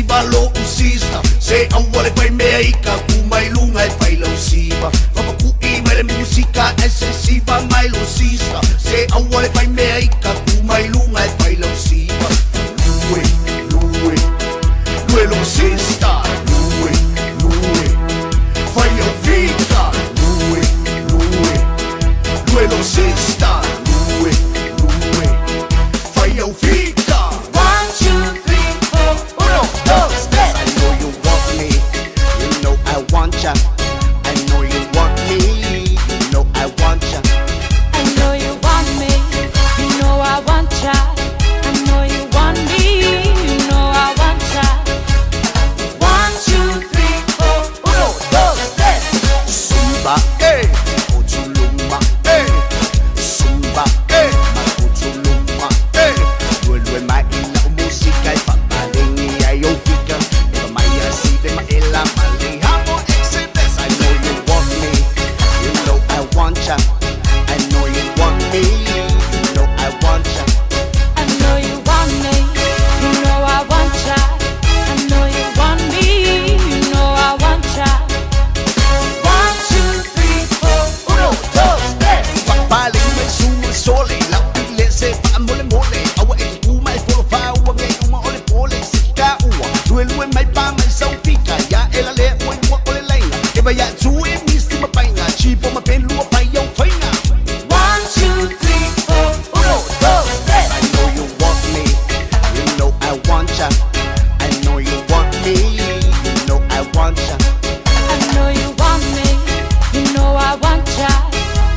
S18: siva lo'u sista Se aua le faimea i ka ku mai luga e fai lau siva Fapaku'i mai le miusika e se siva mai lo sista Se aua le faimea i ka ku mai luga e fai lau siva Lue, lue, lue lo sista Lue, lue, fai au fika Lue, lue, lue lo sista Lue, lue, fai au fika
S6: 1, 2, 3, 4, uno, dos, tres.
S5: I know you want me, you know I want ya. I know you want me, you know I want ya.
S6: I know you want me, you know I want ya. I know you want me, you know I want ya. 1, 2, 3, 4, uno, dos, tres.
S5: Zumba, eh, Otuluma, eh. Zumba, eh, Makutuluma, eh. Lue lue maila o musika e fapalengi ai o fika. Eva maia si ve maela malihamo exhibes. I know you want me, you know I want ya. I know you want me, you know I want ya.
S6: I know you want me, you know I want ya. I know you want me, you know I want ya. 1, 2, 3, 4, uno, dos, tres.
S5: Papale mai su sole la pile se fa mole mole awa e ku mai folo fa ua nge uma ole pole se ka ua lue lue mai pa mai sau fika ya ela le ua ua ole laina e ba ya tu e misti ma paina chipo ma pen lua pai au faina
S6: 1, 2, 3, 4, uno, dos, tres.
S5: I know you want me, you know I want ya. I know you want me, you know I want ya.
S6: I know you want me, you know I want ya.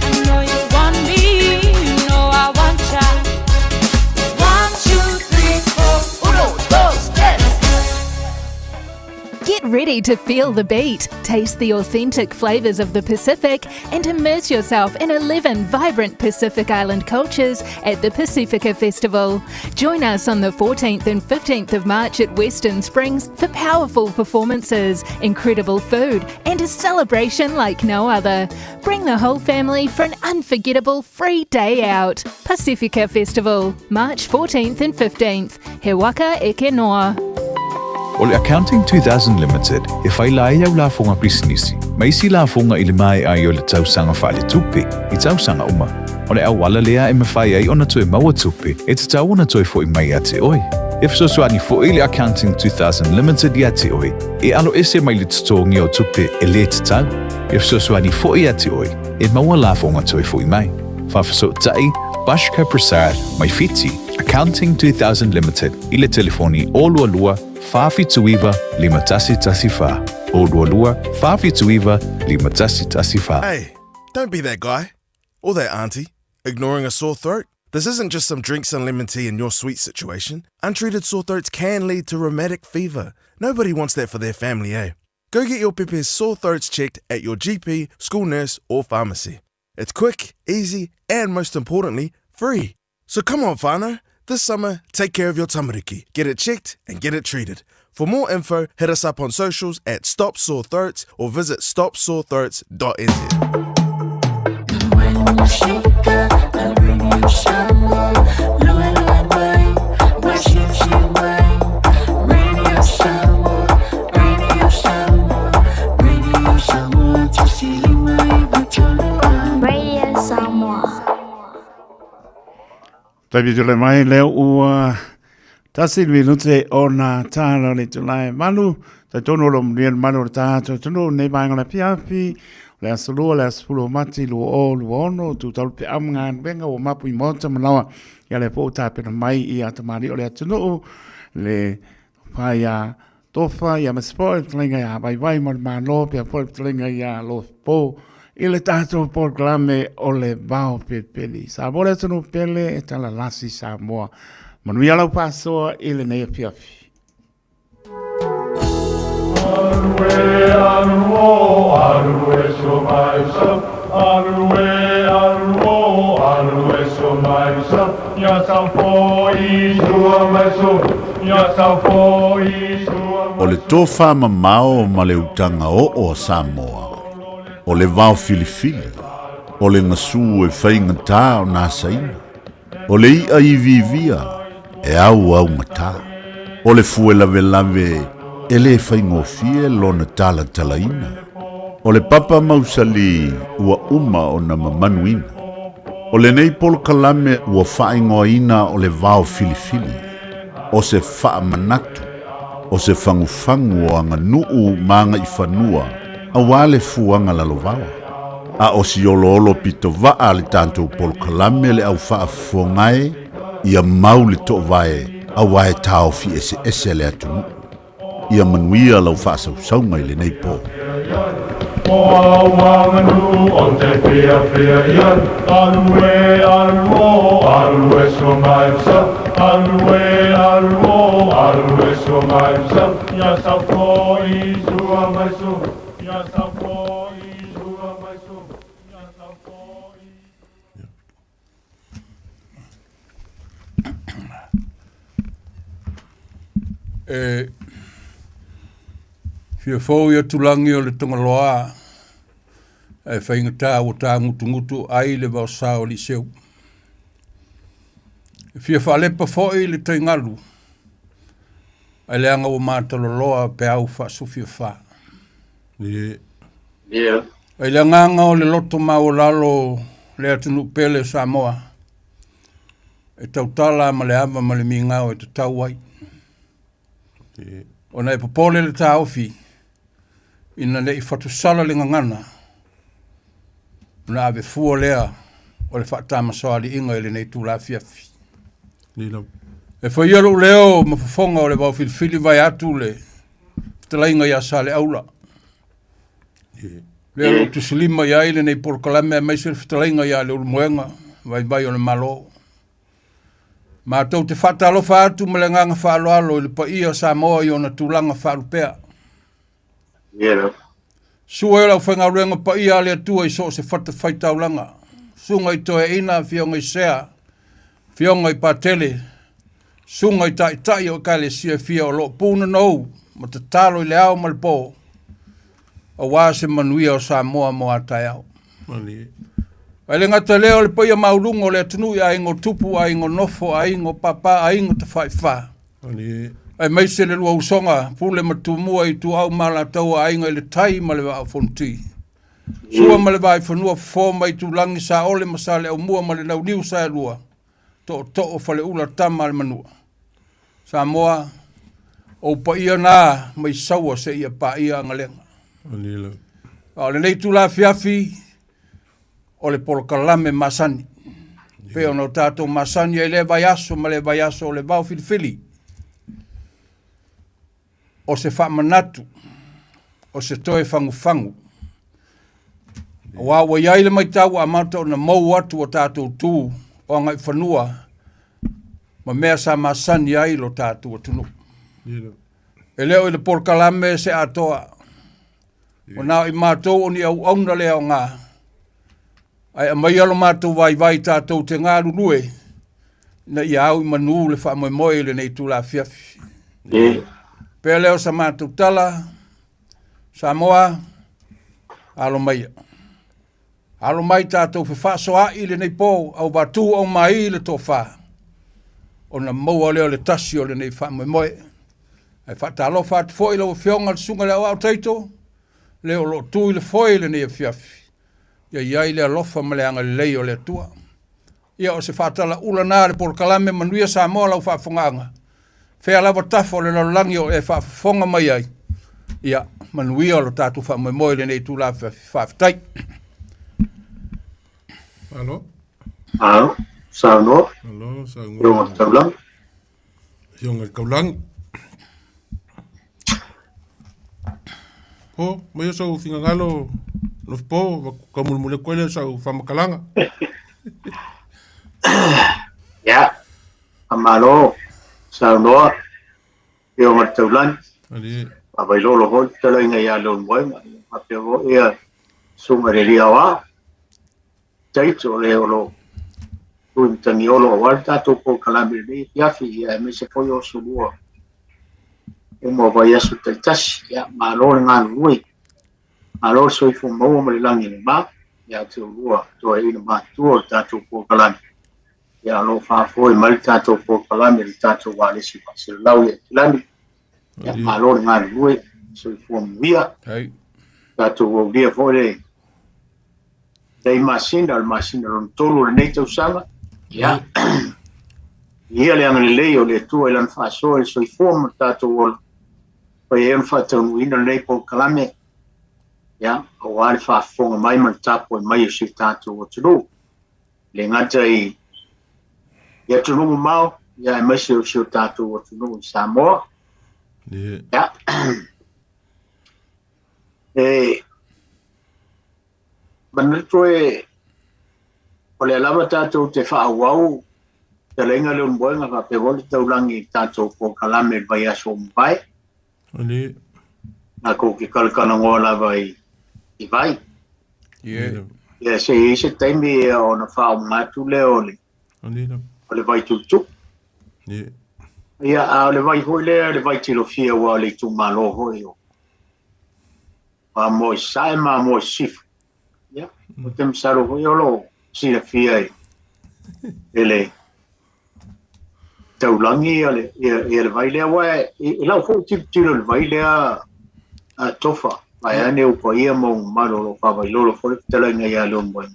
S6: I know you want me, you know I want ya. 1, 2, 3, 4, uno, dos, tres.
S9: Get ready to feel the beat, taste the authentic flavours of the Pacific, and immerse yourself in 11 vibrant Pacific Island cultures at the Pacifica Festival. Join us on the 14th and 15th of March at Western Springs for powerful performances, incredible food, and a celebration like no other. Bring the whole family for an unforgettable free day out. Pacifica Festival, March 14th and 15th. He waka eke noa.
S11: O le Accounting 2000 Limited e faila ai au lafoga pisinisi ma isi lafoga i le maea ai o le tausaga faaletupe i tausaga uma. O le auala lea e mafai ai ona toe maua tupe e tatau ona toe fo'i mai ia te oe. E fesoasoani fo'i le Accounting 2000 Limited ia te oe e aloese mai le totogi o tupe e lē tatau. E fesoasoani fo'i ia te oe e maua lafoga toe fo'i mai. Faafesootai Bashka Prasad mai Fiti, Accounting 2000 Limited i le telefoni 022 479 5114. 022 479 5114.
S10: Hey, don't be that guy. Or that auntie, ignoring a sore throat. This isn't just some drinks and lemon tea in your sweet situation. Untreated sore throats can lead to rheumatic fever. Nobody wants that for their family, eh? Go get your pepe's sore throats checked at your GP, school nurse, or pharmacy. It's quick, easy, and most importantly, free. So come on, whānau. This summer, take care of your tamariki. Get it checked and get it treated. For more info, hit us up on socials at Stop Sore Throats or visit stopsorethroats.nz.
S24: Radio Samoa.
S16: Taimi tule mai lea ua tasi le minute ona tāla o le itula e malu. Tai tonu o lo manuia le malu o le tātou atunuu nei vaega o le afiafi, o le aso lua, le aso fulu o Mati, 2026, tu taulu pe au ma galuega ua mapu i maota manawa ia lea foi ua tapena mai i a tamalii o le atunuu, le tofa ia Tofa ia aemaise foi le fetalaiga ia Vaivai ma le Malo, pea foi le fetalaiga ia Lopo i le tatou polokalame o le Vao Pelipeli. Samoa le atunuu pele e talalasi Samoa. Manuia lau faasoa i lenei afiafi.
S3: O le tofa mamao ma le utaga oo a Samoa, o le vao filifili, o le gasu e faigata ona asaina, o le i'a iviivia e auaugatā, o le fue lavelave e lē faigofie lona talatalaina. O le papa mausali ua uma ona mamanuina. O lenei polokalame ua faaigoaina o le vao filifili, o se faamanatu, o se fagufagu o aganuu ma agaifanua auā le fuaga lalovaoa. A o si oloolo pitovaa a le tatou polokalame le au faafofoga e, ia mau le toovae auā e taofi eseese le atunuu. Ia manuia lau faasausauga i lenei po.
S12: E fia fou ia tulagi o le Tagaloa ae faigata ua tagutugutu ai le vaosa o Liseu. E fia faalepa foi le taigalu ae leaga ua mataloloa peau faasufiafa. Ai le agaga o le loto maualalo le atunuu pele o Samoa e tautala ma le ava ma le migao e tatau ai. Ona e popole le taofi ina ne i fatusala le gagana ona ave fua lea o le faatamasoaliiga i lenei itula afiafi. E faia lou leo ma fofoga o le vaofilifili vaeatu le fetalaiga ia Saleaula. Lea o lo o tusilima i ai lenei polokalame aemaise le fetalaiga ia Leulumoega, vaivai o le Malo. Matou te faatalofa atu ma le agaga faaaloalo i le paia o Samoa i ona tulaga faalupea. Sua e o le aufaigaluega paia a le Atua i so o se fatafaitaulaga, susuga i toeaiina, afioga i sea, afioga i patele, susuga i taitai o Ekalesia e fia o lo o punonou ma tatalo i le ao ma le po, aua se manuia o Samoa mo a taeao. Ae le gata lea o le paia maualuga o le atunuu i aiga o tupu, aiga o nofo, aiga o papa, aiga o tafaifa. Aemaise le lua usoga, Pule ma Tumua, Ituau ma Alataua, Aiga i le Tai ma le Vaa o Fonoti. Sua ma le Vaifanua, Fofo ma Itulagi, Saole ma Saleaaumua ma le Launiu Saelua, Tootoo o Faleula, Tama a le Manua. Samoa, ou paia na mai Saua seia paia Agalega. A o lenei itula afiafi, o le polokalame masani. Pei ona o tatou masani ai lea vaiaso ma lea vaiaso o le vao filifili. O se faamanatu, o se toe fagufagu. Aua ua i ai le matau ua amata ona mou atu o tatou tu o agaifanua ma mea sa masani ai lo tatou atunuu. E le o i le polokalame se atoa, Ua na o i matou o ni auauna le aoga, ae aumaia lo matou vaivai tatou te galulue ina ia au i manu le faamoemoe i lenei itula afiafi. Pea lea o sa matou tala, Samoa, alo maia. Alo mai tatou fefaasoaai i lenei po, auvatū aumaī le tofa, ona maua lea o le tasi o lenei faamoemoe. Ae faatalofa atu foi i lau Afioga le Susuga i le Aoao Taito, le o lo o tu i le foe i lenei afiafi, ia i ai le alofa ma le agalelei o le Atua. Ia, o se faatalaula na a le polokalame Manuia Samoa lau faafofogaaga. Fea lava tafa o le lalolagi o e faafofoga mai ai, ia, manuia lo tatou faamoemoe i lenei itula afiafi. Faafetai.
S15: Malo.
S13: Malo, saunoa.
S15: Malo, saunoa.
S13: Afioga i le Taulagi.
S15: Afioga i le Taulagi. Po, mai o sau finagalo Lofipo, taumolimoli atu ai lea o sau faamatalaga.
S13: Ia, faamalo saunoa Afioga i le Taulagi. Faavailolo foi le fetalaiga ia Leulumoega, faapea foi ia Susuga i le Alii Aoao, Taito le o lo o tu i Matagiolo aua le tatou polokalame i lenei afiafi, ia aemaise foi o aso lua uma o vaiaso taitasi. Ia, malo le galulue, malo le soifua maua ma le lagi e mama ia te oulua toeaiina matutua o le tatou polokalame. Ia, o lo o faafoe mai le tatou polokalame i le tatou ualesi faaselelau i Aukilani. Ia, malo le galulue, soifua manuia. Tatou aulia foi le lei masina, o le masina lona tolu o lenei tausaga. Ia, ia le agalelei o le Atua i lana faasoa i le soifua ma le tatou ola, fai ai ona faataunuuina lenei polokalame, ia, aua le faafofoga mai ma le tapuai mai o si o tatou atunuu. E le gata i i atunuu mamao, ia aemaise o si o tatou atunuu i Samoa. Ia. E manatu e o lea lava tatou te faaauau fetalaiga Leulumoega faapea foi le taulagi i tatou polokalame i le vaiaso ua mavae. Tatou te talatalanoa lava i i vai. Ia se i ai se taimi ona faauma atu lea o le o le vai tututu. Ia, a o le vai foi lea, le vai tilofia aua o le itumalo foi o Amoa i Sasae ma Amoa i Sisifo. Ia, ou te masalo foi o lo o silafia e, e le taulagi ia le, ia, ia le vai lea. Aua i, i lau foi tilotilo i le vai lea a Tofa, vaeane ou paia ma ou mamalu o lo o faavailolo foi le fetalaiga ia Leulumoega.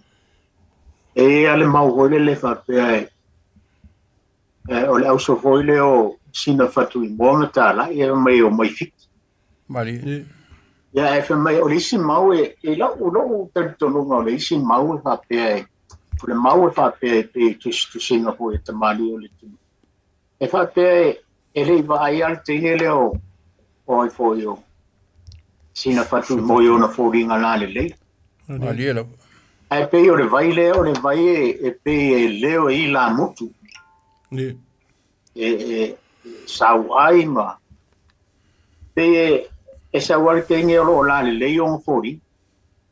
S13: E i ai lava le mau foi lele faapea e, e, o le auso foi lea o sina Fatuimoa ma Talai e mai o mai Fiti.
S12: Malie.
S13: Ia, ae fai mai, o le isi mau e, e lau, lou talitonuga o le isi mau e faapea e, o le mau e faapea e pei e tusitusiga foi e tamalii o le atunuu. E faapea e, e le i vaai lava le teine lea o, o ai foi o sina Fatuimoa i ona foliga lalelei.
S12: Malie lava.
S13: Ae pei o le vai lea, o le vai e, e pei e leo e ilamutu. E, e sau ai ma pei e, e sau ai le teine o lo o lalelei ona foliga.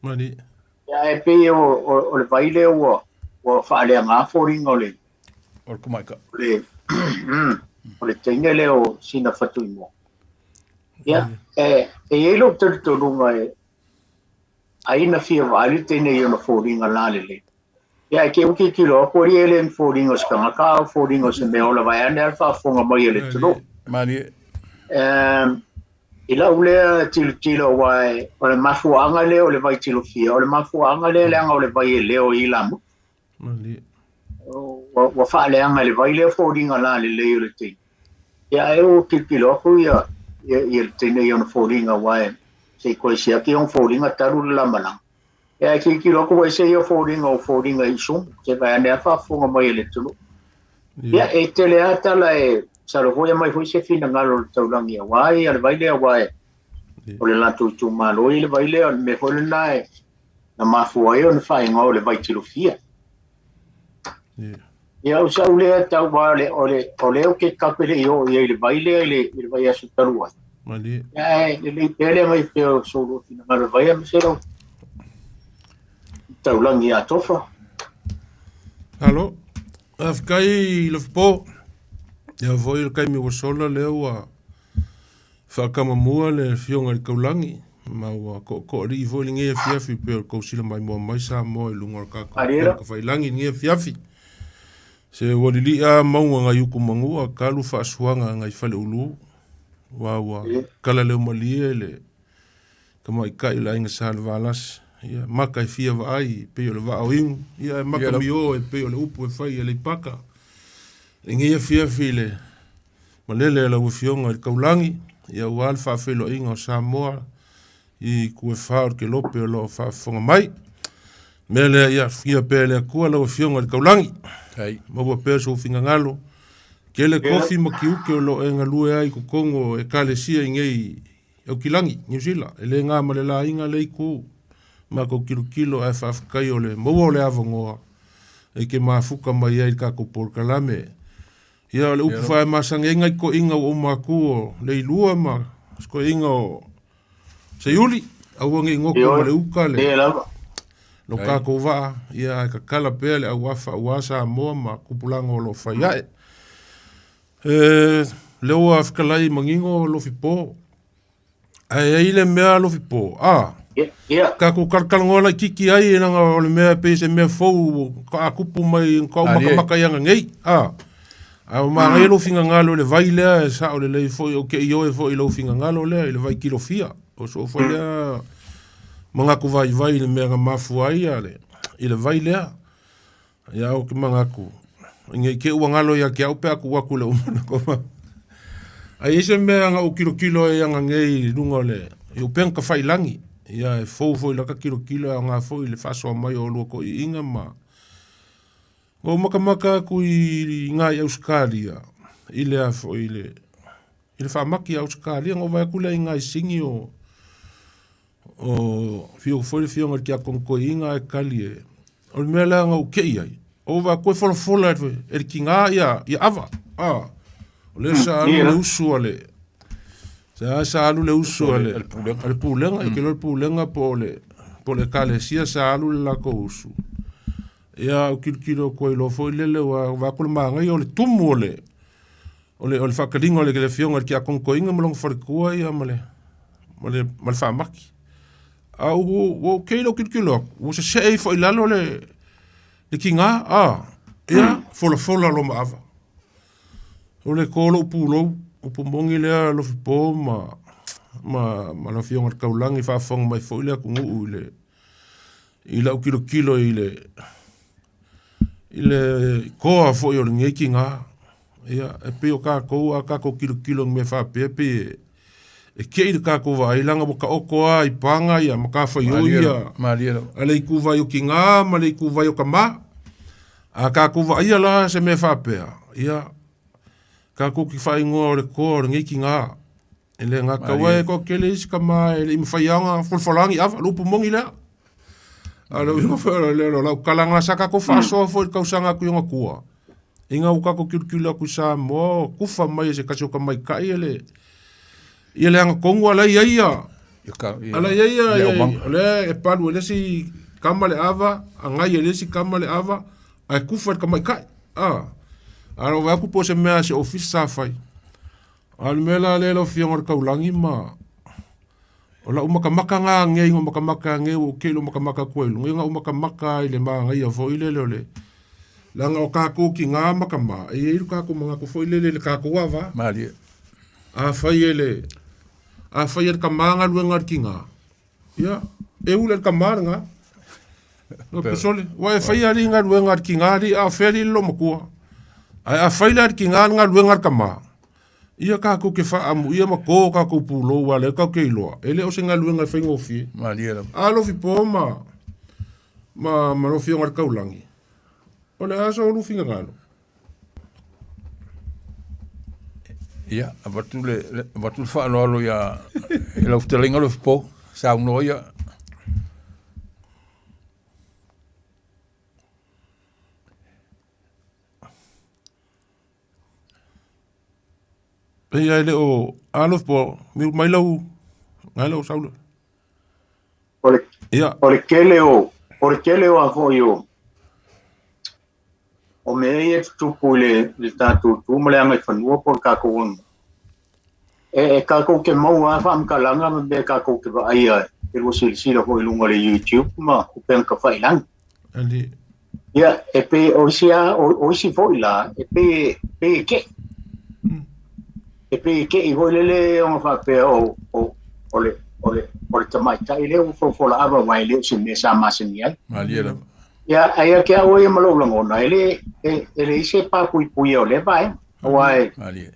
S14: Malie.
S13: Ia, ae pei o, o, o le vai lea ua, ua faaleaga foliga o le,
S12: O le tamaitai.
S13: o le, o le teine lea o sina Fatuimoa. Ia, e, e i ai lou talitonuga e, ai na fia vaai le teine i ona foliga lalelei. Ia, e te ua tilotilo atu alii e le ni foliga o se tagata a o foliga o se mea ola vaeane lava le faafofoga mai a le atunuu.
S12: Malie.
S13: I lau lea tilotilo aua e, o le mafuaaga lea o le vai tilofia, o le mafuaaga lea leaga o le vai e leo i ilamutu.
S14: Malie.
S13: Ua, ua faaleaga e le vai lea foliga lalelei o le teine. Ia, ae ua tilotilo atu ia, ia, ia le teine i ona foliga aua e, se i toe siaki ona foliga talu le la malaga. Ia, ae tilotilo atu ua ese ia foliga o foliga i sumu, se vaeane lava faafofoga mai a le atunuu. Ia, e tele lava tala e masalo foi aumai foi se finagalo o le taulagi aua ia le vai lea aua e o le latou itumalo i le vai lea, o le mea foi lena e na mafua ai ona faaigoa o le vai tilofia. Ia, o sau lea tau aua o le, o le, o lea ou te tatou te le i oo i ai i le vai lea i le, i le vaiaso talu ai.
S14: Malie.
S13: Ia, ae lelei pea le aumai pea o so lua finagalo i le vai aemaise lau taulagi ia Tofa.
S14: Alo, faafetai Lofipo. Ia foi le taimi ua sola lea ua faatamamua le Afioga i le Taulagi ma ua tootooalii foi lenei afiafi pei o le tou sila maimoa mai Samoa i luga o le tatou upegatafailagi i lenei afiafi. Se ua lili'a mauga nai utu manua talu faasuaga nai faleulu aua ua kala leo malie le tamaitai o le aiga Sa Levalasi. Ia, maka e fia vaai pei o le vaa o inu, ia e maka mio e pei o le upu e fai e Aleipata. Lenei afiafi i le malele a lau Afioga i le Taulagi, ia aua le faafeiloaiga o Samoa i itu e fa o le kelope o lo o faafofoga mai. Mea lea, ia afugia pea e le Atua lau Afioga i le Taulagi. Maua pea sou finagalo. Tele kofi ma tiute o lo o e galue ai i totonu o Ekalesia i nei Aukilagi, Niu Sila, e le gā ma le laina le itu matou tilotilo ae faafetai o le maua o le avanoa e te mafuta mai ai i le tatou polokalame. Ia o le upu faemasani ai nai toeaiina ua uma atu o Leilua ma si toeaina o Seiuli, aua ne i goto ma le uta le lo tatou vaa, ia ae tatala pea le auafa aua Samoa ma tupulaga o lo o fai ae. E, lea ua fetalai manino Lofipo. Ae i ai le mea Lofipo, a, tatou talatalanoa laitiiti ai leaga o le mea e pei se mea fou faatoa tupu mai faatoa ou matamata i ana nei, a. A ua magaia lou finagalo i le vai lea e sao lelei foi o ke ioe foi i lou finagalo lea i le vai kilofia. O soo foi lea mangaku vaivai i le mea na mafua ai ia le, i le vai lea. Ia o ke mangaku, nei te i ua galo ia te au pe a tuu atu i le uma na koma. Ai ai se mea na ou tilotilo ai ananei i luga o le, i upega tafailangi. Ia e fou foi i laka tilotilo e aoga foi i le faasoa mai o oulua toeaiina ma na ou matamata atu i ina i Ausetalia i le a foi i le i le faamati a Ausetalia na ou vaai atu lea i ina i Sini o o afio foi le afioga i le Tiakono Toeaina ae tali e o le mea lea na ou tei ai o ou vaai atu e folafola e le tiga ia ia ava a o lea sa alu le usu a le sa sa alu le usu a le a le pulega e ke le pulega po o le po o le ekalesia sa alu le latou usu ia ou tilotilo atu ai loa foi lele ua vaai atu le manaia o le tumu o le o le o le faataliga o le le afioga i le Tiakono Toeaina ma lona faletua ia ma le ma le ma le faamati. A ua ua okay lou tilotilo atu, ua sesee ifo i lalo le le tiga, a ia folafola loa ma ava. O le to o lou pulou, upu moni lea Lofipo ma ma ma le afioga i le Taulagi faafofoga mai foi le atunuu i le i lau tilotilo i le i le toa foi o lenei tiga. Ia, e pei o tatou a tatou tilotilo i mea faapea e pei e e kei le tatou vaai leaga ua taoto lava i paga ia matafaioi ia a le ituvai o tiga ma le ituvai o tama. A tatou vaaia la se mea faapea, ia, tatou te faaigoa o le toa o lenei tiga. E le gata aua e toatele isi tama e le i mafai lava ona folafola ni ava, o le upu moni lea. A o le uiga foi o le o lau tala na sa tatou faasoa foi i le tausaga atu i ona tua, ina ua tatou tilotilo atu i Samoa o tufa mai e se tasi o tamaitai e le ia le agatonu a la e i ai ia a la e i ai ia o lea e palu e le isi tama le ava, agai e le isi tama le ava, ae tufa i le tamaitai. A o vaai atu po o se mea a se ofisa sa fai. A o le mea la lea lau Afioga o le Taulagi ma o lau matamata lena anei na matamata anei ua ou kei lou matamata atu ai i luga, ia na ou matamata i le manaia foi lele o le leaga o tatou tina ma tama e i ai lo tatou manatu foi lele i le tatou ava.
S12: Malie.
S14: Afai e le afai e le tama galuega a le tina, ia e ula i le tama lena. No pesole, ua e faia alii galuega a le tiga alii, a o fea alii le loomatua. Ae afai la e le tiga le galuega a le tama, ia tatou te faaamuia ma to tatou pulou aua o lea tatou te iloa, e le o se galuega e faigofie.
S12: Malie lava.
S14: A alofi po ma, ma, ma lau Afioga i le Taulagi, o le a so lufinagalo?
S12: Ia, avatu le, le, avatu le faaaloalo ia i lau fetalaiga Lofipo, saunoa ia.
S14: Pei e le o a Lofipo, mute mai lau, ngai lau saula.
S13: O le,
S14: Ia.
S13: o le tele o, o le tele o a foi o, o mea ia e tutupu i le, le tatou tu ma le agaifanua po o le tatou aganuu, e, e tatou te maua lava faamatalaga ma mea tatou te vaaia e lua silasila foi i luga o le YouTube ma upega tafailagi.
S14: Ali.
S13: Ia, e pei o isi a, o, o isi foi la, e pei, pei e kei. E pei e kei foi lele ona faapea o, o, o le, o le, o le tamaitai lea ua folafola ava aua e le o se mea sa masani ai.
S12: Malie lava.
S13: Ia, ae ia te au ia ma lou lagona, e le, e, e leai se papuipuia o lea vaega. Aua e,
S12: Malie.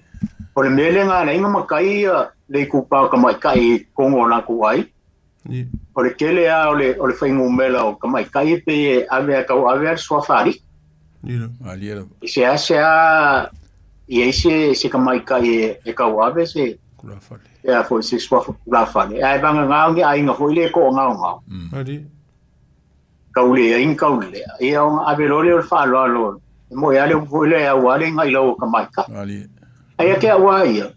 S13: o le mea lea na ala ai ona matai ia le itupa o tamaitai i totonu o latou aiga. O le tele lava o le, o le fuainumera o tamaitai e pei e ave a tau ave lava le suafa alii.
S12: Malie lava.
S13: I seasea i ai se, se tamaitai e, e tau ave se,
S12: Tulafale.
S13: se a foi se suafa tulafale. Ae vagana o ni aiga foi lea e toagaogao.
S14: Ali.
S13: Tau leai ni tau lelea. Ia ona ave loa lea o le faaaloalo. E moni lava le upu foi lea e aua le gailau o tamaitai.
S12: Malie.
S13: Ae ia te au lava ia,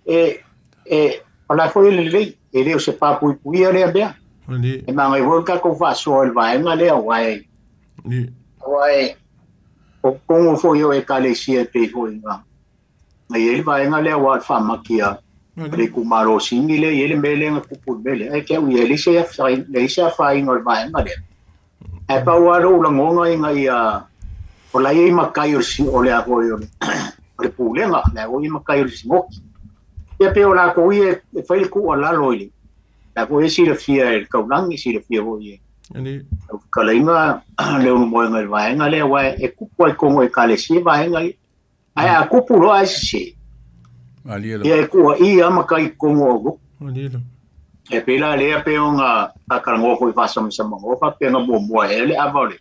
S13: e, e, o la foi e lelei, e le o se papuipuia lea mea.
S14: Ali.
S13: E magai foi le tatou faasoa i le vaega lea, aua e,
S14: Ali.
S13: aua e, o totonu foi o ekalesia e pei foi na, na i ai le vaega lea aua o le faamati a le itumalo o Sini lea e i ai le mea lea na tupu i le mea lea. Ae te au ia, e leai se leai se afaina o le vaega lea. Ae pau lava lou lagona ina ia O la e i ai matai o le o le a foi o le o le pulega, la foi e i ai matai o le sigoki. Ia pei o latou ia e fai le tuualalo i le la foi e silafia e le taulagi, silafia foi e lau fetalaiga Leulumoega i le vaega lea, aua e tupu lava i totonu o Ekalesia vaega ia. Ae a tupu loa ae sese, ia e tuuaia lava matai i totonu o aulotu. E pei la lea pei ona faatalanoa foi faasamasamagoa faapea na muamua ea le ava o le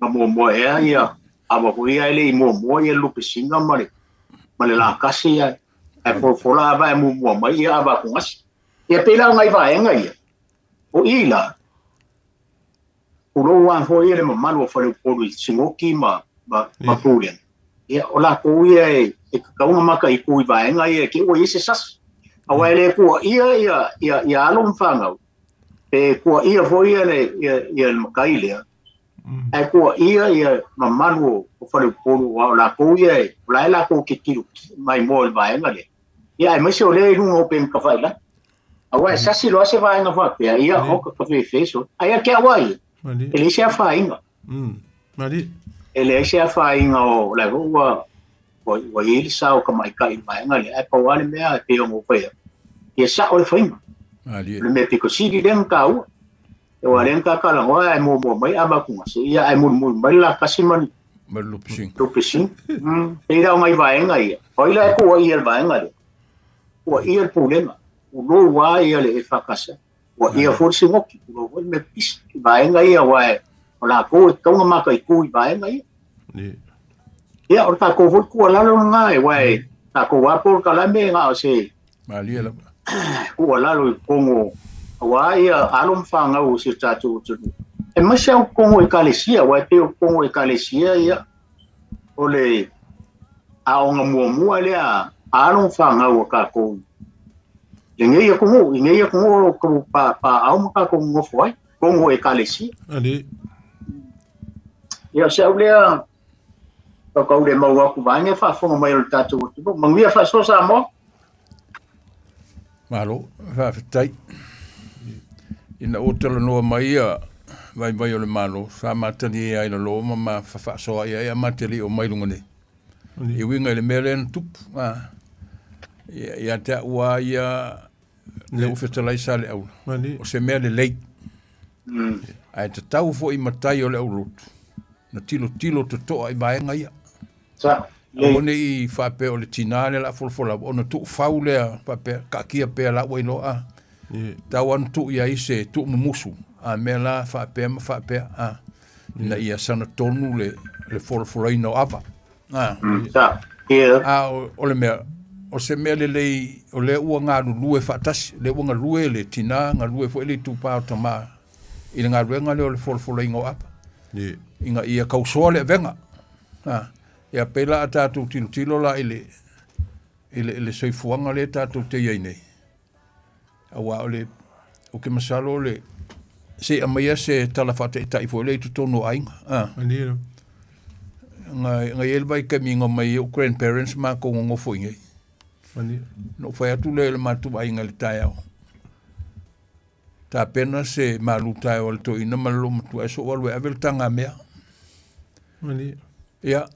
S13: na muamua ea ia ava foi ia ae le i muamua ia le lupesina ma le ma le lakasi ae ae folafola ava ae muamua mai ia ava atugasi. Ia pei la o nai vaega ia, o i la, pulou lava foi le mamalu o faleupolu i Sigoki ma ma ma Pulega. Ia o latou ia e e tatau ona mataitu i vaega ia te i ua i ai se sasi. Aua e le tuuaia ia ia ia alo ma fanau, pe tuuaia foi ia le ia ia le matai lea, ae tuuaia ia mamalu o faleupolu aua o latou ia e o la e latou te tilotilo maimoa i le vaega lea. Ia aemaise o lea e i luga o upega tafailagi. Aua e sasi loa se vaega faapea, ia oka ka fefe so. Ae ia te au lava ia, e leai se afaina. E leai se afaina o la e foi ua ua i ai le sao o tamaitai i le vaega lea, ae pau lava le mea e pei ona ou fai atu, ia sao le faiga. O le mea pito sili lea ona taua. Aua o lea na ta talanoa ae muamua mai Amatugase, ia ae mulimuli mai le Lakasi ma le Lupesina. Pei la o nai vaega ia, o ai la e tuuaia i le vaega lea? Tuuaia le Pulega, tulou lava ia le EFKS, tuuaia foi le Sinoti, tulou foi le Metotisi i vaega ia aua o latou e tatau ona mataitu i vaega ia. Ia, o le tatou foi tuualalo lena, aua e tatou lava polokalame na o se tuualalo i totonu aua ia alo ma fanau o si o tatou atunuu, aemaise lava totonu o Ekalesia, aua e pei o totonu o Ekalesia ia, o le aoga muamua lea a alo ma fanau a tatou i lenei atunuu, i nei atunuu o lo o papaau ma tatou nonofo ai, totonu o Ekalesia. Ia, o si au lea tautaulemau atu vaeane faafofoga mai o le tatou atunuu. Manuia faasoa Samoa.
S12: Malo, faafetai. Ina ua talanoa mai ia vaivai o le Malo, sa matagi ai i lalo ma ma fafaasoa i ai a ma te le i omai i luga nei. I uiga i le mea lea na tupu. Ia, ia te au lava ia, lea ua fetalai Saleaula, o se mea lelei. Ae tatau foi i matai o le aulotu na tilotilo totoa i vaega ia. Aua ne i faapea o le tinā lea o le a folafola ona tuufau lea faapea taatia pea la ua iloa a. Tau lava ona tuu i ai se tuumumusu a mea la faapea ma faapea a ina ia sagatonu le le folafolaina o ava. A, a o le mea o se mea lelei o lea ua galulue faatasi, lea ua galue le tinā, galue foi le itupa o tama i le galuega lea o le folafolaina o ava. Ina ia tausoa le avega. A, ia pei la a tatou tilotilo la i le, i le, i le soifuaga lea tatou te i ai nei, aua o le, ou te masalo o le, se i aumaia se tala faataitai foi lea i totonu o aiga. A. Na, na i ai le vaitaimi na omai ai ou grandparents matou nonofo i inei. Na ou fai atu lea i le matou aiga i le taeao, Tapena se malu taeao a le toeaina ma le loomatua ae soo alu e ave le tagamea. Ia,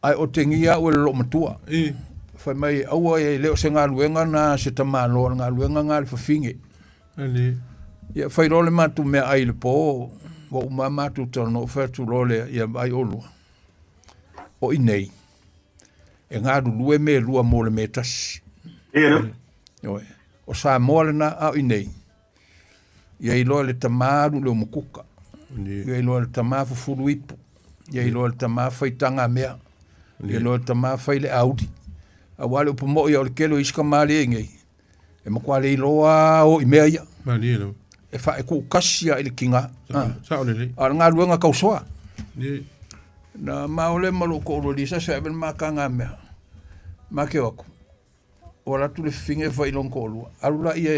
S12: ae otegia au e le loomatua. Fai mai, aua e le o se galuega na a se tamaloa, o le galuega na a le fafine. Ia, fai loa le matou meaai i le po, ua uma lava matou talanoa, ou fai atu loa lea, ia vaai oulua, o i nei, e galulue mea e lua mo le mea e tasi. Ioe. O Samoa lena, a o i nei, ia iloa e le tama alu i le umukuka, ia iloa e le tama fufulu ipu, ia iloa e le tama fai tagamea, ia iloa e le tama fai le auli. Aua le upu moi o le tele o isi tama lea i nei, e matua le iloa o i mea ia. E fa e tuutasi lava i le tiga. A o le galuega tausoa. Na ma o le ma lou toalua Lisa se ave le ma tagamea. Ma ke o atu. Ua alu atu le fafine e fai i lona toalua, alu laia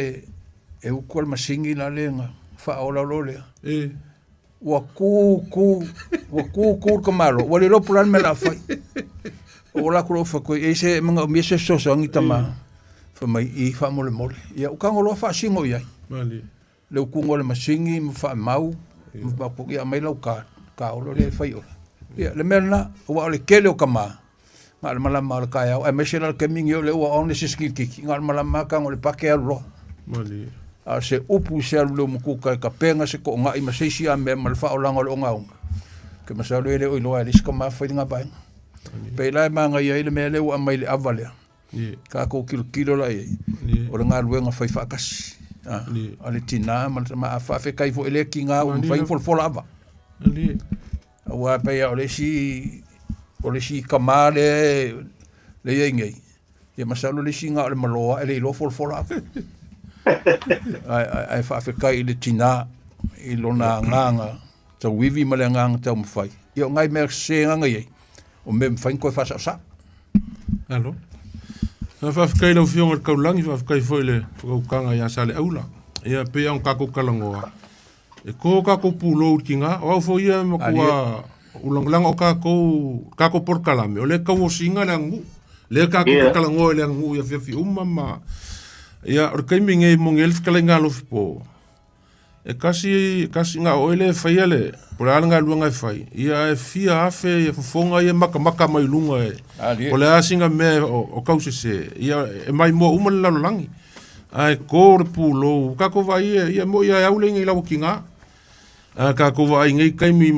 S12: e utu le masini la lea na faaola loa lea. Ua tu tu, ua tu tu le tamaloa, ua le iloa po o le a le mea o le a fai. Ou alu atu loa ou fai atu ai, e se manaomia se fesoasoani tama? Fai mai, i faamolemole. Ia ou tago loa faasino i ai. Le utuga o le masini ma faamau, ma faapea, ia aumai lau card. Kaolo lea e fai oe. Ia, le mea lena, aua o le tele o tama, na o le malama o le taeao, aemaise la le taimi lenei o lea ua on le isi kilikiki, na o le malama lava tago i le pake alu loa.
S14: Malie.
S12: A o se upu i se alu leo matuka e tapena se toonai ma se isi a mea ma le faaolaga o le ogaoga, ou te masalo e le o iloa e le isi tama fai lena vaega. Pei la e manaia ai le mea lea ua aumai i le ava lea, tatou tilotilo la i ai, o le galuega fai faatasi a le tina ma le tama. A faafetai foi i lea tina ua mafai ona folafola ava. Aua e pei lava o le isi, o le isi tama lea e i ai nei, ia masalo le isi na o le malo lava e le iloa folafola ava. Ae faafetai i le tina i lona agaga tauivi ma le agaga taumafai. Ia o nai mea sese na na i ai, o mea e mafai ona toe faasaosao.
S14: Malo. Na faafetai i lau Afioga i le Taulagi, faafetai foi i le whakaukanga ia Saleaula. Ia, pei ona tatou talanoa, e kō tatou pulou i le tiga, o au foi ia e matua ulagolago o tatou, tatou polokalame, o lea e tauosiga le aganuu. Lea tatou te talanoa i le aganuu i afiafi uma ma, ia, o le taimi lenei e moni ai le fetalaiga a Alofipo, E kasi, kasi na o oe lea e faia le, po o le a le galuega e fai, ia ae fia afe ia fofoga ia matamata mai luga e, po o le a sina mea o, o tausese, ia e maimoa uma le lalolagi. Ae ko le pulou, tatou vaai ia, ia moi ia e au le inga i lau atiga. A tatou vaai nei taimi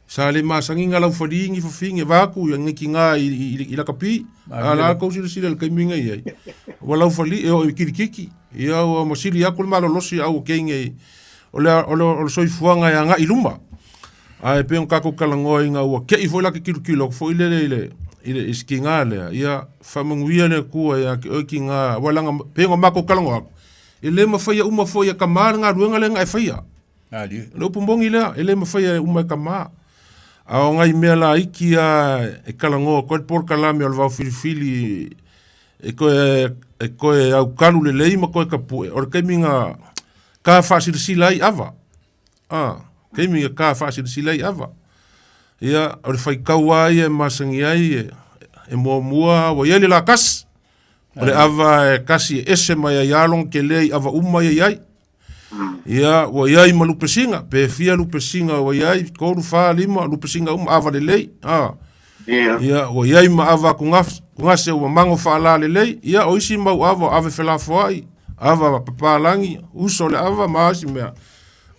S14: Sa le masani nga lau fali ni fafine vaeatu ia nei tina i lakapi. A la tou silasila i le taimi na i ai, ua lau fali e oo i kilikiki. Ia ua masili atu le malolosi a ua kei nei, o le, o le, o le soifuaga e agai i luma. Ae pei ona tatou talanoa ina ua kei foi la te tilotilo atu foi lele i le, i le, i si tiga lea, ia faamanuia le Atua ia te oe tiga, aua leaga pei ona matou talanoa atu, e le mafaia uma foi e tama le galuega lea na e faia. O le upu moni lea, e le mafaia e uma e tama. A o nai mea laiti lava e talanoa atu ai le polokalame o le vaofilifili e toe, e toe aukalu lelei ma toe tapue, o le taimi na ta faasilasila ai ava. A, taimi na ta faasilasila ai ava. Ia, o le faitau lava ia e masani ai, e, e muamua ua i ai le lakasi. O le ava e kasi e ese mai ai lava lona tele i ava uma ia i ai. Ia, ua i ai ma lupesiga, pe fia lupesiga ua i ai, 3, 4, 5, lupesiga uma, ava lelei, a. Ia, ua i ai ma ava kugase ua mago faalā lelei, ia, o isi mau ava o ave felafoai, ava papalagi, uso le ava ma isi mea.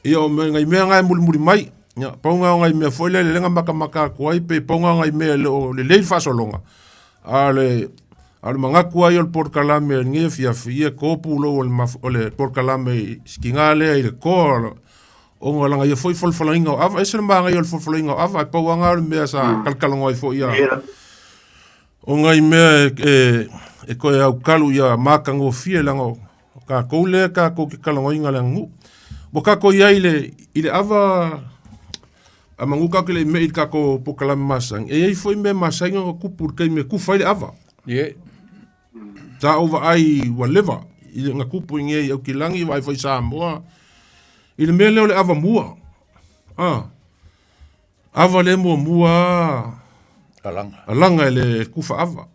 S14: Ia, o mea, nai mea na e mulimuli mai. Ia, pau na o nai mea foi lele, lea na matamata atu ai, pe pau na o nai mea e le o lelei le faasologa. A o le, a o le manatu lava ia o le polokalame o lenei afiafi, ia to pulou o le, o le polokalame i si tiga lea i le toa, ona o lana ia foi folafolaina o ava, ese le manaia o le folafolaina o ava, ae pau lava lena o le mea sa talatalanoa ai foi ia, o nai mea e, e, e toe aukalu ia matagofie, leaga o tatou lea tatou te talanoaina le aganuu. Ua tatou i ai i le, i le ava a manu tatou te le i me'i i le tatou polokalame masani, e i ai foi mea masani ona tupu i le taimi e tufa ai le ava.
S12: Ie.
S14: Sa ou vaai ua leva i na tupu i nei i Aukilagi, vaai foi i Samoa, i le mea lea o le ava mua. Ah. Ava lea muamua
S12: Alaga.
S14: Alaga e le kufa ava.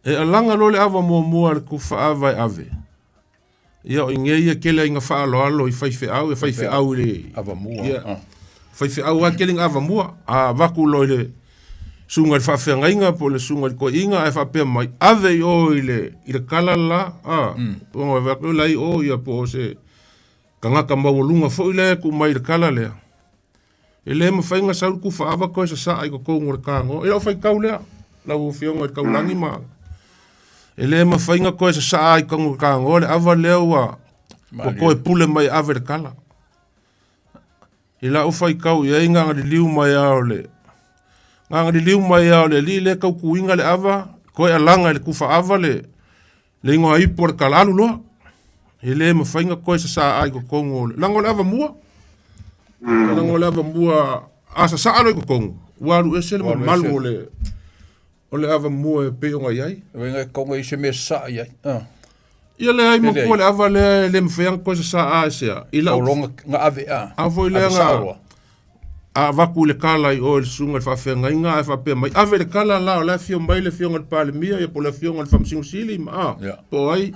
S14: E alaga loa le ava muamua a le kufa ava e ave. Ia o i nei ia tele ai ina faaaloalo i faifeau, e faifeau i le
S12: ava mua.
S14: Ia. Faifeau lava tele ina ava mua. A avatu loa i le susuga i le faafeagaiga po o le susuga i le toeaina ae faapea mai, ave i o i le i le kala la, a. Ona ave atu la i o ia po o se tagata maualuga foi la e tuu mai i le kala lea. E le mafai ona sau le kufa ava toe sasaa i totonu o le tanoa. I lau faitau lea, lau Afioga i le Taulagi ma... E le mafai ona toe sasaa i totonu o le tanoa le ava lea ua, ua toe pule mai e ave le kala. I lau faitau i ai na ona liliu mai lava o le... Na ona liliu mai lava o le alii lea e tautuina le ava, toe alaga i le kufa ava le, le igoa ipu o le kala, alu loa. E le mafai ona toe sasaa i totonu o le... Leaga o le ava mua. Leaga o le ava mua, a sasaa loa i totonu, ua alu ese le mamalu o le, o le ava mua e pei ona i ai.
S12: Uiga e tatau ona i ai se mea e sasaa i ai.
S14: Ia leai matua le ava lea e le mafai ona toe sasaa e sea. I lau...
S12: Tauloga na ave a.
S14: A foi lea na... A avatu i le kala i o i le susuga i le faafeagaiga ae faapea mai, ave le kala la o la e afio mai le afioga i le Palemia ia po o le afioga i le Faamasino Sili ma a, po o ai.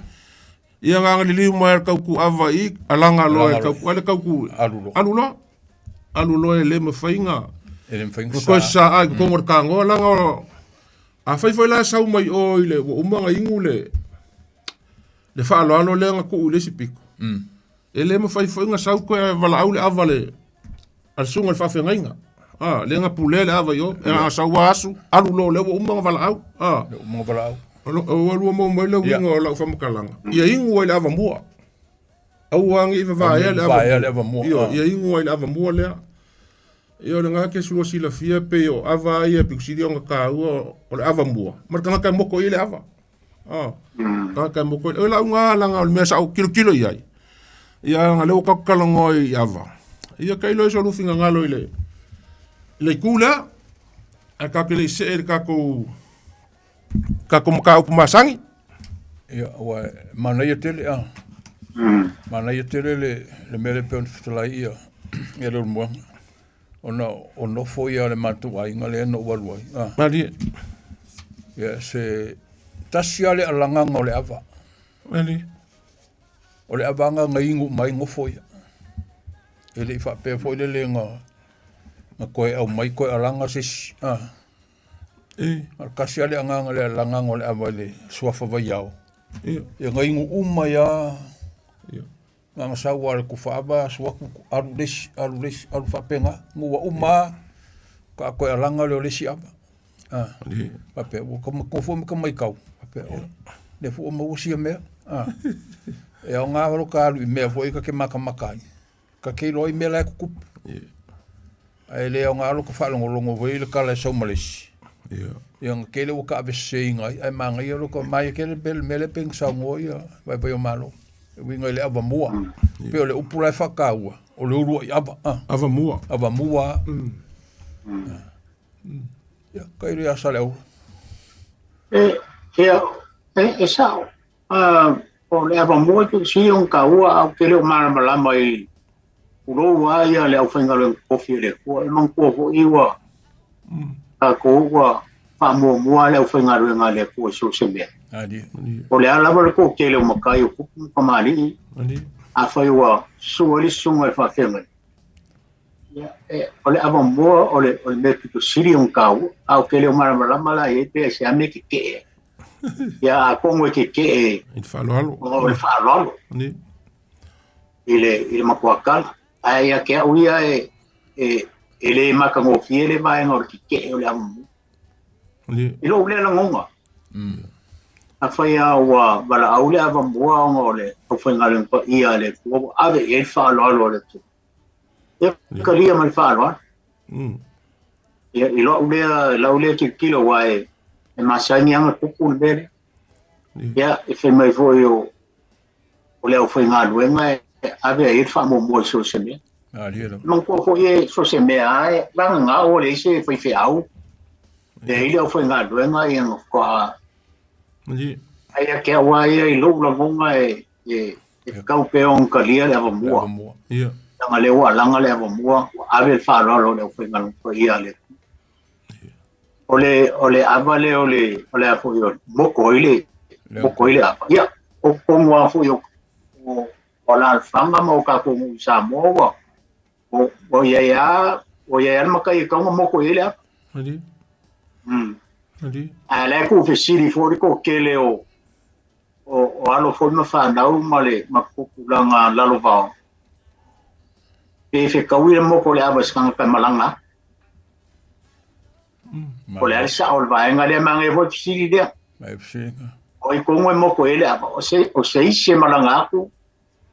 S14: Ia na ona liliu mai lava i le tautuava i i, alaga loa i le tautu, ai le tautu, alu loa. alu loa e le mafai na
S12: E le mafai na
S14: toe
S12: sa.
S14: sasaa i totonu o le tagoa leaga afai foi la e sau mai o i le ua uma ona inu le le faaaloalo lea na tuu i le isi pito e le mafai foi ona sau toe valaau le ava le a le susuga i le faafeagaiga a lea na pulea le ava i o e a sau a asu alu loa lea ua uma ona valaau a
S12: uma ona valaau
S14: ua lua maua mai le uiga o lau faamatalaga ia inu ai le ava mua aua ne i vavaea le
S12: Vavaea le ava mua,
S14: Ioe,
S12: ah.
S14: ia inu ai le ava mua lea. Ia o lena ke sua silafia pei o ava ia pito sili ona taua o le ava mua. Ma le tagata e moko i ai le ava. Ah. Tagata e moko i o lau ngā langa o le mea sa ou kilokilo i ai. Ia nga lea ua tatou talanoa i ava. Ia tailo e so lu finagalo i le i le itu lea. Ae tatou te le i see i le tatou tatou mataupu masani.
S12: Ia, ua manaia tele a. Manaia tele le, le mea lea pei ona fetalai ia, ia Leulumoega. Ona o nofo ia le matou aiga lea na ou alu ai. Ah.
S14: Malie.
S12: Ia, se tasi lava le alagaga o le ava.
S14: Malie.
S12: O le avaga na inu uma ai nofo ia. E le i faapea foi lele na, na toe aumai toe alaga se isi. Ah.
S14: E.
S12: Na o le tasi lava le agaga le alagaga o le ava i le suafa vaiao.
S14: Ia.
S12: Ia na inu uma ai lava.
S14: Ia.
S12: Na ona sau lava o le tufa ava asu atu alu le isi, alu le isi, alu faapena. Ua uma lava, faatoa toe alaga lea o le isi ava. Ah.
S14: Ia.
S12: Faapea ua ta matua foi ma ta matau, faapea, oh, lea foi ua maua sia mea. Ah. E aoga lou ta alu i mea foi ta te matamata ai. Ta te iloa ai mea la e tutupu. Ae le aoga lou ta faalogologo foi i le tala e sau ma le isi. Ia na tele ua taaveseseina ai, ae manaia lou ta manaia tele le mea lea pei ona saunoa ia vaivai o Malo. E uiga i le avamua. Pei o le upu la e faataua, o le uluai ava. Ah.
S14: Avamua.
S12: Avamua. Ia, tailo ia Saleaula.
S13: E, ia, e, e sao. O le avamua e sili ona taua ae ou te le o malamalama i pulou lava ia le aufaigaluega totofi a le Atua. E manatua foi ua tatou ua faamuamua le aufaigaluega a le Atua i so o se mea. O le a lava le toatele o matai o tupu ma tamalii, afai ua susu ai le susuga i le faafeagaiga, ia, o le avamua o le mea pito sili ona taua, ae ou te le o malamalama la i ai pe aisea mea tetee ai. Ia, atonu e tetee
S14: I le faaaloalo.
S13: ona o le faaaloalo i le matuakala. Ae ia te au ia e, e, e le matagofie le vaega o le tetee o le avamua. I lou lea lagona. Afai lava ua valaau le avamua ona o le aufaigaluega paia a le Atua ua ave i ai le faaaloalo a le Atua. Ia talia ma le faaaloalo. Ia, i lou lea, lau lea tilotilo aua e, e masani lava ona tupu le mea lea. Ia, e fai mai foi o, o le aufaigaluega e ave ai le faamuamua i so o se mea. Manatua foi e so o se mea lava e vagana ua leai se faifeau, leai le aufaigaluega ia na faatoa Ae ia te au lava ia i lou lagona e, e, e tatau pea ona talia le avamua.
S14: Ia.
S13: Leaga lea ua alaga le avamua, ua ave le faaaloalo i le aufaigaluega paia a le Atua. O le, o le ava lea o le, o le a foi o le moko ai le, moko ai le ava. Ia, o totonu lava foi o, o, o alaalafaga ma o tatou nuu i Samoa ua, ua, ua i ai lava, ua i ai lava le matai e tatau ona moko i ai le ava. Ae la e tuufesili foi le toatele o, o, o alo foi ma fanau ma le ma tupulaga lalovaoa, pe fetaui le moko o le ava i se tagata e malaga atu. O le a le sao o le vaega lea, manaia foi le fesili lea. O ai tonu e moko i ai le ava, o se, o se isi e malaga atu,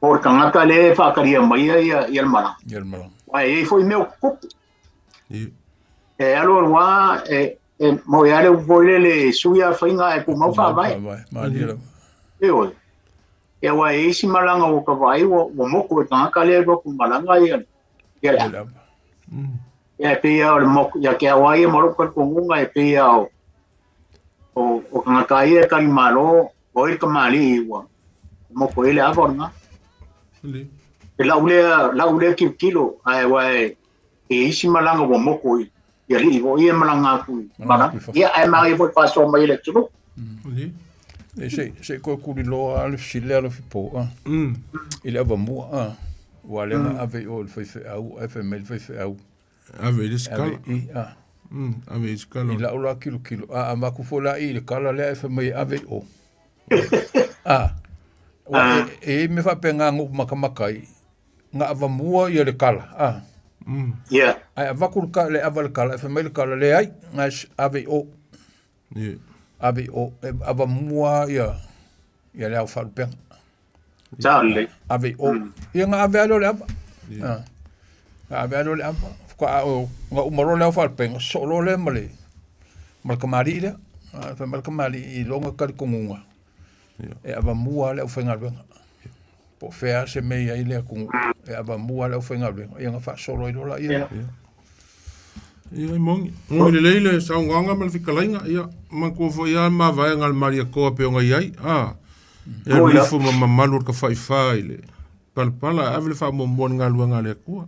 S13: po o le tagata lea e faatalia maia ia, ia le malaga.
S12: Ia le malaga.
S13: Aua e i ai foi mea o tutupu. E alu alu lava, e, e mau ai lava le upu foi lele, e sui lava faiga ae tumau faavae. Ioe. Ia aua e i ai isi malaga ua ta vaai ua, ua moku e le tagata lea e alu atu i malaga ia, ia le ava. Ia e pei lava o le moku, ia te au lava ia ma lou talitonuga e pei lava o, o, o tagata ia e tali malo, o ai le tamalii ua moku ai le ava o lena. E lau lea, lau lea tilotilo, ae aua e, e i ai isi malaga ua moku i, i alii foi ia e malaga atu i malaga. Ia, ae manaia foi le faasoa mai e le atunuu.
S12: E se, se i toe tuliloa lava le fesili lea Alofi Po, a. I le avamua, a. Ua le na ave i o i le faifeau, ae fai mai le faifeau.
S14: Ave i le isi
S12: Ave
S14: kala.
S12: i, a.
S14: Ave i isi kala.
S12: I lau la kilokilo, a avatu foi la i i le kala lea ae fai mai e ave i o. A. Ua e, e i ai mea faapena na ou matamata ai, na avamua ia le kala, a.
S13: Yeah.
S12: Ae avatu le ka, le ava i le kala, ae fai mai le kala, leai, na e ave i o.
S14: Yeah.
S12: Ave i o, e avamua ia, ia le ao faalupega.
S13: Sao lelei.
S12: Ave i o. Ia na ave lava lea o le ava. A. Na ave lava lea o le ava. Faatoa o, na uma loa le ao faalupega, sosoo loa lea ma le, ma le tamalii lea. A, fai mai le tamalii i lona talitonuga, e avamua lava le aufaigaluega. Po o fea lava se mea e i ai le atunuu, e avamua lava le aufaigaluega, ia ona faasolo ai loa lea.
S14: Ia, e moni. Moni lelei le saunoaga ma le fetalaiga. Ia, manatua foi lava le mavaega a le Malietoa pei ona i ai. A, e alu ifo ma mamalu o le tafaifa i le palapala ae ave le faamuamua i le galuega a le Atua.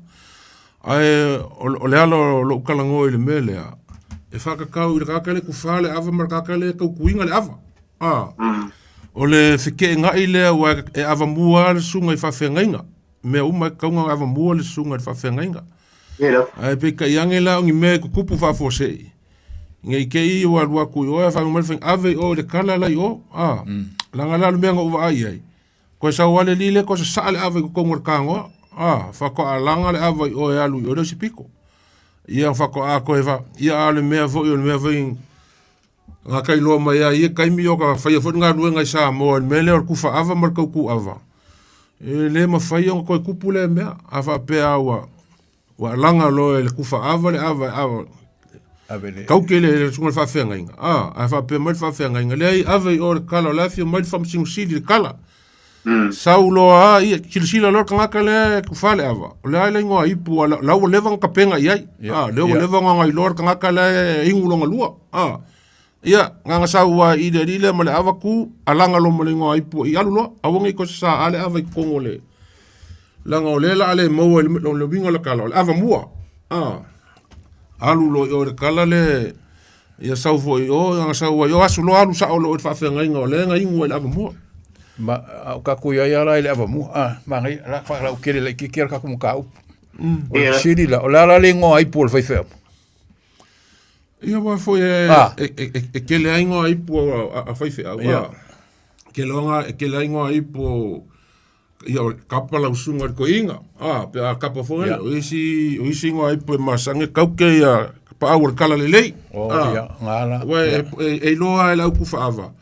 S14: Ae o le ala o lou talanoa i le mea lea, e faatatau i le tagata lea e tufa le ava ma le tagata lea e tautuina le ava. A, o le feteenai lea aua e avamua lava le susuga i faafeagaiga. Mea uma e tatau ona avamua le susuga i le faafeagaiga. Ae peitai ane la o ni mea e tutupu faafuasei, ne i te i ua alu atu i o ae faaiu mai le faiga, ave i o i le kala la i o. A, leaga la o le mea na ou vaai i ai, toe sau lava le alii lea toe sasaa le ava i totonu o le tagoa, a, faatoa alaga le ava i o e alu i o i le isi pito. Ia faatoa toe fa, ia a o le mea foi o le mea foi na ka iloa mai ai ia taimi o ka faia foi le galuega i Samoa i le mea lea o le tufa ava ma le tautu ava. E le mafai ona toe tupu lea mea. A faapea ua ua alaga loa e le tufa ava le ava e ava
S12: Ave le
S14: kau ke le susuga i le faafeagaiga. A, ae faapea mai le faafeagaiga, leai ave i o le kala, o la e afio mai le Faamasino Sili i le kala. Sau loa a ia, silasila loa le tagata lea e tufa le ava, o le a le igoa ipu, a la ua leva ona tapena i ai. A, lea ua leva ona iloa le tagata lea e inu lona lua. A, ia, na ona sau lava i le alii lea ma le ava tu, alaga loa ma le igoa ipu i alu loa, aua ne i toe sasaa le ava i totonu o le, leaga o lea o le a le maua i le uiga o le tala, o le ava mua. A, alu loa i o i le kala lea, ia sau foi i o, ia sau ai o, asu loa alu sao loa i le faafeagaiga o lea na inu ai i le avamua.
S12: Ma a o tatou i ai lava la i le avamua, a, manaia, la faalautele laitiiti lava le tatou mataupu. O le fesili la, o le a la le igoa ipu o le faifeau?
S14: Ia aua foi e, e, e, e, e tele ai igoa ipu a faifeau.
S12: Ia.
S14: Tele ona, e tele ai igoa ipu ia o kapa lau susuga i le toeaina, a, pe a kapa foi o isi, o isi igoa ipu e masani e kauke ia paau o le kala lelei.
S12: Oh,
S14: a,
S12: ia, ngala.
S14: Ua e, e, e iloa e le au kufa ava.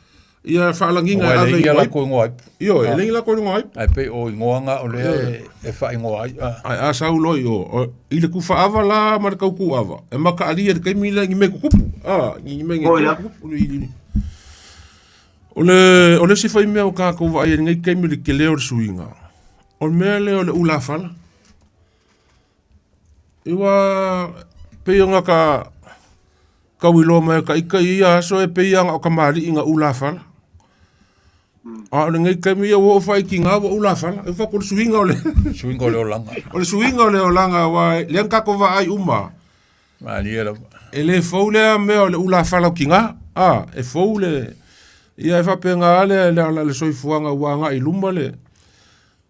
S14: Ia faalagiga
S12: e
S14: ave
S12: i lakou igoa ipu.
S14: Ioe, e leai ni lakou igoa ipu.
S12: Ae pei o igoa na o lea e faaigoa ai.
S14: Ae a sau loa i o, i le kufa ava la ma le tautu ava, e makaalia i le taimi lea ni mea e tutupu. A, ni mea e tutupu. O le, o le isi foi mea o tatou vaai ai i lenei taimi i le tele o le suiga, o le mea lea o le ulafala. Ua pei ona ka tau iloa mai e ka ita i ia aso e pei lava na o kamali'i na ulafala. A o lenei taimi ia ua oo faaikiga ua ulafala. E fai atu o le suiga o le
S12: Suiga o le olaga.
S14: O le suiga o le olaga aua lea na tatou vaai uma.
S12: Malie lava.
S14: E le fou lea mea o le ulafala o tiga. A, e fou le ia e faapena lava le le le soifuaga ua agai i luma le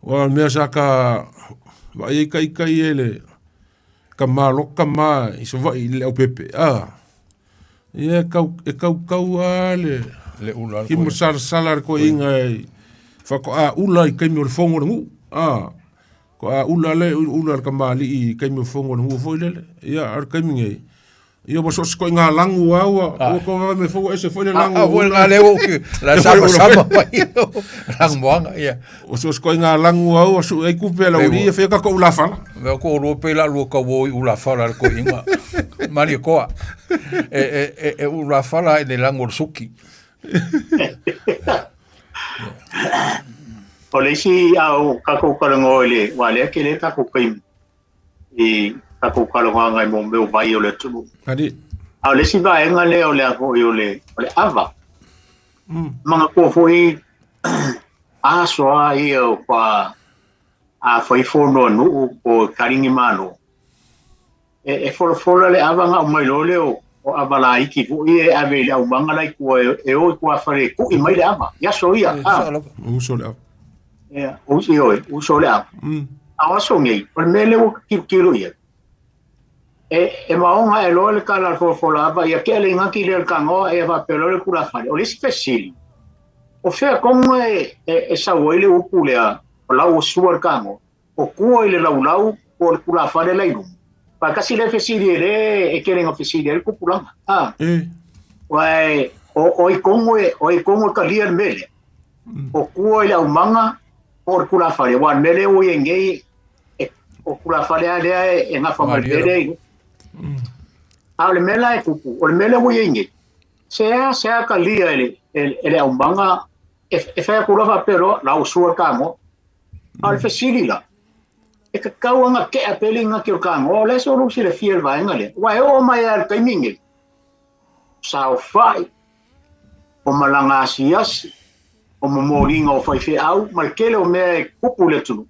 S14: aua o le mea sa ta vaai ai ita ia i le tama loka tama i Savaii i le Leaupepe a, ia e tau e tautau lava le
S12: Le ula
S14: kimo salasala le toeaina faatoa ula i taimi o le fono a le nuu a. Ko a ula le ula le kamali'i i taimi o fono o le nuu foi lele. Ia, a o le taimi nei, ia ua so o se ituaiga lagu lava ua, ua tou vaavaai mai foi ua ese foi le lagu
S12: A foi lena lea ua ou la samasama mai lagu moana, ia.
S14: Ua so o se ituaiga lagu lava ua sue ai tupe a le aualii e fai ai tatou ulafala.
S12: Mea ko lua pe la lua tau o i ulafala le toeaina. Malie koa. E ulafala i le lagu o le suki.
S13: O le isi a o tatou talanoa i le, aua o lea e tele tatou taimi i tatou talanoaga i mea o vai o le atunuu.
S14: Ali.
S13: A o le isi vaega lea o le a foi o le, o le ava. Manatua foi aso lava ia o pa a fai fono a nuu po o kaligi malo. E, e folafola le ava ona aumai loa lea o, o ava laiti foi ia e ave i le aumaga la i tua e, e o i tuafale e tui mai le ava. I aso ia.
S14: Uso le ava.
S13: Ia, uso, ioe, uso le ava. A o aso nei, o le mea lea ua tilotilo i ai, e maoga ae loa le tala a le folafola ava, ia tea le igaki lea o le tagoa ia faapea loa le tulafale. O le isi fesili, o fea tonu e sau ai le upu lea, o lau ua sua le tagoa, o tua i le laulau po o le tulafale la i luga? Faatasi lea fesili e le e tele ina fesili ai le tupulaga. A. Aua o ai tonu e, o ai tonu e talia le mea lea? O tua i le aumaga po o le tulafale, aua o le mea lea ua i ai nei, o tulafale lava lea e gafa mai le mea lea i luga. A o le mea la e tupu, o le mea lea ua i ai nei, se a talia e le aumaga, e fai atu loa faapea loa, la ua sua le tagoa. A o le fesili la, e tatau ona tea pea le igaki o le tagoa, o le a se ulu silafia i le vaega lea? Aua e oo mai lava i le taimi lenei, saofai, o malaga asiasi, o momoliga o faifeau, ma le tele o mea e tupu i le atunuu,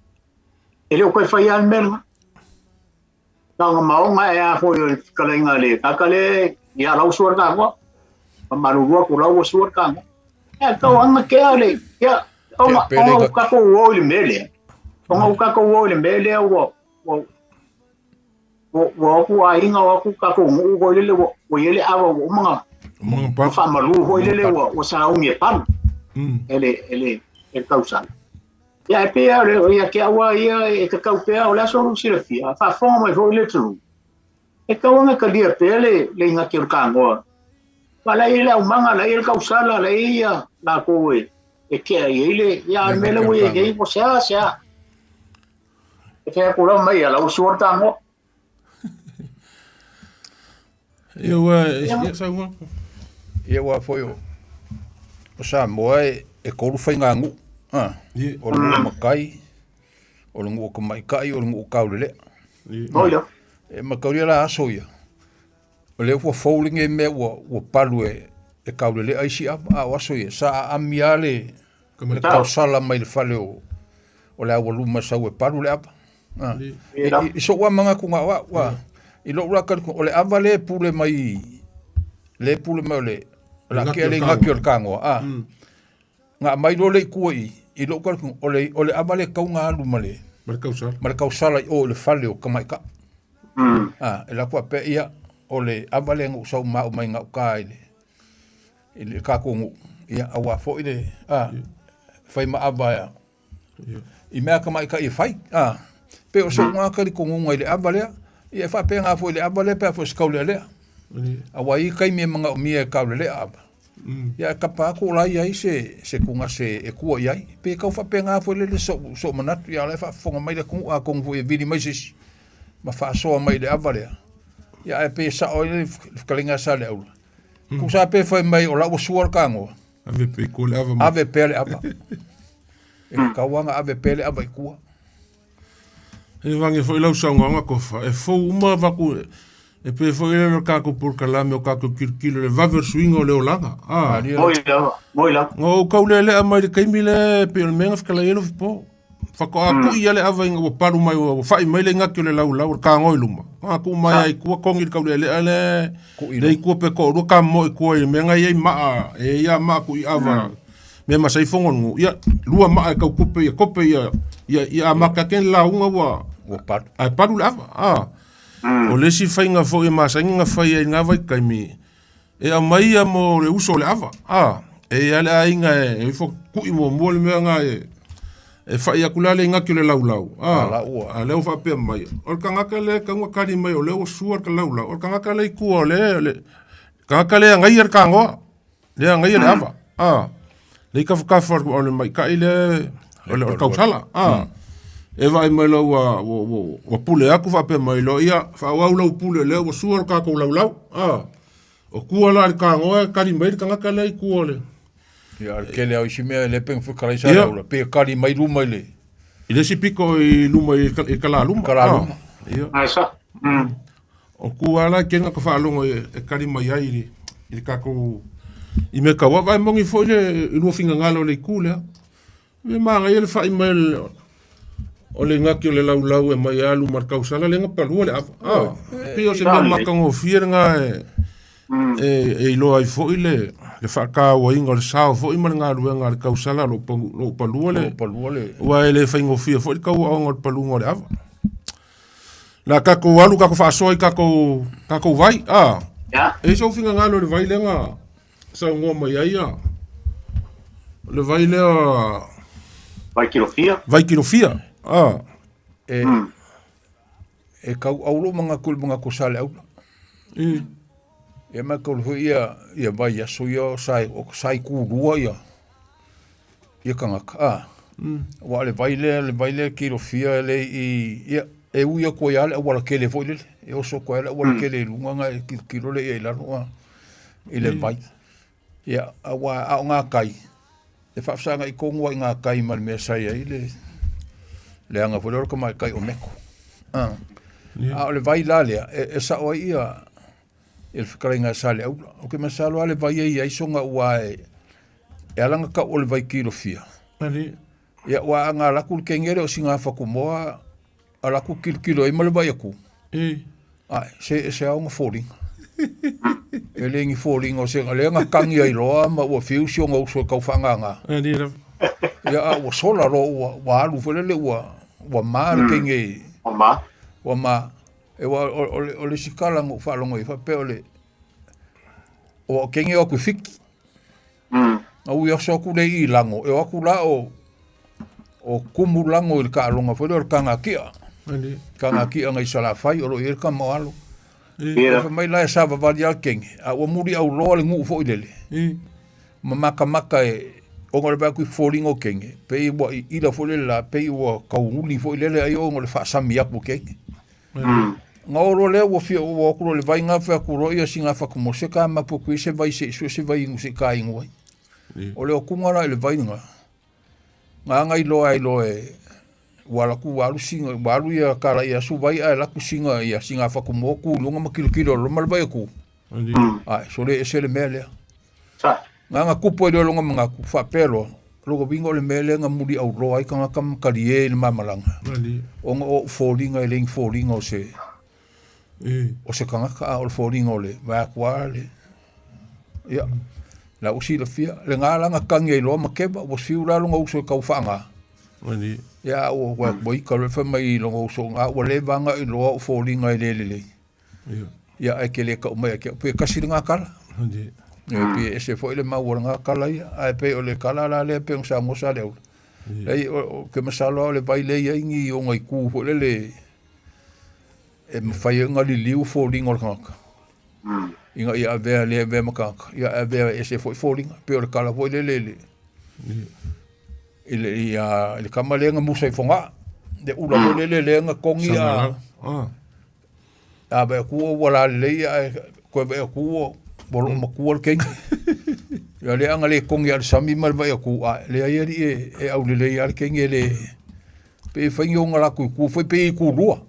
S13: e le o toe faia lava le mea lena. Na ona maoga ae a foi o le fetalaiga a le tagata lea ia lau sua le tagoa. Ma malulu atu lau ua sua le tagoa. E tau anga kea le, ia, ona, ona ua tatou o i le mea lea. Ona ua tatou o i le mea lea ua, ua, ua, ua o atu aiga, o atu tatou nuu foi lele, ua, ua i ai le ava ua uma na, ua faamalu foi lele ua, ua sauni e palu. E le, e le, e le tausala. Ia, e pei lava o ia te au lava ia e tatau pea, o le aso lou silafia, a faafofoga mai foi le atunuu, e tatau ona talia pea le igati o le tagoa. Aua la e i ai le aumaga, la e i ai le tausala, la e i ai ia latou e tea i ai le, ia a o le mea lea ua i ai nei, ua sea, sea. E fai atu lava mai, ia la ua sua le tagoa.
S14: Ia ua ia saunoa.
S12: Ia ua foi o Samoa e tolu faiganuu. Ah, o le nuu matai, o le nuu tamaitai, o le nuu taulelea. E mataulia la aso ia. O lea ua fou lenei mea ua palu e taulelea isi ava, a o aso ia, sa aami lava le tausala mai le fale o le aualuma e sau e palu le ava. Ah. I so'u lava manatu na o a'u a i lo'u la talitonu o le ava lea e pule mai lea e pule mai o le o le ake le igaki o le tagoa a na aumai loa lea i tua i i lo'u talitonu o le ava lea e tatau ona alu ma le ma le tausala i o i le fale o tamaita'i a e alu atu faapea ia o le ava lea na ou sau ma a'u mai gauta i le tatou nuu ia auā foi le a fai ma ava i mea tamaitai e fai. A, pei o so'u lena talitonuga i le ava lea. Ia e faapena foi i le ava lea pe a foi o se taulealea. Aua e i ai taimi e manaomia e taulelea ava. Ia ae tapa atu o la e i ai se tugase e tua i ai. Pei e tau faapena foi lele so'u manatu, ia o la e faafofoga mai le atunuu atonu foi e vili mai se isi ma faasoa mai i le ava lea. Ia ae pei e sao ai le fetalaiga a Saleaula. Tusa pe fai mai o la ua sua le tagoa.
S14: Ave pea i tua le ava.
S12: Ave pea le ava. E tatau lava ona ave pea le ava i tua.
S14: E vange foi lau saunoaga Kofa, e fou uma avatu e pei foi lea o le tatou polokalame o tatou tilotilo i le vave o le suiga o le olaga.
S13: Ah. Moi lava, moi lava.
S14: Na ou taulealea mai le taimi lea e pei o le mea na fetalai ai Lofipo. Faatoa kui lava le ava ina ua palu mai ua fai mai le igaki o le laulau o le tagoa i luma. Na tuu mai lava i tua togi le taulealea lea le i tua pe toalua tamoe i tua i le mea na i ai maa e i ai maa kui ava mea ma sai fono o le nuu. Ia lua maa e tau kope ia kope ia ia amata ake le lauga ua
S12: ua palu.
S14: Ae palu le ava. Ah. O le isi faiga foi e masani ona fai ai i lena vaitaimi e aumai ia mo le uso o le ava. A, e i ai le aiga e ifo kui muamua le mea lena e fai atu la le igaki o le laulau. A, a lea ua faapea mai, o le tagata lea e tatau ona kali mai o lea ua sua le laulau, o le tagata lea i tua o le, le tagata lea e agaia le tagoa, lea e agaia le ava. A, lea i tafatafa o le maita'i lea o le tausala. A, e vaai mai loa ua, ua, ua, ua pule atu faapea mai loa, ia, faaauau lau pule lea ua sua le tatou laulau. A, o tua la i le tagoa e kali mai le tagata lea i tua o le...
S12: Ia, o le tele lava o isi mea e le pei ona fetalai sa laula, pei e kali mai luma i le...
S14: I le isi pito i luma i kalaluma.
S12: Kalaluma.
S14: Ia. Ai sa. O tua la e kena ka faalogo e kali mai ai i le tatou i mea tau ava. Ae moni foi le i lua finagalo o le itu lea. E manaia le fai mai o le igaki o le laulau e mai alu ma le tausala lea na palua le ava. Ah, e pei o se mea matagofie lena e iloa ai foi le le faatauaina o le sao foi ma le galuega a le tausala o lo o palua le,
S12: palua le
S14: aua e le faigofie foi le tauaoga o le paluga o le ava. La tatou alu tatou faasoa i tatou tatou vai, a.
S13: Yeah.
S14: E i sou finagalo i le vai lea na saunoa mai ai a. Le vai lea
S13: Vai kilofia.
S14: Vai kilofia. A.
S12: E e kau au lou manatu i le manatu o Saleaula. Ia ma kau foi ia ia vai aso ia o sa o sa i kulua ia ia kangaka. A. Ua le vai lea le vai lea kilofia le i ia e ui atu ai lava le auala tele foi lele. E oso atu ai le auala tele i luga na e tilotilo lea i ai i lalo a i le vai. Ia aua a o ngā kai e faafesagai tonu ai ngā kai ma le mea sa i ai le leaga foi lea o le tamaitai o Meko. A, a o le vai la lea, e, e sao ai ia, ia le fetalaiga a Saleaula. O ke masalo lava le vai e i ai soga ua e, e ala na tau o le vai kilofia. Ia ua a nga laku le kenge lea o singa fatumoa, a laku kilokilo ai ma le vai atu. Ai, se se ao na foliga. E le ni foliga o se lea na tangi ai loa ma ua fiu si ona uso e tau faagaga. Ia a ua sola loa ua ua alu foi lele ua ua ma le kenge.
S13: Ua ma.
S12: Ua ma. E ua o o le o le isi tala na ou faalogo ai faapea o le o kenge o atu i Fiti. Na ui aso atu lea i Lago, e o atu la o o kumu Lago i le taaloga foi lea o le kagakia. Kagakia nai Salafai o lo o i ai le tama o Alo. Ia fai mai la e savavali lava le kenge, a ua muliauloa le nuu foi lele. Ma matamata e ona o le vaai atu i foliga o kenge, pei ua iila foi lele la, pei ua tauuli foi lele ai ona o le faasami atu o kenge. Na oo loa lea ua fia ua o atu loa i le vai na fai atu loa ia sina fatumo se ka mapu atu i se vai se i sue se vai inu se i ka inu ai. O le okuga la i le vai lena, na aga iloa ai loa e ua alu atu ua alu sina ua alu ia kala ia asu vai ae alu atu sina ia sina fatumo ku i luga ma kilokilo loa ma le vai atu. Ae sole ese le mea lea. Na aga tupu ai loa i lona manatu, faapea loa, lona uiga o le mea lea na muliauloa ai tagata ma talie i le mamalaga, ona o ou foliga e le ni foliga o se, o se tagata, a o le foliga o le vae atu lava le, ia, la ua silafia, lena la na tagi ai loa Makeva, ua fiu la lona uso e tau faaga. Ia, a ua, ua, ua ita loa fai mai i lona uso, a ua leva ona iloa ou foliga e le lelei. Ia, ae ke le tau mai ia te au, pe tasi lena tala. E pe ese foi le mau o lena tala ia, ae pei o le tala la lea pei ona saunoa Saleaula. Leai, o ke masalo lava o le vai lea e i ai ni ona itu foi lele e mafai ai ona liliu foliga o le tagata. Ina ia avea le avea ma tagata, ia ae avea ese foi foliga. Pei o le tala foi lele i le i le ia i le tama lea na musa i Fogaa, le ula foi lele lea na togi a A vaai atu ua lalelei ae toe vaai atu ua ua loomatua le teine. Ia lea ana le togi lava i le sami ma le vaai atu, ae leai alii e, e aulelei lava le teine e le pei e fai ni ona latou itu foi pei e itu lua.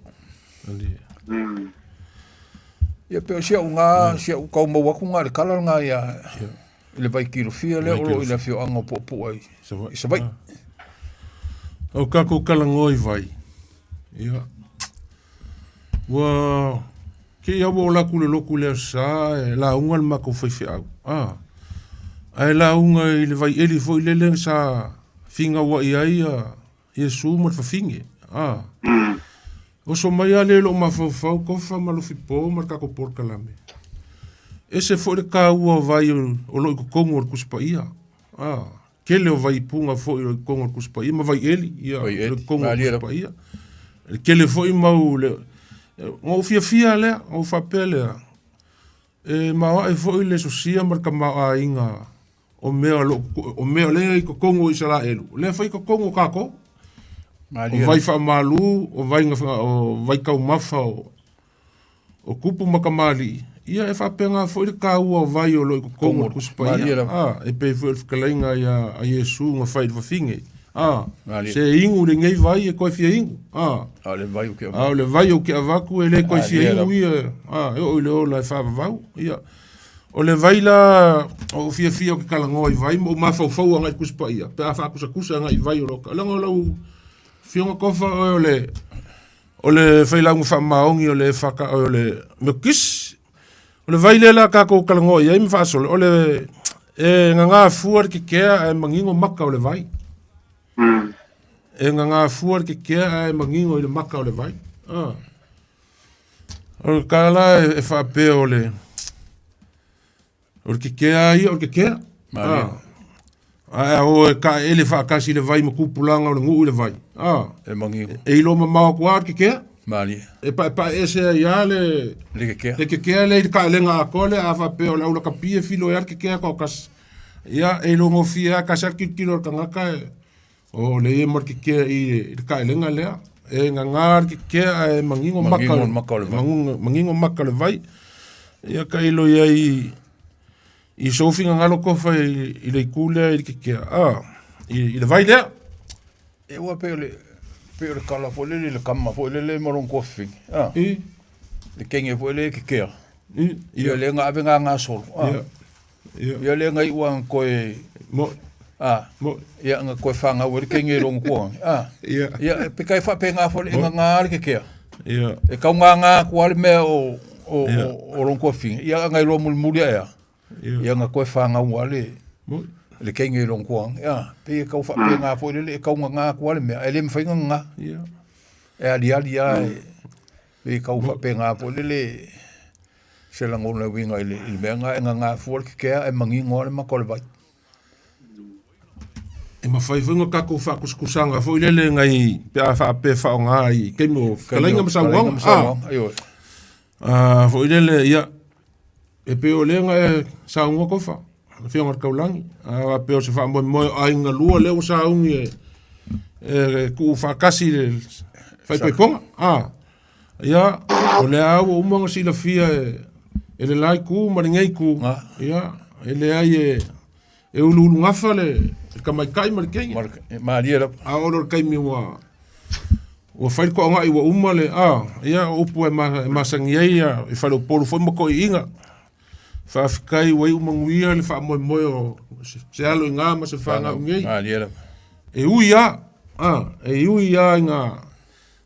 S12: Ia pei o si au na, si au tau maua atu na i le tala lena ia i le Vaikilofia lea o lo o i le afioaga o Puapua i Savaii.
S14: O kakou talanoa i vai, ia, Ua kei a ua ola atu i le lotu i le Aso Sa e lauga le matou faifeau, a, ae lauga i le vaieli foi lele sa finauai ai ia Iesu ma le fafine, a. Oso mai lava lea i lou mafaufau, Kofa ma Lofipo ma le tatou polokalame. Ese foi le taua o vai o lo o i totonu o le Tusi Paia, a. Tele o vaipuga foi o totonu o le Tusi Paia ma vaieli, ia, o totonu o le Tusi Paia. Le tele foi mau le na ou fiafia lea, na ou faapea lea, e maoae foi le sosia ma le tamaoaiga o mea o lo o mea lea i totonu o Isaraelu, lea foi i totonu o tatou. O vai faamalu, o vai o vai taumafa o O kupu ma kamali'i, ia e faapena foi le taua o vai o lo o i totonu o le Tusi Paia, a, e pei foi o le fetalaiga ia a Iesu na fai i le fafine, a, se inu lenei vai e toe fia inu, a,
S12: a o le vai ou te
S14: a o le vai ou te avatu e le toe fia inu ia, a, e oo i le ola e faavavau, ia. O le vai la, o fiafia ou te talanoa i vai ma ou mafaufau agai i le Tusi Paia, pe a faakusakusa agai i vai o lo o, leaga o lau Afioga Kofa oe o le O le failauga faamaoni o le FK, o le Metotisi. O le vai lea la tatou talanoa i ai ma faasolo, o le E gagafua le kekea ae manino maka o le vai. E gagafua le kekea ae manino i le maka o le vai. Ah. O le tala e faapea o le o le kekea ia o le kekea.
S12: Malie.
S14: Ah. Ae o e ka'aele faatasi i le vai ma tupulaga o le nuu i le vai. Ah.
S12: E manino.
S14: E iloa mamao atu lava le kekea.
S12: Malie.
S14: E paepae ese ai lava le
S12: Le kekea.
S14: Le kekea lea i le ka'aelega atoa lea a faapea o le aulakapi e filo ai lava le kekea toatasi. Ia e ilogofie lava tasi lava le tilotilo a le tagata e o le ia ma le kekea i le ka'aelega lea. E gagā le kekea ae manino maka
S12: Manino le maka o le vai.
S14: Manino maka o le vai. Ia tailo i ai i sou finagalo Tofa i le itu lea i le kekea, a i le vai lea.
S12: E ua pei o le pei o le kala foi lele i le kama foi lele ma lona tuafafine. A.
S14: I.
S12: Le kenge foi lele e kekea.
S14: I.
S12: Ia le nga ave nga solo. A.
S14: Ia. Ia.
S12: Ia le nga iu a koe
S14: mo.
S12: A.
S14: Mo.
S12: Ia nga koe whangau e le kenge i lona tuafafine. A.
S14: Ia.
S12: Ia e pe kai whape ngā foi le nga nga le kekea.
S14: Ia.
S12: E kau ngā ngā kua le mea o o o o lona tuafafine. Ia nga iloa mulimuli ae a.
S14: Ia.
S12: Ia nga koe whangau a le
S14: Mo.
S12: le kenge i lona tuafafine. Ia. Pe e kau whape ngā foi lele e kau ngā ngā kua le mea. E le mwhai ngā ngā.
S14: Ia.
S12: E ali ali a e pe kau whape ngā foi lele se lagona uiga i le i le mea nga e gagafua le kekea e magigo a le maka o le vai.
S14: E mafai foi ona tatou faakusakusaga foi lele nai pe a faapea faaaoga i taimi o fetalaiga ma sauaga.
S12: Ioe.
S14: A foi lele ia e pei o lea na e saunoa Tofa, le Afioga i le Taulagi, a faapea o se faamoemoe o aiga lua lea ua sauni e e tuufaatasi i le faipaipoga. A ia o lea ua uma ona silafia e e le la itu ma lenei itu. Ia e leai e e uluulugafa le tamaitai ma le teine.
S12: Malie lava.
S14: A oo loa i le taimi ua ua fai le toagai ua uma le a ia o upu e masani ai ia i faleupolu foi ma toeaiina. Faafetai ua iu manuia le faamoemoe o se alo iga ma se fanau nei.
S12: Malie lava.
S14: E ui lava, a e ui lava ina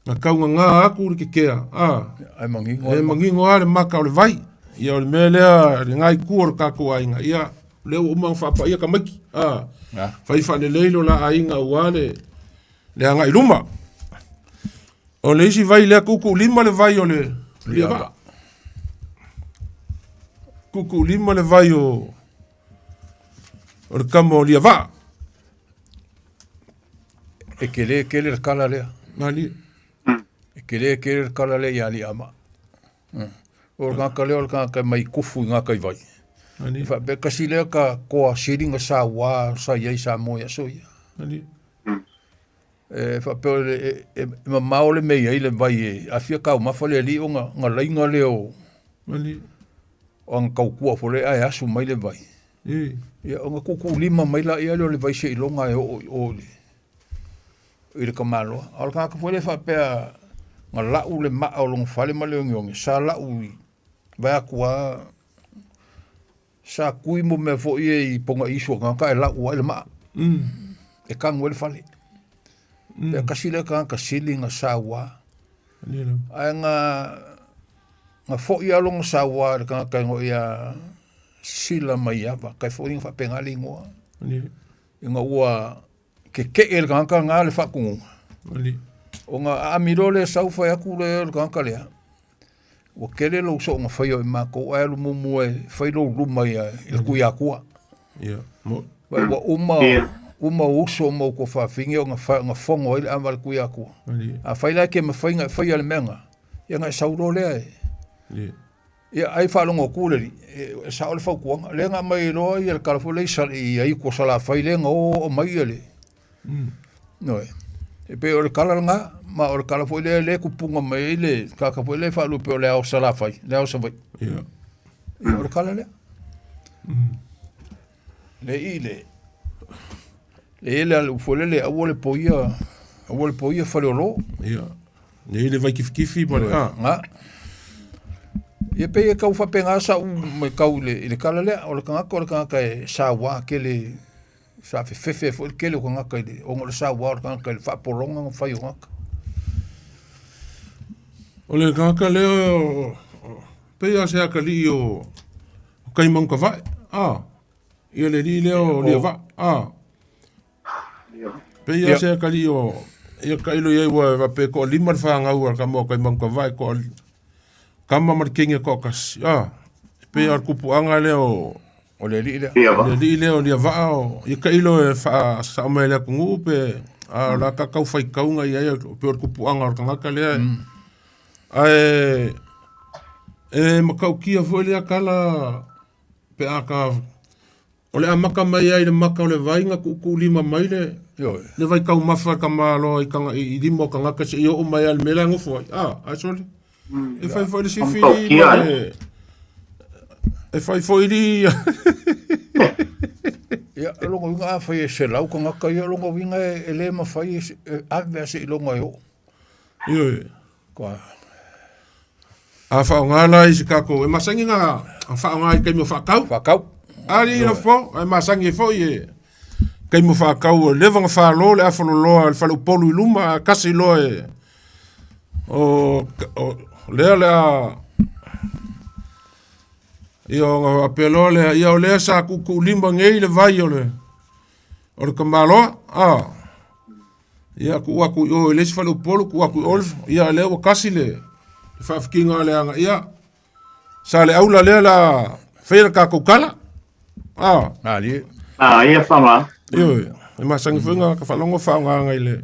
S14: na taugaga atu le kekea, a
S12: Ae manino.
S14: E manino lava le maka o le vai. Ia o le mea lea lena itu o le tatou aiga, ia lea ua uma ona faapaia tamaiti, a fai faalelei lo la aiga aua le le agai i luma. O le isi vai lea tuutuulima le vai o le Liavaa. Tuutuulima le vai o o le tama o Liavaa.
S12: E kele kele le kala lea.
S14: Malie.
S12: E kele kele le kala lea ia Ali'ama. O le tagata lea o le tagata e mai kufu i gata i vai.
S14: Malie.
S12: E faapea kasi lea ka koa silinga sa uā sa i ai Samoa i aso ia.
S14: Malie.
S12: E faapea o le e, e, e mamao le mea i ai le vai e afia taumafa le alii o ga ga laiga lea o
S14: Malie.
S12: o aga taukua foi lea ae asu mai le vai.
S14: I.
S12: Ia ona tuutuulima mai laia lea o le vai seiloga e oo i o i le i le tamaloa. A o le tagata foi lea faapea na lau le maa o lona fale ma le ogeoge, sa lau i vae atu lava sa tui mo mea foi ia i pogaiisu o tagata ae lau ai le maa. E kanu ai le fale. Pe tasi lea tagata sili na sauā. Ae na na foi lava lona sauā i le tagata e igoa ia Sila Maiava, kai foliga faapena le igoa. Ina ua keke'e le tagata lena le faatunuga. Ona aami loa lea sau fai atu lea o le tagata lea, ua tele lou soona faia o i matou ae alu muamua e fai lou luma ia i le Tuiatua. Vai ua uma uma ou uso ma ou tuafafine ona fa, ona fono ai le ava a le Tuiatua. Afai la e ke mafai ona e faia le mea lena, ia ona e sau loa lea e Ia, ai faalogo atu le alii, e sao le fautuaga. Lea na aumai ai loa ia le tala foi lea i Sal i ai ua Salafai lea na oo mai ia le Ioe. E pei o le tala lena, ma o le tala foi lea lea e tupuga mai ai le tagata foi lea e faalupe o le ao Salafai, le ao Savaii.
S14: Ia.
S12: Ia, o le tala lea. Le i le le le alu foi lele aua le poia aua le poia faleolo.
S14: Ia. Le i le vai kifikifi ma le a.
S12: Nga. Ia pei e kau faapena sa'u matau i le, i le tala lea, o le tagata o le tagata e sauā tele, sa fefefe ai foi le tele o tagata i le, ona o le sauā o le tagata i le faapologa na fai o tagata.
S14: O le tagata lea o, pei lava se atalii o, o Kaimanukavae, a. Ia le alii lea o Liavaa. A. Pei lava se akalii o ia tailo i ai ua faapea e toalima le fanau a le tama o Kaimanu-tavae, kama ma le teine e toatasi. A. E pei lava o le tupuaga lea o
S12: O le alii lea.
S14: Le alii lea o Liavaa o ia tailo e faasao mai e le atunuu pe a o le a ta tau faitauga i ai pei o le tupuaga o le tagata lea. Ae e matautia foi lea tala pe a ta o le amata mai ai i le mata o le vai na tuutuulima mai le le vai taumafa e tamaloa i taga i lima o tagata seia oo mai lava i le mea la e nofo ai. A, ae sole. E fai foi le sifili ma le e fai foi li
S12: Ia, o lona uiga afai e 100 tagata ia, o lona uiga e le mafai e ave lava seiloga e oo.
S14: Ioe. Kua. A faaaoga la i se tatou, e masani na faaaoga i taimi o faatau.
S12: Faatau.
S14: Ali la fo, e masani ai foi e taimi o faatau, leva na falo le afaloloa le faleupolu i luma, a kasi loa e o, o lea le a ia ona faapea loa lea, ia o lea sa tuutuulima nei le vai o le o le tamaloa, a Ia, tuu atu i o i le isi faleupolu, tuu atu i o, ia lea ua kasi le faafitiga o le aga, ia, sa le aula lea la faia le tatou tala. Ah.
S12: Malie.
S13: Ah, ia whanga.
S14: Ioe, e masangi foi ngā ka whalongo whaonga i le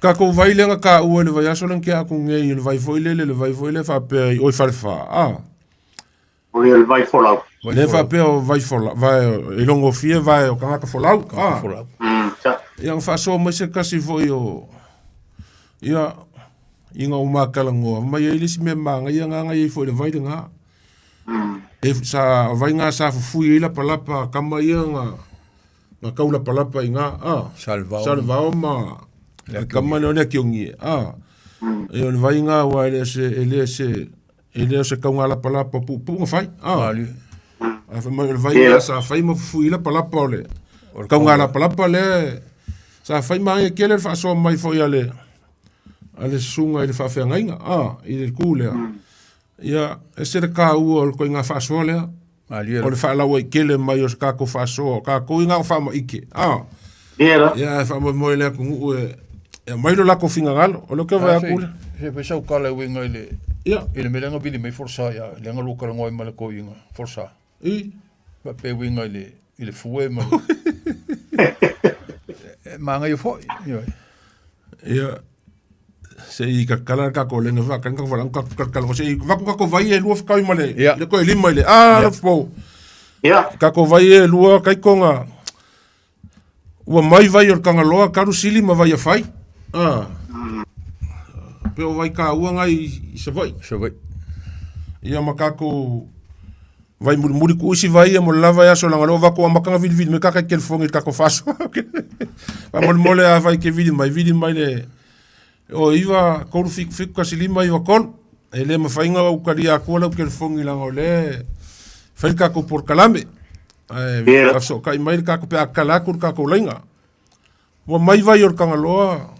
S14: tatou vai lea na tāua i le vaiaso lea na tea atu nei i le vai foi lele, le vai foi lea faapea i oi Falefa. Ah.
S13: O ia le vai folau.
S14: Le faapea o vai folau, vai e logofie vai o tagata folau.
S12: Tagata folau.
S14: Ia na faasoa mai se tasi foi o ia ina ua matalanoa mai ai le isi mea manaia na ia ai foi i le vai lena. E sa vai na sa fufui ai lapalapa kama ia na na tau lapalapa i ngā a
S12: Sa le vao.
S14: Sa le vao ma le kama lea o le akiongi a. E o le vai ngā wa e le se e le se E le o se kauga lapalapa puupuu na fai. Ah. A fai mai o le vai lea sa fai ma fufui lapalapa o le kauga lapalapa lea sa fai ma ai kele le faasoa mai foi a le a le susuga i le faafeagaiga ah, i le ku lea. Ia, e se le kāua o le koiga faasoa lea. O le faalauaitele mai o se kākou faasoa, o kākou i ngā o faamaite. Ah. Ia, e faamoemoe le atunuu e e aumai lo latou finagalo. O lea ou te vaai atu le.
S12: Se fai sau kala e uiga i le
S14: Ia.
S12: I le mea lea na vili mai forsa ia, lea na lua talanoa ai ma le toeaina forsa.
S14: I.
S12: Faapea e uiga i le i le fue ma le E manaia foi. Ioe.
S14: Ia. Se i kakala le tatou lenga fa kan ka wala ka kakala se i vaku ka ko vai e lua whakaui ma le le koe lima i le a le fo.
S13: Ia.
S14: Ka ko vai e lua kai konga ua mai vai o le Kangaloa karu sili ma vai a whai. Ah. Pe o vai ka ua ngai i Savaii.
S12: Savaii.
S14: Ia ma kākou vai mulimuli ku isi vai ia mo le lava e aso langa leo vako amakanga vilivili me kaka i kelefongi i kako faasoa. Faamolemole a fai ke vili mai, vili mai le o iva kolu fiku fiku kasi lima iva kolu. E le mawhainga au kari akua lau kelefongi langa o le fai le kako porokalame. Ae whasookai mai le kako pe a kala aku le kako lainga. Ua mai vai o le Kangaloa.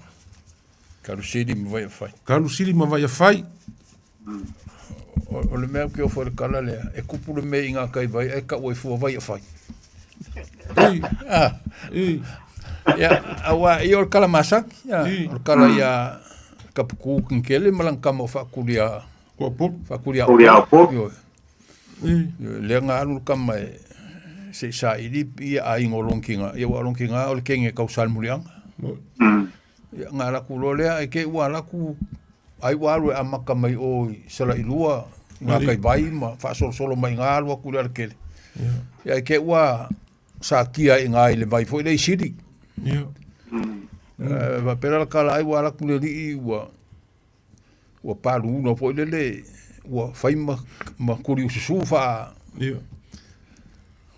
S12: Kalusili ma vai a fai.
S14: Kalusili ma vai a fai.
S12: O le mea ke ofo le kala lea, e kupu le mea i ngā kai vai, e kau e fua vai a fai.
S14: Ei.
S12: Ah.
S14: Ei.
S12: Ia, aua i o le kala masaki, ia, o le kala ia kapuku kinkele ma lang kama o whaakuria.
S14: Kua polu.
S12: Whaakuria
S13: Kuria o polu.
S12: Ioe.
S14: Ei.
S12: Lea ngā alu le kama e se i saili ia a ingo lonkinga, ia ua lonkinga o le kenge kau salmulianga. Ia ngā laku loa lea, e ke ua laku ai ua alu e amaka mai o i Salailua, i ngā kai vai ma whaasolosolo mai ngā alu aku le alakele. Ia e ke ua sa kia i ngā i le vai foi le i sili.
S14: Ia.
S12: Va pera la kala ai ua laku le lii ua ua paluna foi lele ua fai ma, ma kuri ususu wha
S14: Ia.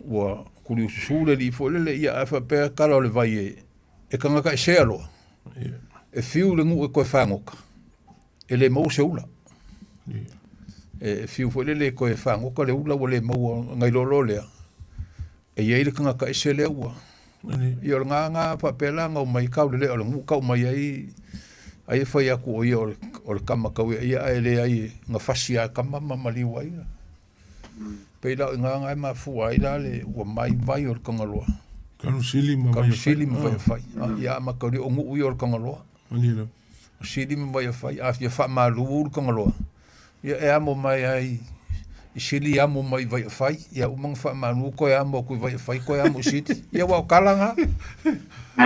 S12: ua kuri ususu le lii foi lele ia a whapea kala o le vai e e kangaka e sea loa.
S14: Ia.
S12: E fiu le ngu e koe whangoka. E le mau se ula.
S14: Ia.
S12: E fiu foi lele e koe whangoka le ula ua le maua ngai lolo lea. E iai le kangaka ese lea ua. Ia o le ngā ngā whapea ngau mai kau le lea o le ngu kau mai ai ai e whai aku o ia o le, o le kama kau ia ia e le ai ngā whasi a kama ma maliu ai. Pei la o i ngā e mafua ai la le ua mai vai o le Kangaloa.
S14: Kalusili ma
S12: Kalusili ma Vaiafai. Ia ma kauli o nuu ia o le Kangaloa.
S14: Malie.
S12: O Sili ma Vaiafai, a fia faamalu le Kangaloa. Ia e amo mai ai i Sili amo mai i Vaiafai, ia uma na faamalu koe amo aku i Vaiafai, koe amo i Sili. Ia ua o kala ngā.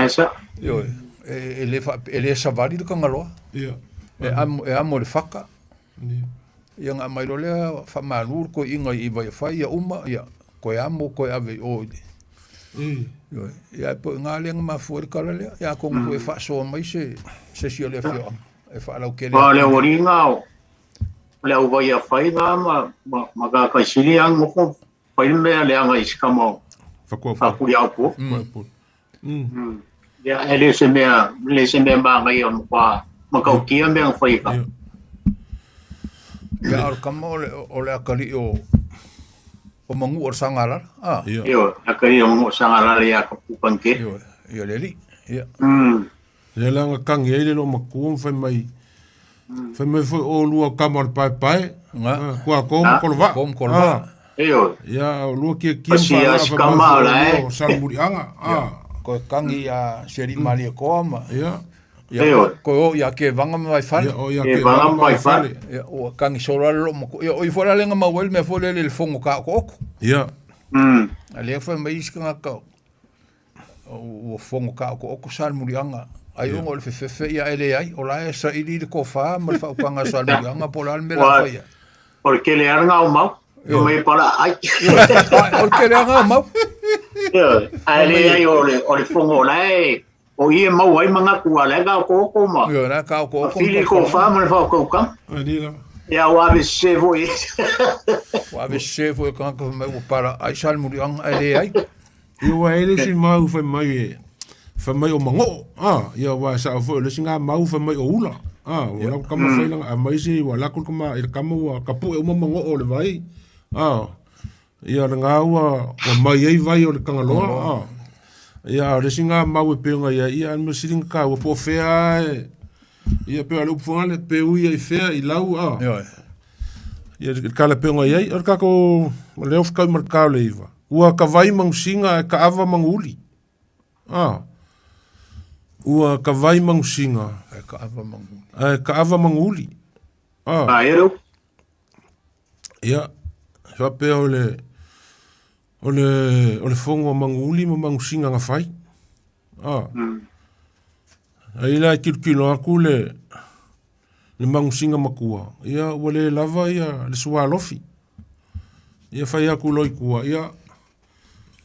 S13: Esa.
S12: Ioe, e le e le savali le Kangaloa.
S14: Ia.
S12: E amo le whaka. Ia ngā mai lea faamalu le koi'iga i Vaiafai ia uma ia koe amo koe ave i o i le Ioe, ia e po i ngā lea na mafua i le kala lea, ia atonu foi e faasoa mai se se isi o le afioaga e faalautele
S13: O le aualiga o le au Vaiafai la ma ma ma Kakaisili a nofo fai le mea leaga i se kama o Fakuliaopo. Ia e le se mea le se mea manaia o le matua matautia mea na fai e ka.
S12: Ia o le kama o le akalii o o Manu'a o le Sagalala. Ah.
S13: Ioe, akalii o Manu'a o Sagalala ia ka pupanke.
S12: Ioe, ia le alii. Ia.
S14: Ia la nga kangi ai le lo makua ma fai mai. Fai mai foi o lua kama o le paepae. Kua ko ma kolova.
S12: Ko ma kolova.
S13: Ioe.
S14: Ia o lua kia kia
S13: Pasi
S14: ma
S13: a
S14: fai
S13: sikama
S14: mai
S13: o la e.
S14: o Salmuliaga.
S12: Koe kangi ia seri malie koa ma.
S14: Ia.
S12: Ia
S13: Ioe.
S12: koe o ia ke vanga ma vaifale.
S14: Ia o ia
S13: Ke
S14: ke
S13: vanga
S14: vanga
S13: ma
S14: ma
S13: vaifale.
S14: vaifale.
S12: Ia ua kangi solo ale lo maku. Ia o i fo la lenga ma wele me fo le le fongo ka ko oko.
S14: Ia.
S12: A lea fai mai isi kangaka ua fongo ka oko oko Salmuliaga. Ai ongo le fefefe ia ele ai o la e saili le kofa ma le faaukaga a Salmuliaga po o le a le mea la
S13: Ua
S12: faia.
S13: o le tele lava lena o mau. O mai pala ai.
S12: O le tele lava o mau.
S13: Ioe, ae leai o le fogo o la e o i e maua ai manatu a la e gaokooko ma.
S12: Ioe, la e gaokooko.
S13: Fili kofa ma le faakaukama. Ia ua ave sese foi.
S12: Ua ave sese foi e kangaka fai mai ua pala ai Salmuliaga ae leai.
S14: Ia ua e le isi mau fai mai e fai mai o Mago'o, ia ua e sa'o foi o le isi gā mau fai mai o Ula, ua lako kama fai langa a mai isi ua lako le kama i le kama ua kapu'e uma Mago'o o le vai, ia le gā ua mai ai vai o le Kangaloa, ia a o le isi gā mau e pei ona ia ia a le mea sili ona taua po o fea e ia pei o le upu foi lea pe ui ai fea i lau, ia le kala pei ona i ai o le tatou lea ua fetaui ma le ta o le iva. Ua ka vai magusiga ae kaava maguuli. Ua ka vai magusiga
S12: Ae kaava maguuli.
S14: Ae kaava maguuli.
S13: A e le
S14: Ia, faapea o le o le o le fogo a maguuli ma magusiga na fai. Ai la e tilotilo atu le le magusiga matua, ia ua le lava ia le sualofi. Ia fai atu loa i tua, ia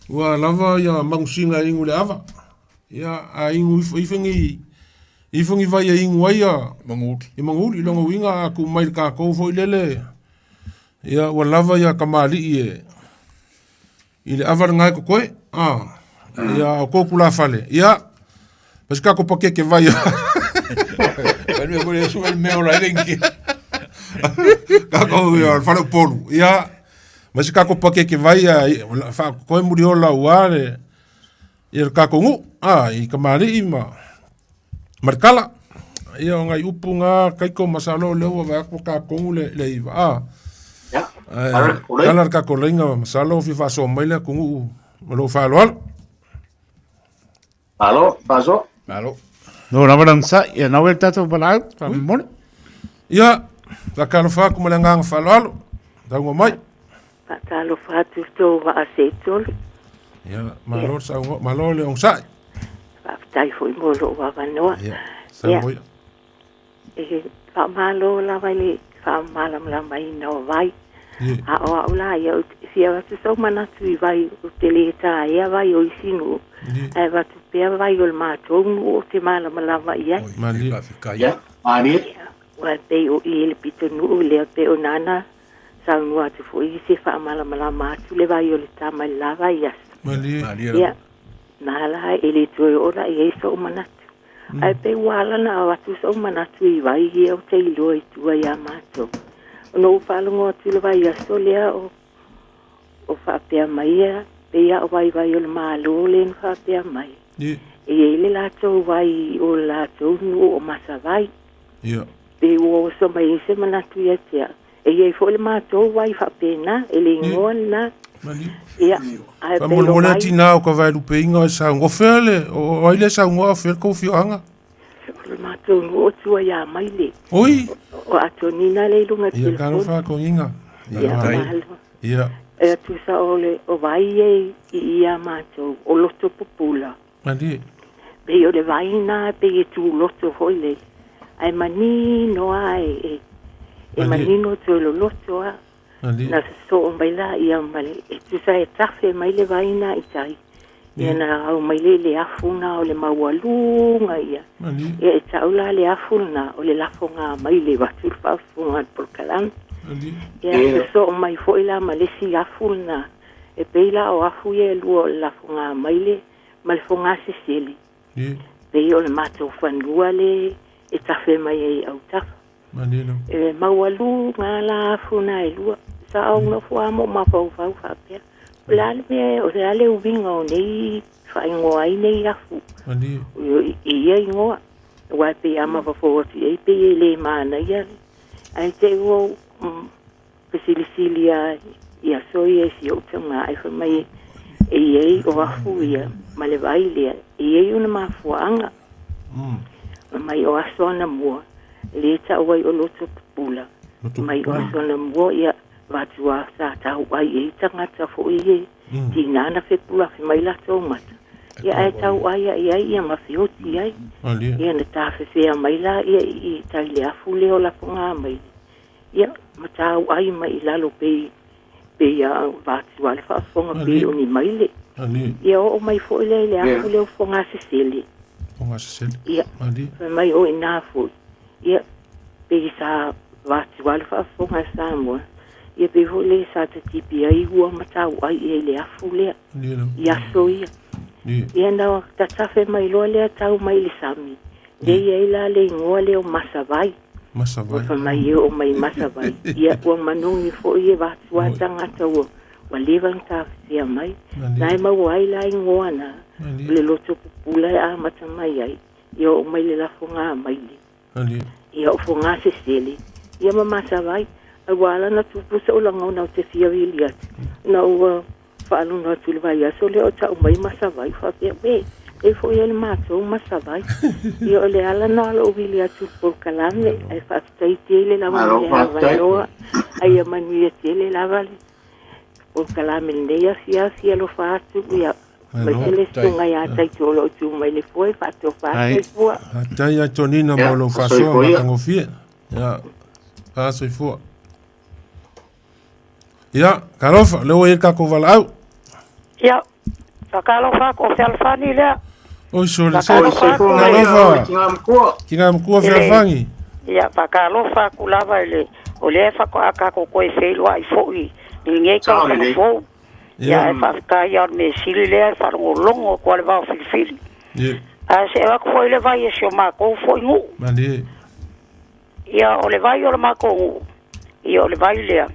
S14: ua lava ia magusiga e inu i le ava. Ia a inu ifo ifo ni ifo ni vai e inu ai ia
S12: Maguuli.
S14: I maguuli i lona uiga a tuu mai i le tatou foi lele ia ua lava ia kamali'i e i le ava lena e totoe. Ia o kou tulafale, ia ma se tatou pakeke vai.
S12: Fai mai le su el mea o la ele ingi.
S14: Tatou ia le fale o Upolu. Ia ma se tatou pakeke vai ia faatotoe muliola aua le ia le tatou nuu, i kamali'i ma ma le kala. Ia o nai upu na Kaiko masalo o lea ua vaai atu ua ta tonu le iva.
S13: Ia.
S14: Ae tala le tatou laina masalo o fia faasoa mai le atunuu ma lou faaaloalo.
S13: Malo, faasoa.
S12: Malo.
S16: No lava le onosai, ia nau e le tatou valaau, faamolemole.
S14: Ia, faatalofa atu ma le agaga faaaloalo, tauga mai.
S22: Faatalofa atu i tou vaa seitolu.
S14: Ia, malo le saunoa, malo le onosai.
S22: Faafetai foi mo lou avanoa.
S14: Ia, saunoa ia.
S22: E faamalo lava i le faamalamalamaina o vai. A o au la ia, ou te fia avatu sou manatu i vai ou te lē taea vai o isi nuu, ae avatu pea vai o le matou nuu ou te malamalama i ai.
S14: Malie.
S13: Ia, malie.
S22: Aua e pei o i le pitonuu lea pei o nana saunoa atu foi i se faamalamalama atu le vai o le tama i le la vaiaso.
S14: Malie.
S22: Ia, na la e le toe oo la i ai so'u manatu. Ae pei ua ala ona avatu so'u manatu i vai ia ou te iloa i tua iā matou. Ona ou faalogo atu i le vaiaso lea o o faapea mai ia pei a o vaivai o le Malo lea na faapea mai. E i ai le latou vai o le latou nuu o Masavai.
S14: Ia.
S22: Pei ua oso mai ai se manatu ia te au, E iai foʻi le matou vai faapena e le igoa lena. Ia, ae pei o
S14: Faamolemole
S22: vai.
S14: tinā o ka vaelupeiga o e saunoa. O fea le, o ai le saunoa o fea le kou afioaga?
S22: O le matou nuu o tua iā Maile.
S14: Oi!
S22: O Atonina lea i luga
S14: Ia,
S22: telefoni.
S14: talofa Atonina. Ia,
S22: Ia,
S14: malo.
S22: malo.
S14: Ia.
S22: E tusa o le o vai e i ia matou o loto pupula.
S14: Malie.
S22: Pei o le vai na pei e tūloto foi le. Ae manino a e, e, e
S14: Malie.
S22: manino toe loloto a.
S14: Malie.
S22: Na sosoo mai la ia ma le e tusa e tafe mai le vai na i tai. Ia na au mai le le afu na o le maualuga ia.
S14: Malie.
S22: Ia e tau la le afu na o le lafoga mai le vatu le faafofoga a le polokalame.
S14: Malie.
S22: Ia sosoo mai foʻi la ma le isi afu lena. E pei la o afu ia e lua o le lafoga mai le ma le fogasesele.
S14: Ie.
S22: Pei o le matou fanua le e tafe mai ai autafa.
S14: Malie lava.
S22: E maualuga la afu na e lua. Sa ou nofo a mo mafaufau faapea. O le a le mea, o le a le uiga o nei faaigoa ai nei afu.
S14: Malie.
S22: I ia igoa. Aua e pei a mafaufau atu i ai pei e lē manaia. Ae te i ua ou fesilisili a i aso ia i si ou taugā ai fai mai e iai o afu ia ma le vai lea. E iai ona mafuaaga. Mai o aso anamua lē taʻu ai o loto pupula. Mai o aso anamua ia vatua sa tau ai e tagata foʻi e tinā na fepulafi mai latou mata. Ia ae tau ai ai ai ia ma feoti ai.
S14: Malie.
S22: Ia na tafefea mai la ia i tai le afu lea o lafoga mai. Ia ma tau ai mai i lalo pei pei a vatua le faafofoga pei o ni maile.
S14: Malie.
S22: Ia oo mai foʻi lea i le afu lea o fogasesele.
S14: Fogasesele.
S22: Ia.
S14: Malie.
S22: Fai mai o inā foʻi. Ia pei sa vatua le faafofoga a Samoa. Ia pei foʻi le sa tatipi ai ua ma tau ai ia i le afu lea.
S14: Malie lava.
S22: I aso ia.
S14: Ie.
S22: Ia na tatafe mai loa lea tau mai i le sami. Le iai la le igoa lea o Masavai.
S14: Masavai.
S22: Ua fai mai e oo mai Masavai. Ia ua manogi foʻi e vatua tagata ua ua leva ona tafefea mai.
S14: Malie.
S22: Na e maua ai la igoa na. O le loto pupula e amata mai ai. Ia oo mai le lafoga maile.
S14: Malie.
S22: Ia o fogasesele. Ia ma Masavai. Ai ua ala na tupu soʻu lagona o te fia vili atu. Na ua faaluna atu i le vaiaso lea o taʻu mai Masavai faapea e e foʻi ai le matou Masavai. Ia o le ala na o lou vili atu i le polokalame ae faafetai tele lava mo
S13: Malo,
S22: le
S13: faafetai.
S22: avanoa. Ai ia manuia tele lava le polokalame lenei afiafi alofa atu ia mai tele susuga iā taito o loo tu mai le fua e faatofa
S16: Ai.
S22: soifua.
S14: Faafetai Atonina mo lou faasoa matagofie. Ia. Faasoifua. Ia, talofa, lea ua i ai le tatou valaau.
S8: Ia, fakalofa ko fealofani lea.
S14: Oi sole se.
S8: Fakalofa aku
S14: Talofa.
S13: Tinā matua.
S14: Tinā matua
S8: Ile-
S14: fealofani.
S8: Ia, fakalofa aku lava i le o lea faatoa koe feiloai foʻi i lenei
S13: Sao
S8: tausaga
S13: lelei.
S8: fou. Ia,
S14: Ia.
S8: e faafetai ia o le mea sili lea e faalogologo atu a le vao filifili.
S14: Ie.
S8: Ae seʻe atu foʻi le vai e si o makou foʻi nuu.
S14: Malie.
S8: Ia, o le vai o le makou nuu. Ia, o le vai lea.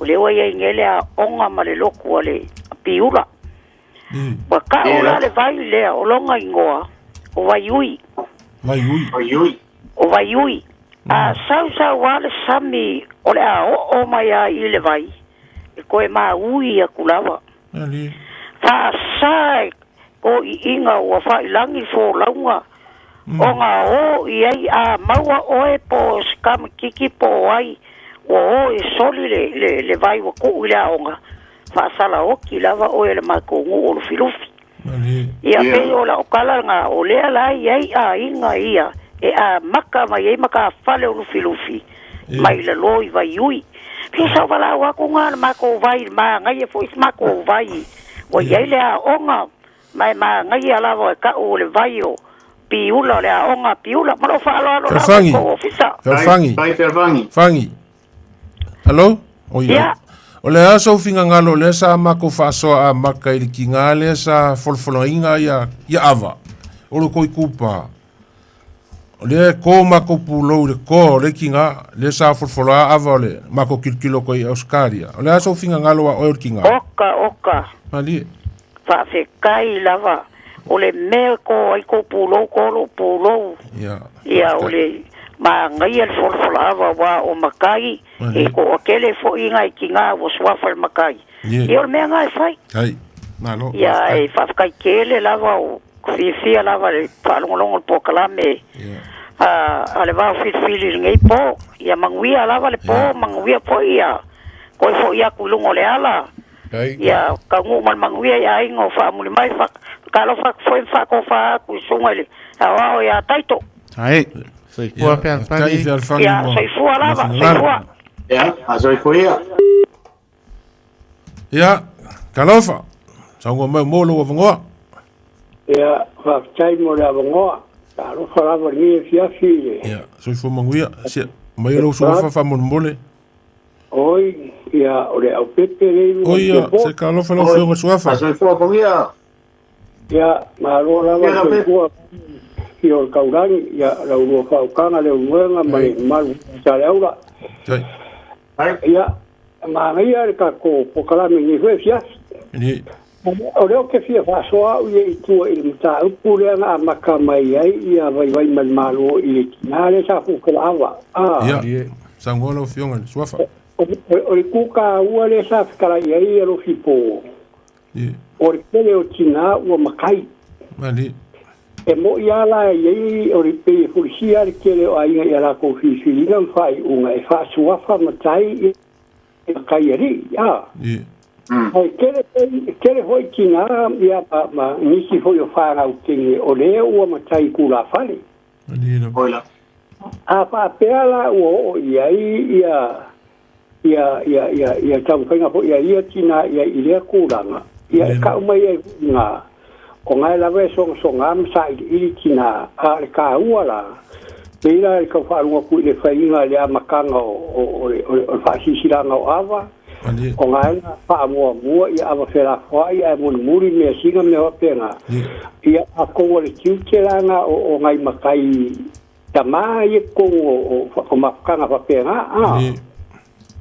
S8: O le ua iai nei le aoga ma le loku a le piula. Ua taʻu la le vai lea o lona igoa o Vaiui.
S14: Vaiui.
S13: Vaiui.
S8: O Vaiui. A sausau a le sami o le a oo mai a i le vai. E koe maui aku lava.
S14: Malie.
S8: Faasā e ko iiga ua failagi le folauga. O ga o i ai a maua oe po o se kamakiki po o ai. Ua o e soli le, le, le vai ua kuu i le aoga. Faasala oki lava oe le makou nuu o Lufilufi.
S14: Malie.
S8: Ia pei o lau kala nga o lea la iai aiga ia e amaka mai ai ma ka fale o Lufilufi mai le loi Vaiui. Pei sa walau aku ngā le makou vai maagaia foʻi se makou vai. Ua iai le aoga ma e maagaia lava e kaʻu o le vai o Piula o le aoga a Piula. Ma lou faaaloalo lava
S14: Fealofani.
S8: kou ofisa.
S14: Fealofani.
S13: Pai Fealofani.
S14: Fangi. Hello? O ia.
S8: Ia.
S14: O le a sou fingagalo o lea sa makou faasoa amaka i le kigā lea sa folafolaina ia ia ava. O le koikupā. O lea e kō makou pulou i le koa o le kigā lea sa folafoloa ava o le makou kilokilo koe i Australia. O le a sou fingagalo a oe o le kigā.
S8: Oka oka.
S14: Malie.
S8: Faafetai lava. O le mea ko ai kou pulou ko lou pulou.
S14: Ia.
S8: Ia o le Magaia le folafolaava uā o matai e toatele foi nai tinā ua suafa le matai. Ia o le mea lena e fai. Ia e faafetai tele lava o fiafia lava i le faalogologo i le polokalame a le Vao Filifili i lenei po. Ia manuia lava le po, manuia foi ia toe foi atu i luga o le ala. Ia taunuu ma le manuia i aiga o faamuli mai. Faatalofa atu foi ma faatofa atu i susuga i le aoao ia Taito.
S16: Ai, soifua fealofani.
S8: Ia, soifua lava, soifua.
S13: Ia, a soifua ia.
S14: Ia, talofa. Saunoa mai mo lou avanoa.
S17: Ia, faafetai mo le avanoa. Talofa lava i lenei afiafi i le...
S14: Ia, soifua manuia. Sia, mai lou suafa faamolemole.
S17: Oi, ia, o le aupepe lea i luga
S14: Oi, ia, se talofa lau afioga suafa.
S13: Soifua manuia.
S17: Ia, malo lava le soifua i o le taulagi, ia, lau lua faautaga le uluega ma le mamalu o Saleaula. Ia, manaia le tatou polokalame i lenei foi afiafi. O lea ou te fia faasoa au ia i tua i le mataupu lea na amata mai ai ia vaivai mai le Malo i le tina lea sa fofolaava.
S14: Ia, saunoa lau Afioga i le Suafa.
S17: O le itu taua lea sa fetalai ai ia Lofipo, o le tele o tina ua matai. E moi lava la e i ai, o le pei e fulisia le tele o aiga i a latou filifiliga ma faaiuga e faasuafa matai i matai alii, a. Ae tele foi, tele foi tina ia ma, ma nisi foi o fanau teine o lea ua matai tulafale. A faapea la ua oo i ai ia ia ia ia ia taumafaiga foi a ia tina ia i lea tulaga, ia e kau mai ai foi i ina, o na e lava e sogasoga ma sailiili tina, a o le taua la, pei la i le tau faalogo atu i le faiga i le amataga o o o le o le faasilasilaga o ava, o na e na faamuamua ia ava felafoai ae mulimuli measina ma mea faapena. Ia atonu o le tiute la na o o nai matai tama ia i totonu o o mafutaga faapena, a,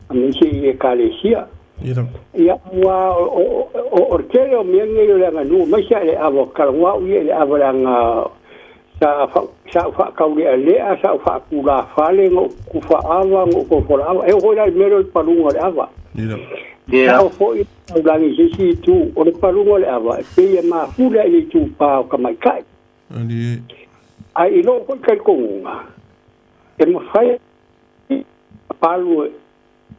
S17: aemaise i Ekalesia. Ia, aua o le tele o mea nei o le aganuu, aemaise lava i le ava, talanoa au ia i le ava leaga sa sa ou faataulealea, sa ou faatulafale, na ou tufa ava, na ou folafola ava. E oo foi la i le mea lea o le paluga o le ava. Sa oo foi taulagi i se isi itu, o le paluga o le ava, e pei e mafuli lava i le itupa o tamaitai. Ae i lou foi talitonuga, e mafai palu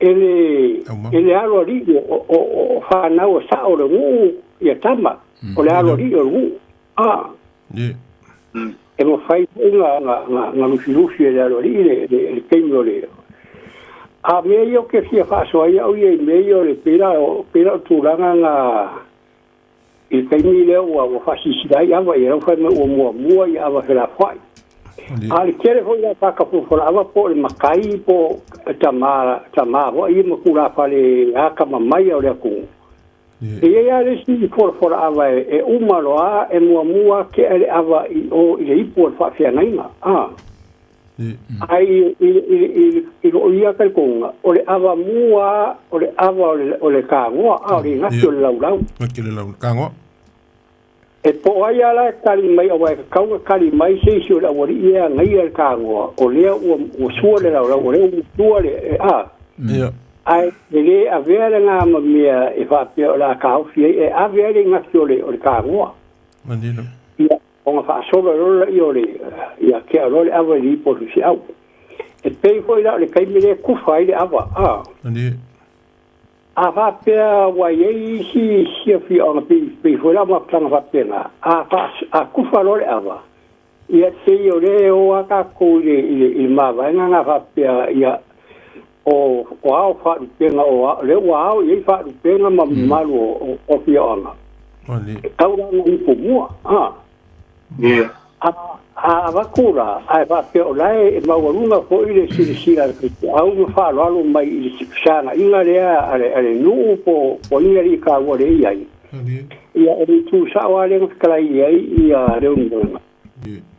S17: e le e le alo alii o o o fanau a sao o le nuu ia tama o le alo alii o le nuu a e mafai foi na na na na lufilufi e le alo alii le le le taimi o le a mea ia ou te fia faasoa ai au ia i mea ia o le pei la o pei la o tulaga na I le taimi lea ua ua faasilasila ai ava ia lau fai mai ua muamua ia ava felafoai. A o le tele foi la ta kafuafolaava po o le matai po o tama tama foi ia ma tulafale akamamai o le atunuu. E i ai lava le isi folafolaava e, e uma loa e muamua ake le ava i o i le ipu o le faafeagaiga. A. Ai i, i, i, i lou ia talitonuga, o le ava mua o le ava o le, o le kagoa, a o le gati o le laulau.
S14: Gati o le laulau, kagoa.
S17: E po o ai lava la e tali mai, aua e tatau ona tali mai se isi o le aualii e agaia le kagoa, o lea ua, ua sua le laulau, o lea ua matua le, e, a. Ae e le avea lena ma mea e faapea o le a taofi ai, e ave ai le gati o le, o le kagoa. Ia, ona faasolo loa lea o le, ia tea loa le ava i le ipu o le feau. E pei foi la o le taimi lea e kufa ai le ava, a. A faapea ua i ai isi isi afioaga pei, pei foi la o mafutaga faapena, a, faa, a kufa loa le ava, ia pei o lea e o lava tatou i le, i le, i le mavaega na faapea, ia, o, o ao faalupega, o lea ua ao i ai faalupega ma mamalu o, o, o afioaga. E tau la ona ipu mua, a. A, a avatu la, ae faapea o la e maualuga foi le silasila a le faifeau ma faaaloalo mai i le fesaagaiga lea a le, a le nuu po o ni alii taua lea e i ai. Ia, o le itu sao lava lea na fetalai i ai ia Leulumoega.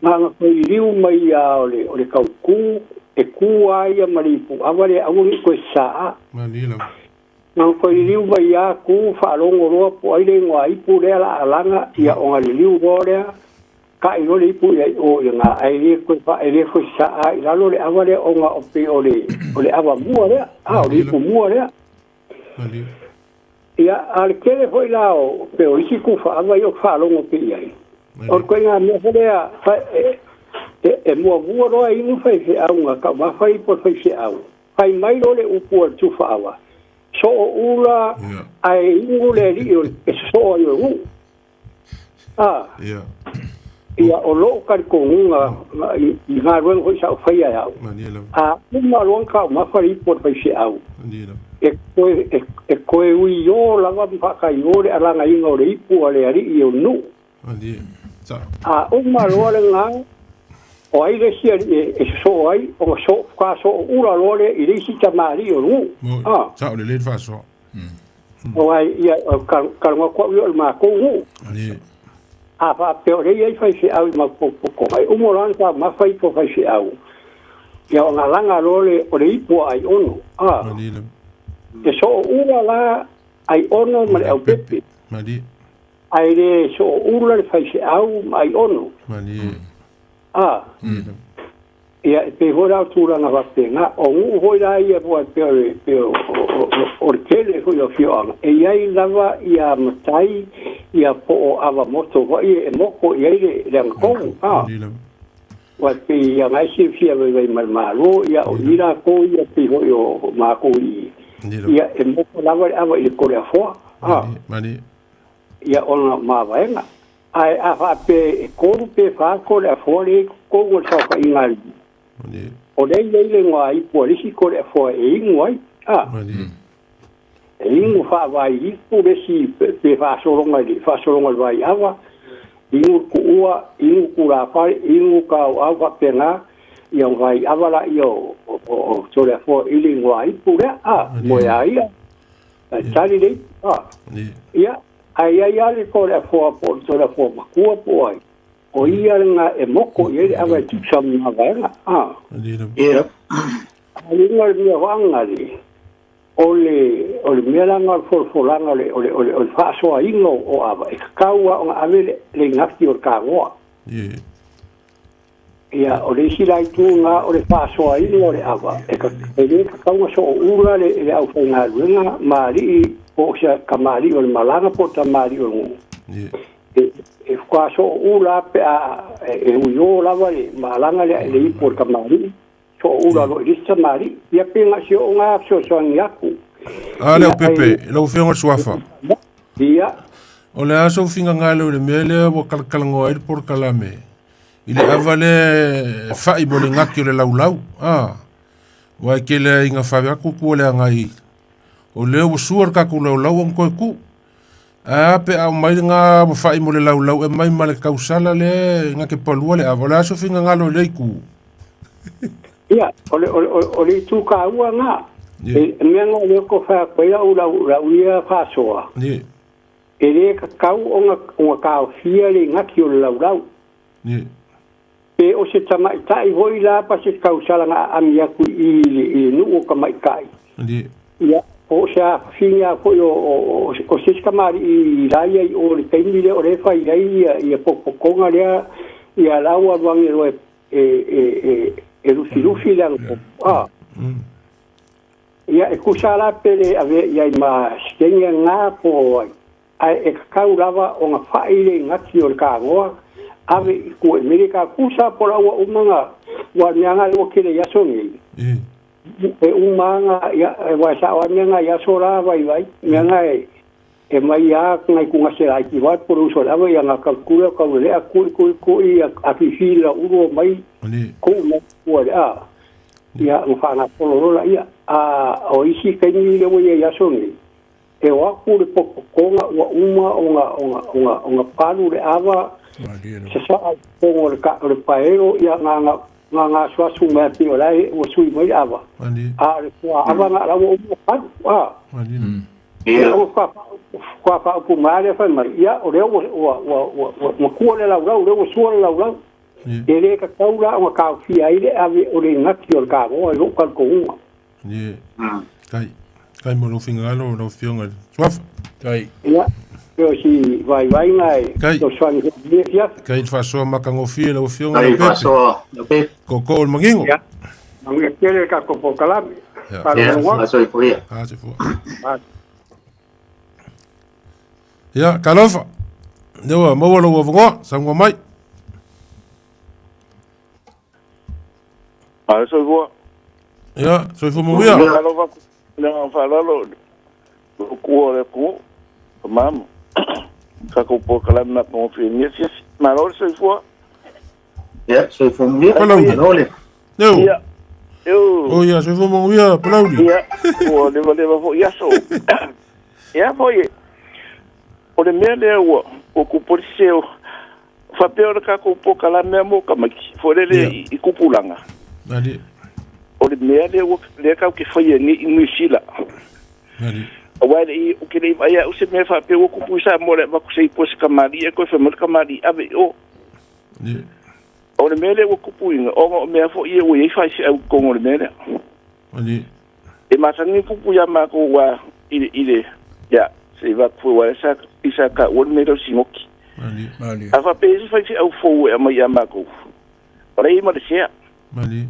S17: Na ona toe liliu mai lava o le, o le tautu, e tu lava ia ma le ipu ava lea aua ne i toe sasaa. Na toe liliu mai lava tu faalogo loa po o ai le igoa ipu lea la alaga, ia ona liliu loa lea, Ka'i loa le ipu i ai o i ga ae le toe e le toe sa'a i lalo le ava lea ona o pei o le o le ava mua lea, a o le ipu mua lea. Ia, a o le tele foi la o pei o isi tufaava ia ou te faalogo pea i ai, o le ituaiga mea foi lea e e muamua loa inu faifeau na taumafa ipu a le faifeau, fai mai loa le upu a le tufaava, soo ula ae inu le alii o e sosoo ai o le nuu. A. Ia, o lou talitonuga i galuega foi sa ou faia e au, a uma loa ona taumafa le ipu a le faifeau, e toe, e toe uiō lava ma faataiō le alagaina o le ipu a le alii o le nuu. A uma loa lena, o ai le isi alii e sosoo ai, ona so, faatoa sooula loa lea i le isi tamalii o le nuu. A.
S14: Sao lelei le faasoa.
S17: O ai ia o talanoa atu au ia o le matou nuu. A faapea o lea e i ai faifeau i maopoopotoga, e uma loa ona taumafa ipu a faifeau, ia ona laga loa lea o le ipu a Aiono. A e sooula la Aiono ma le aupepe, ae le sooula le faifeau ma Aiono. A Ia, e pei foi la o tulaga faapena. O nuu foi la ia aua e pei o le, pei o, o, o le tele foi o afioaga, e i ai lava ia matai, ia po o ava moto foi e moto i ai le, le agatonu, a. Aua e pei ia na e silafia vaivai ma le Malo, ia o i latou ia pei foi o matou i, ia e moto lava le ava i le Toleafoa, a. Ia ona mavaega. Ae a faapea e tolu pe fa Toleafoa lea e i totonu o le saofaiga a le nuu, o lea e i ai le igoa ipu a le isi Toleafoa e inu ai, a. E inu faavai ipu le isi pe faasologa i le faasologa i le vaiava, inu le tuua, inu tulafale, inu taoau faapena, ia ona vaiava laia o o Toleafoa i le igoa ipu lea, a, moe ia, ae tali le ipu, a. Ia, Ae i ai lava le Toleafoa po o le Toleafoa matua po o ai, o ia lena e moko i ai le ava e tusa ma mavaega. A.
S13: Ia.
S17: A i luga o le mea faagale, o le, o le mea la lena o le folafolaga o le, o le, o le, o le faasoaina o ava, e tatau lava ona ave le, le igafo o le tanoa. Ia, o le isi la itu lena o le faasoaina o le ava, e, e le tatau ona sooula le, le aufaigaluega ma alii po o se tamalii o le malaga po o tamalii o le nuu. E, e faatoa sooula pe a e, e uiō lava le malaga lea i le ipu o le tamalii, sooula loa i le isi tamalii. Ia pe na o si o'u lena fesoasoani atu.
S14: A lea o Pepe, lau Afioga i le Suafa.
S17: Ia.
S14: O le a sou finagalo i le mea lea ua kalakalanoa ai le polokalame i le ava lea e fa'i mo le gati o le laulau, a. Aua e tele ai ina fai atu tua le agai o lea ua sua le tatou laulau ona toe tu. Ae a pe a aumai lena ua fa'i mo le laulau e aumai ma le tausala lea na te palua le ava. O le a sou finagalo i lea itu?
S17: Ia, o le, o le, o le itu taua lena. E mea lena o lea ou te fai atu ai lau, lau, lau ia faasoa. E le tatau ona, ona taofia le gati o le laulau. Pe o se tamaitai foi la pa se tausala na aami atu i i le nuu o tamaitai. Ia, po o se afafine lava foi o, o, o se isi tamalii la ia i o i le taimi lea o lea e fai ai ia, ia potopotoga lea, ia la ua alu ane loa e, e, e, e lufilufi le agatonu. A. Ia, e tusa la pe le avea i ai ma se lena po o ai, ae e tatau lava ona fa'i le gati o le tanoa, ave i tua i Amerika, tusa po o la ua uma ona, aua o le mea lena lea ua tele i aso nei, e uma lava na, ia, aua e sao lava le mea lena i aso la vaivai, o mea na e, e mai lava nai tugase laiti vae po o le uso o le ava, ia na tau tau lelea, tui, tui, tui, afifi le ulu omai, tuu mai i tua i le a. Ia, ona faagasolo loa lea. A o isi taimi lea ua i ai i aso nei, e o atu le potopotoga ua uma ona, ona, ona, ona palu le ava, sasaa i totonu o le, o le paelo, ia na, na, na gasuasu mai pei o la e ua sui mai le ava. A o le fuaava na la ua uma ona palu. A. Ia, ua faatoa faaupu mai lava lea fai mai, ia, o lea ua, ua, ua, ua, ua matua le laulau, o lea ua sua le laulau. E le tatau la ona taofia ai le ave o le gati o le tanoa i lou talitonuga.
S14: Ie. Tai. Tai mo lou finagalo lau Afioga i le Suafa.
S12: Tai.
S17: Ia. O si vaivaiga e fesoasoani foi i lenei afiafi.
S14: Kai le faasoa matagofie lau Afioga
S13: Kai
S14: Leaupepe.
S13: faasoa Leaupepe.
S14: Tootoo o le manino.
S17: Ia, manuia tele le tatou polokalame.
S14: Ia.
S17: Faalogologo atu.
S13: Ia, soifua ia.
S14: Ah, soifua. Ia, talofa. Lea ua maua lou avanoa, saunoa mai.
S19: A soifua.
S14: Ia, soifua manuia.
S19: Talofa atu i le agaga faaaloalo i le Atua o le atunuu, tama ma tatou polokalame matagofie i lenei afiafi. Malo le soifua.
S13: Ia, soifua manuia.
S14: Palauli.
S13: Malo le.
S14: Leo.
S19: Ia. Eu.
S14: O ia, soifua manuia, Palauli.
S19: Ia, ua levaleva foi i aso. Ia foi, o le mea lea ua ua kupu ai le sese o faapea o le tatou polokalame lava mo tamaiti foi lele i tupulaga.
S14: Malie.
S19: O le mea lea ua lea tatou te faia nei i Niu Sila.
S14: Malie.
S19: Aua e le i ou te le i vaai au se mea faapea ua kupu i Samoa le avatu se ipu a se tamalii ae toe fai mai le tamalii ave i o.
S14: Malie.
S19: O le mea lea ua kupuina ona o mea foi ia ua i ai faifeau i totonu o le mea lea.
S14: Malie.
S19: E masani ona tupu ia matou aua i le i le ia se i avatu foi aua lea sa i sa taua le mea lea o le sinoti.
S14: Malie.
S12: Malie.
S19: A faapea e i ai se faifeau fou e aumai ia matou, o la e i ai ma le sea.
S14: Malie.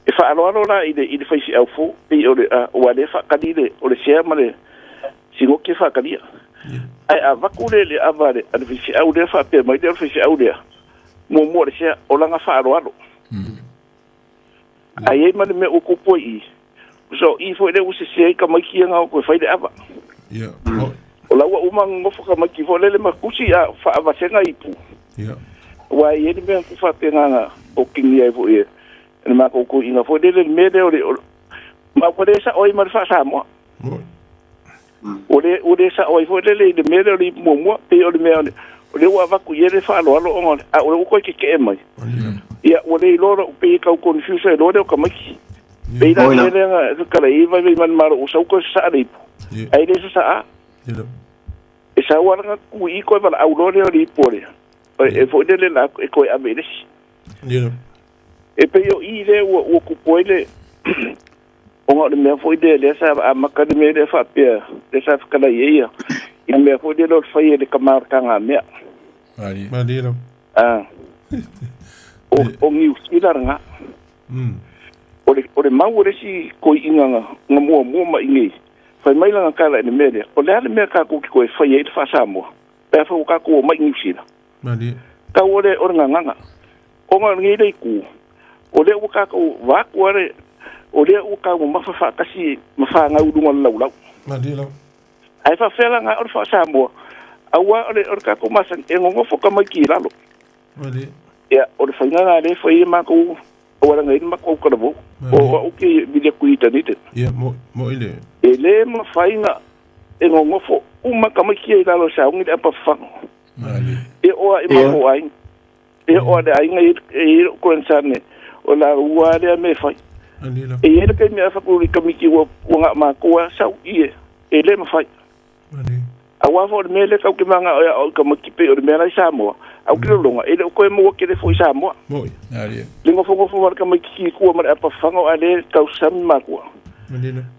S19: E faaaloalo la i le i le faifeau fou pei o le a aua lea e faatali le o le sea ma le sinoti e faatalia. Ae a avatu le le ava a le a le faifeau lea faapea mai lea o le faifeau lea muamua o le sea o lana faaaloalo. Ae i ai ma le mea ua tupu ai i i, so o i foi lea ua sese ai tamaiti ia na o toe fai le ava.
S14: Ia.
S19: O la ua uma ona nofo tamaiti foi lele ma tusi a faavasega ipu.
S14: Ia.
S19: Aua e i ai le mea na faapena na okigia ai foi e le matou toeaina foi lele le mea lea o le ma ua le sao ai ma le faa-Samoa. Ua le ua le sao ai foi lele i le mea lea o le ipu muamua, pei o le mea o lea ua avatu i ai le faaaloalo ona a o lea ua toe tetee mai. Ia ua le iloa lou pei e tau confuse ai loa lea o tamaiti. Pei la le mea lea na tala i ai Vaivaimalemalo ua sau toe sasaa le ipu, ae le sasaa. E sau lava lana tu i i toe valaau loa lea o le ipu o le e foi lele la e toe ave i le isi. E pei o i lea ua ua tupu ai le ona o le mea foi lea lea sa amata le mea lea faapea lea sa fetalai ai ia i le mea foi lea o le fai e le tama o le tagamea.
S12: Malie.
S14: Malie lava.
S19: Ah. O o Niu Sila lena. O le o le mau o le isi toeaina na na muamua mai i inei, fai mai lana tala i le mea lea, o le a le mea tatou te toe fai ai le faa-Samoa pe afai ua tatou omai i Niu Sila?
S14: Malie.
S19: Tau o le o le gagana. Ona o lenei le itu, o lea ua tatou vaeatu lava le, o lea ua taumamafa faatasi ma fanau i luga o le laulau.
S14: Malie lava.
S19: Ae faapefea la na o le faa-Samoa, aua o le o le tatou masani e nonofo tamaiti i lalo.
S14: Malie.
S19: Ia, o le faiga lena lea e fai ai matou auala nei le matou talavou. O au ke vili atu i Dunedin.
S14: Ia, mo mo i le.
S19: E le mafai na e nonofo uma tamaiti ia i lalo o le sauni le apa fafaga. E oo lava i matou aiga. E oo lava i le aiga e i ai lou grandson o la ua lava lea mea e fai. E i ai le taimi a fai atu i tamaiti ua na o matou lava sau i i e le mafai. Aua foi o le mea lea tatou te manao e aoao i tamaiti pei o le mea la i Samoa, au ke lologa e le o toe maua tele foi i Samoa. Le nofonofo ma le tamaititi i tua ma le apa fafaga o a le tausami matua.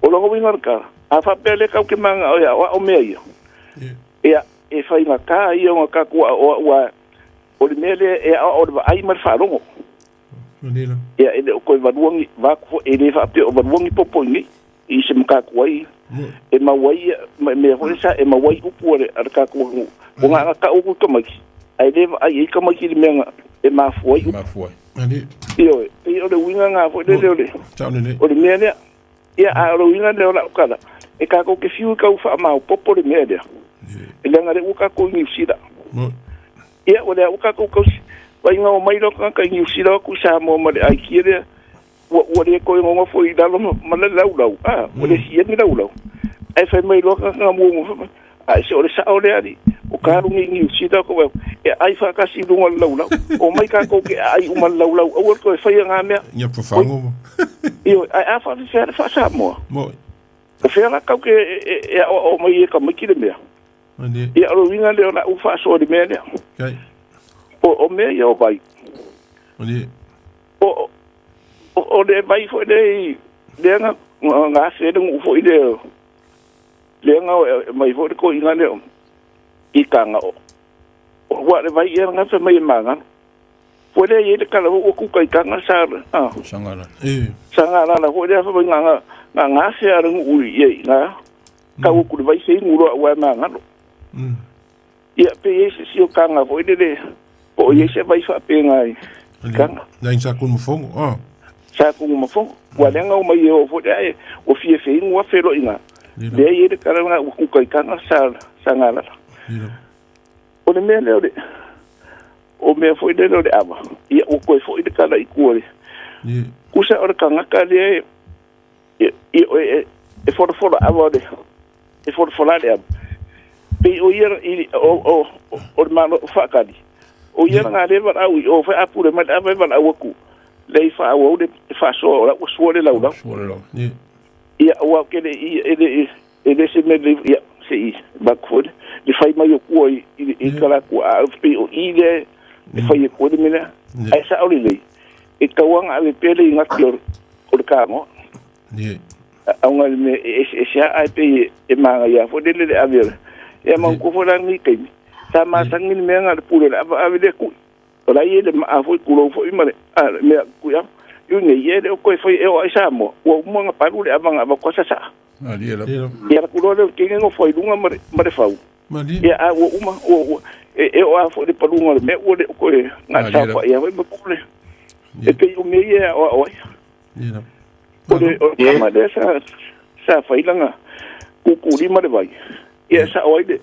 S19: O lona uiga o le tala, a faapea lea tatou te manao e aoao mea ia, ia e faigata ia ona tatou aoao aua o le mea lea e aoao i le vaai ma le faalogo. Ia e le o toe valua ni vaeatu foi, e le faapea o valua ni popo i nei i se matatu ai e maua ai ma mea foi sa e maua ai upu a le a le tatou atunuu. Ua na ona tau atu i tamaiti, ae le vaai ai tamaiti i le mea na e mafua ai upu. Ioe, pei o le uiga lena foi lele o le o le mea lea. Ia, a o le uiga lea o lau tala, e tatou te fiu e tau faamaopoopo le mea lea, leaga o lea ua tatou i Niu Sila. Ia, o lea ua tatou tausi, vaaiga o mai loa tagata i Niu Sila o atu i Samoa ma le idea lea, ua, ua le toe nonofo i lalo ma, ma le laulau, a, ua le siia ni laulau. Ae fai mai loa tagata muamua, fai mai, a, se o le sao lea alii, o ka alu nei i Niu Sila, ko e aai faatasi i luga o le laulau. Omai tatou ke aai uma le laulau, aua le toe faia ngā mea.
S14: Ia pafango ma.
S19: Ioe, ae a faafefea le faa-Samoa?
S14: Moi.
S19: O fea la kau ke e aoao mai e tamaiti le mea?
S14: Malie.
S19: Ia, o le uiga lea o lau faasoa i le mea lea.
S14: Kai.
S19: O mea ia o vai.
S14: Malie.
S19: O, o le vai foi lea i, lea na, na afe ai le nuu foi lea, lea na mai foi le toeaina lea. i kanga o. O wa le vai ia nga fe mai e manga. Fo le ye le kala o ku kai kanga sa ah.
S12: Sangala.
S14: E.
S19: Sangala la fo le fa nga nga nga nga se ara ngu ui ye nga. Ka o ku le vai se ngu ro wa manga lo. Ia pe ye se si o kanga fo le le po ye se vai fa pe ngai. Kanga.
S14: Nai sa kun mofongo. Ah.
S19: Sa ku mofongo. Wa le nga o mai o fo le ai o fie fe ngu wa fe lo inga. Le ye le kala nga ku kai kanga sa sangala. O le mea leo le o mea foi le leo le ava. Ia o koe foi le kala i kua le. Kusa o le kangaka le e fora ava o le e fora le ava. Pe o ia i o o le malo whaakali. O ia ngā le wala ui o wha apure mai le ava e wala aku. Le i wha au le whasoa o la ua sua le lau lau. Ia o au kele i e le se me le ia se i bakford le fai mai o kua i kala kua a pe o i le le fai e kua le mea ai sa o le lei e kauanga ave pele i ngaki o le kāngo au ngā le mea e se a ai pe e maanga ia fo le le ave le e mau kua fo la ngi kaimi sa masangi le mea ngā le pule le ava ave le kui o la i le maa fo i kulou fo i ma le mea kui au i nei e le o koe fai e o ai sa moa ua umanga palu le avanga ava kua sa sa Ia la kuloa leo kenge ngo fai lunga ma le fau. Ia a ua uma ua e o a fo le palunga le mea ua le o koe ngā sa ia wai mapule. E pe o mea ia o ai. O le o kama lea sa whailanga kukuri ma le vai. Ia sa o ai le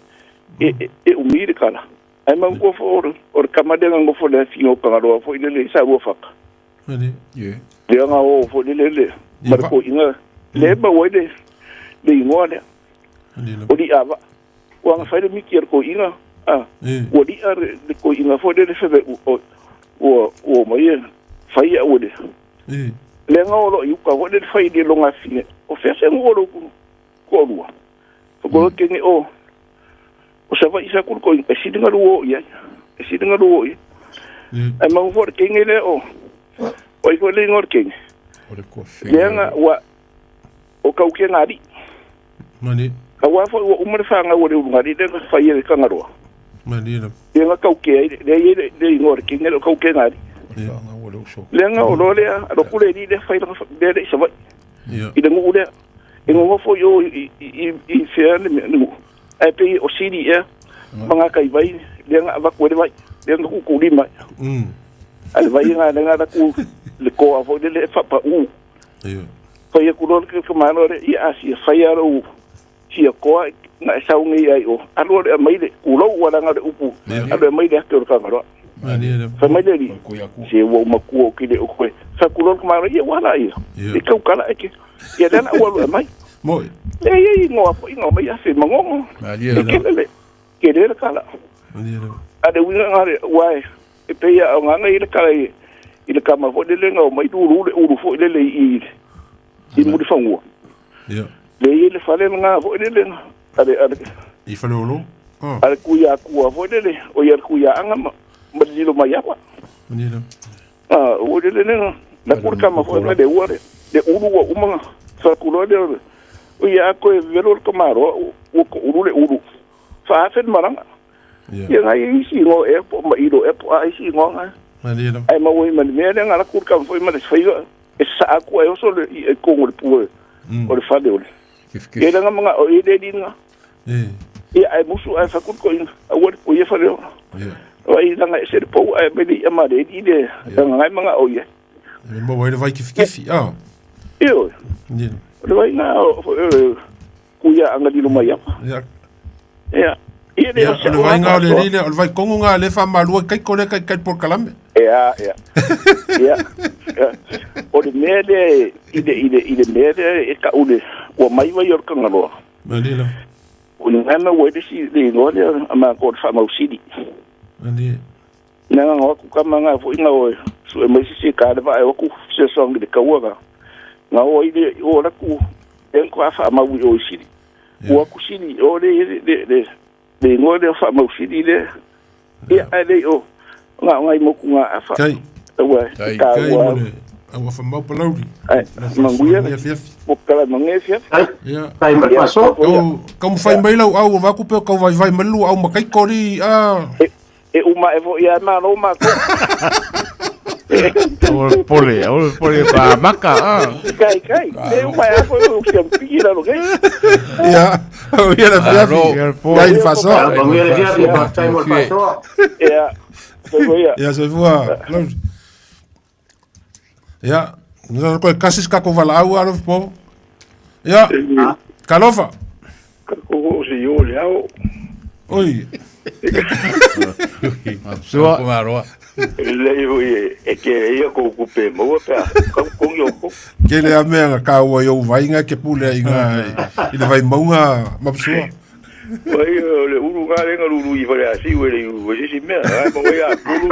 S19: e umi le kala. Ai mau kua fo o le kama lea ngā fo le fingo kangaroa fo i le le sa ua whaka. Lea ngā o fo le le le ma le ko inga le ma wai le le ingoa lea. O li ava. Ua nga whaile miki ar ko inga. Ua li ar le ko inga fo le le whebe ua mai e whai a ua le. Le nga olo i uka fo le whai le longa whine. O whea ngu olo ko rua. Whakoro kenge o sa wai sa kuru ko inga. E siri nga rua o ia. E siri nga rua o ia. Ai mau fo le kenge le o. O i fo le ingoa le kenge. Le nga ua o kau ke ngari.
S14: Mani.
S19: Ka wā fo ua umare whanga ua le uru ngari le whai e kangaroa.
S14: Mani la.
S19: Le nga kau ke ai, le le le ingoa le kinga le kau ke ngari. Le nga o lo lea, alo kule ni le whai le le isa vai. I le ngu lea. E ngongo fo i o i whea le mea ngu. Ai pe o siri ea, manga kai vai, le nga avaku le vai, le nga kukuri mai. Ai vai nga le nga ku le koa fo le le whapa u. Whai aku loa ke kamano le i asia whai ara u sia koa nga e saungi ai o aloa le mai le kulou ua langa le upu aloa mai le ake o le kangaroa whai mai le li se ua umakua o kile o koe whai kuloa le kamano ia wala ia e kaukala eke ia lana ua lua mai le ia ingoa po ingoa mai afe mangongo e kele le kele le kala a le uinga nga le ua e peia o nganga i le kala i le kama fo le le ngau mai uru le uru fo le le i i muri whangua. Le i le whale ngā fo le le ale
S14: I whale olo?
S19: Ale kuia kua fo le le o ia kuia anga ma lilo mai apa. O le le nga na kura kama fo le ua le le uru ua umanga whakuloa le o ia ako e velo le kamaroa ua ko uru le uru. Wha awhen maranga. Ia ngai isi ngo e po ma iro e po a isi ngo nga. Ai maui ma le mea le nga la kura kama fo i ma le whaiga e sa aku e oso le i kongo le pue o le whale ole. E langa mga o e le linga. E ai musu ai whakuru ko inga. A ua le pue e whale o. O ai langa e se le pou ai mele i ama le i le langa ngai mga o ia.
S14: E mo wai le vai kifikifi.
S19: E o. O le vai ngā o kuia anga lilo mai apa. Ia. Ia le
S14: o le vai ngā o le rile, o le vai kongo ngā le wha malua kai kore kai kai por kalame.
S19: Ia, ia. Ia. O le mea le, i le mea le e ka ule, ua mai vai o le kangaroa.
S14: Malila.
S19: O le ngana ua ele si le ingoa lea, a maa ko le whamausiri.
S14: Mali.
S19: Nanga ngā waku kama ngā fo inga oe, su e mai sisi ka le vae waku se songi le kaua ka. Ngā oa i le o laku, e ko a whamaui o i siri. Ua ku siri, o le le ingoa lea whamausiri le, ia ai le o, ngā ngai moku ngā awha.
S14: Kai.
S19: Ua,
S14: Kai,
S19: ka
S14: kai
S19: ua.
S14: mo le Au afa mau palauli.
S19: Ai, manuia
S14: le afiafi.
S19: Po kala manuia afiafi.
S14: Ia.
S13: Tai ma faso.
S14: Kau kau mawhai mai lau au, o vaku peo kau vai vai malu au makai kori a.
S19: E uma e fo ia ma lo ma ko.
S16: O pole, o pole pa maka. Ah.
S19: Kai kai. E uma e fo o sia piki la lo kai.
S14: Ia, o ia le afiafi. Ia i faso.
S13: Manuia le afiafi, tai mo le faso.
S19: Ia. Soifua ia.
S14: Ia, soifua. Lauli. Ia, nisa koe kasi se kako valaau alo po. Ia, kalofa.
S19: Ko o se yo le ao.
S14: Oi.
S16: Sua.
S12: Kumaroa.
S19: Le i e ke ia ko ku pe mo pe. Ka ko yo ko.
S14: Ke le a mea ka ua i au vainga ke pule i ngā i le vai maunga mapsua.
S19: Wai o le uru ngā lenga ruru i whare asi ue le uru se si mea. Ai mo ia kuru.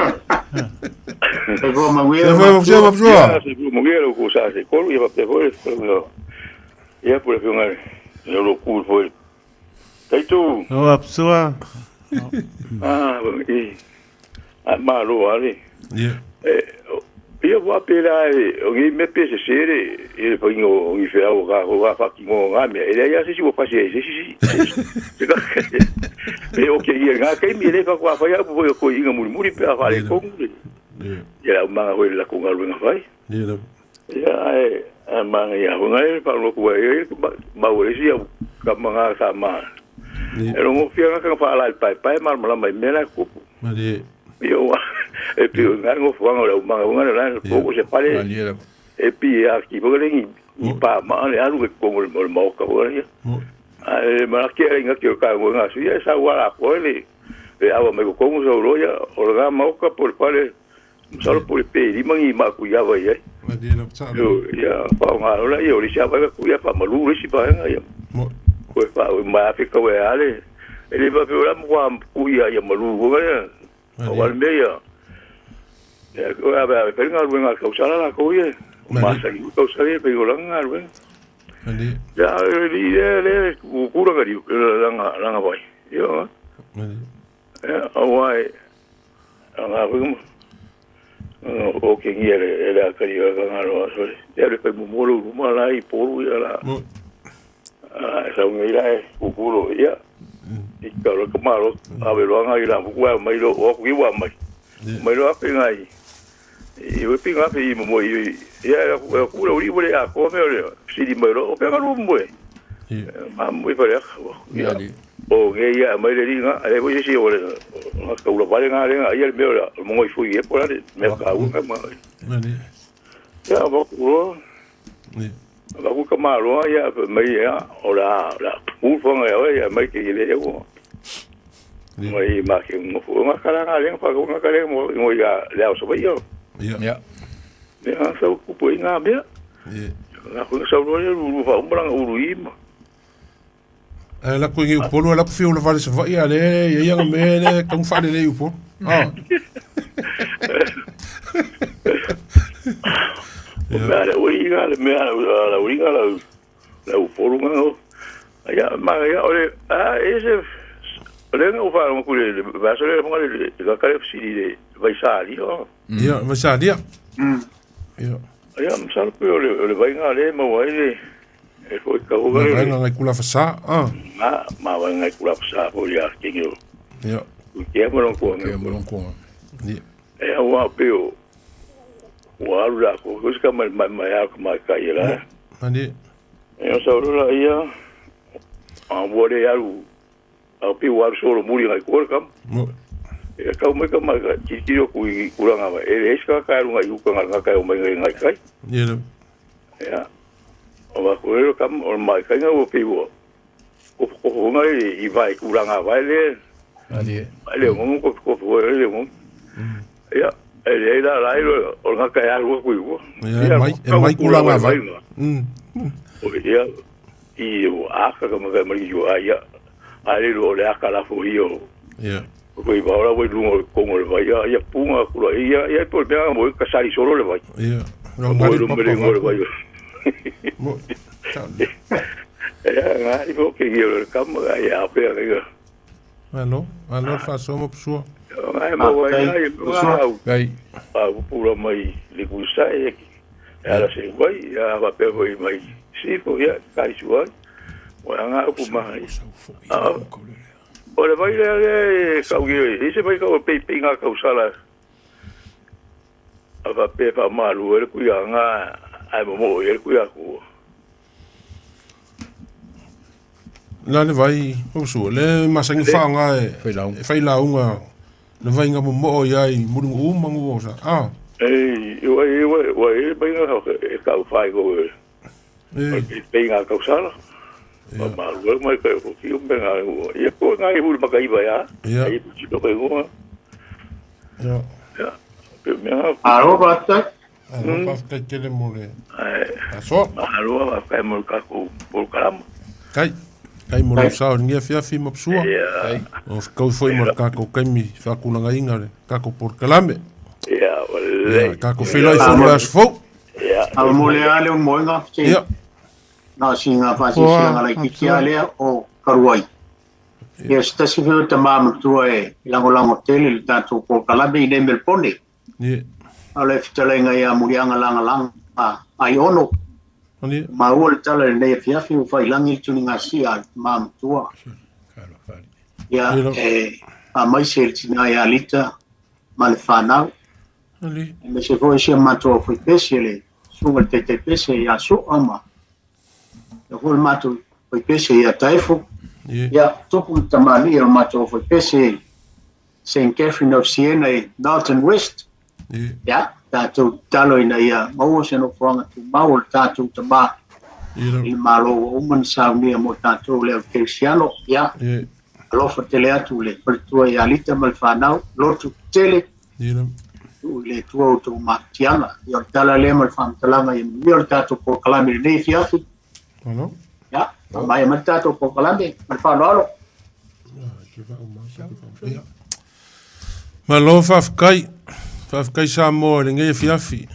S13: Se fo manuia.
S14: Se fo se mapsua.
S19: Se fo manuia lo ko sa se kolu ia pe fo. Ia por le fionga. Le lo ku fo. Taitu.
S16: O apsua.
S19: Ah, e. A malo ale.
S14: Ia.
S19: E ia wa pe la o ngi me pe se sere e pa ngo ngi fe au ga o ga fa ki ngo ga me e ia se si o pa se se si se ka e o ke ia ga kai mi le fa kwa fa ia po ko inga muri muri pe a fa le ko muri ia ma ho la ko ga lu nga fai
S14: Ia.
S19: ia e a ma ia ho nga e pa lo ko e ma o le si ia ka ma ga sa ma e lo ngo fia ga ka fa la pa pa ma ma mai me la ku
S14: Mali.
S19: Io e pi nga ngo fo nga o ma nga la po ko se pare e pi a ki po le ni pa ma le alu ke ko mo mo ka po le a e ma ke re nga ke ka ngo nga si sa wa la ko le e awa me ko ko so ro ya o ga ma ka por pare solo por pe ri mangi ma ku ya vai ai
S14: Mali la tsa.
S19: yo ya pa nga la yo ri sa ba ku ya pa ma lu ri si pa nga ya ko pa ma Afrika we ale e le pa pe ora mo ku ya ya ma lu ko ya o al meia. Ya ko a ver, pero nga luenga kausala la ko ye. Ma sa ki kausala pe go langa luen.
S14: Mali.
S19: Ya li le le ku kura ka ri langa langa vai. Yo.
S14: Mali.
S19: Ya awai nga bu o ke ngi le le ka ri ga nga ro so. Ya le pe mo lo ma la i poru ya la. Ah, sa ngi la ku kuro ya. I ka ro ka maro a ve lo nga i la ku wa mai lo o ku wa mai. Mai lo ape ngai. I we pinga pe i mo i ya ku lo ri le a ko me le si di mai lo o pe ga lo mo. Ma mo i pare.
S12: Ia.
S19: O nge ia mai le ringa e wo si o le ka ula vale nga le nga ia me o mo i fu i e por ale me ka u ka ma.
S14: Mali.
S19: Ya va ku ro. Va ku ka ma ro ya mai ya o la la u fo nga ya mai ke le o. Mai ma ke mo fu nga kala nga le pa nga kala mo mo ya le au so yo.
S14: Ya.
S19: Ya sa ku po nga me. Nga ku sa ro le ru fa umbra uru i ma.
S14: La ko ngi upolu la ko fi o vale sa vai ale ia nga me le ka fa le upo. Ah.
S19: O me le uri nga le me la uri nga la la upolu nga. Ya ma ya ole a ese le nga o fa mo ku le va so le mo le ka ka si le vai sa li o.
S14: Ia, vai sa li. Ia.
S19: Ya msal ku le vai nga le mo vai le e foi ka o
S14: ga. Vai nga kula fa sa. Ah.
S19: Ma ma vai nga kula fa sa po ya ke ngi.
S14: Ia.
S19: Ku ke mo lo ko
S12: nga. Ke mo lo ko.
S14: Ia.
S19: E wa pe o wa la ko ko ska ma ma ya ko ma ka ira.
S14: Ani.
S19: E o sa ro la ia. A wo le aru. A pe wa so ro muri ngai ko kam.
S14: Mo.
S19: E ka mai ka mai ti ti ro ku i kuranga va. E es ka ka ru ngai u ka nga ka o mai ngai kai.
S14: Ia.
S19: Ia. O va ko ro kam o mai kai nga o pe wo. Ko ko ngai i vai kuranga vai le.
S12: Ali.
S19: Ale mo ko ko ko le mo. Ia. E le la la ro o nga ka aru ku i.
S14: Ia mai e mai kuranga vai.
S19: O ia i o a ka ma ka mai yo a ia. Ale ro le a ka la fo io.
S14: Ia.
S19: Ko i va ora wo lungo kongo le vai ia punga kula ia ia po pe mo ka sali solo le vai.
S14: Ia.
S19: Ro ngai pa pa. Vai.
S14: Mo.
S19: Ia ngai po ke io le kam ia pe ia.
S14: Alo, alo fa so mo pessoa.
S19: Ai mo vai ai mo.
S12: Ai.
S19: A pura mai le ku sai.
S2: E ala se wai, ia faapea foi mai sifo, ia kai suai. O anga upu mai. O le vai lea lea e kau i e se vai kau pei pei ngā kau sala. A faapea fa malu e le kuia ngā ai mo mo e le kuia ku.
S14: La le vai, o su, le masangi whaanga e, e whai launga, le vai ngā mo i ai, murungu u mangu o sa. Ah.
S2: Ei, ua e ua ua e mai ngā e kau whai ko e. E pei ngā kau sala. Ma malu e mai kai ko ki umbe ngā ua. Ia ko ngā i huri makaiwa ia.
S14: Ia.
S2: Ai puchi ko kai ngua.
S14: Ia.
S2: Ia. Pe mea.
S13: Aro wātai.
S14: Aro whawhitai tele mo le.
S2: Ai.
S14: Aso.
S2: Aro whawhitai mo le kako polokalama.
S14: Kai. Kai mo le sao ngia fiafi ma psua.
S2: Ia.
S14: O kau foi mo le kako kaimi whakulanga inga le kako polokalame.
S2: Ia,
S14: Ia, kako whelai fo le aso fou.
S2: Ia.
S13: A mo le ale un moenga.
S14: Ia.
S13: Nā si ngā whasisianga lai kiki a lea o karuai. Ia se tasi whio ta māmatua e langolango tele le tātou polokalame i nei Melpone.
S14: Ia.
S13: A le fitalenga ia murianga langa langa ai ono.
S14: Ani.
S13: Ma ua le tala le nei fiafi u whai langi le tuni ngā si a māmatua. Ia e a mai se le tina ia alita ma le whanau.
S14: Ali.
S13: E me se foi se matua foi pese le sunga le tete pese ia soa ma. Ia foi le matua foi pese ia taifo. Ia tupu le tamali o le matua foi pese St. Catherine of Siena i Northern West. Ia, tātou talo ina ia maua se nofoanga tu mau o le tātou tamā. I le malo ua uma na saunia mo tātou le au kerisiano. Ia, alofa tele atu le faletua ia alita ma le whanau, lotu tele. Tu le tua o tō matianga. Ia o le tala lea ma le whamtalanga ia manuia o le tātou polokalame lenei fiafi.
S14: Ano?
S13: Ia, mai ma le tātou polokalame, ma le whanoalo.
S14: Malo whawhikai, whawhikai Samoa le ngei fiafi.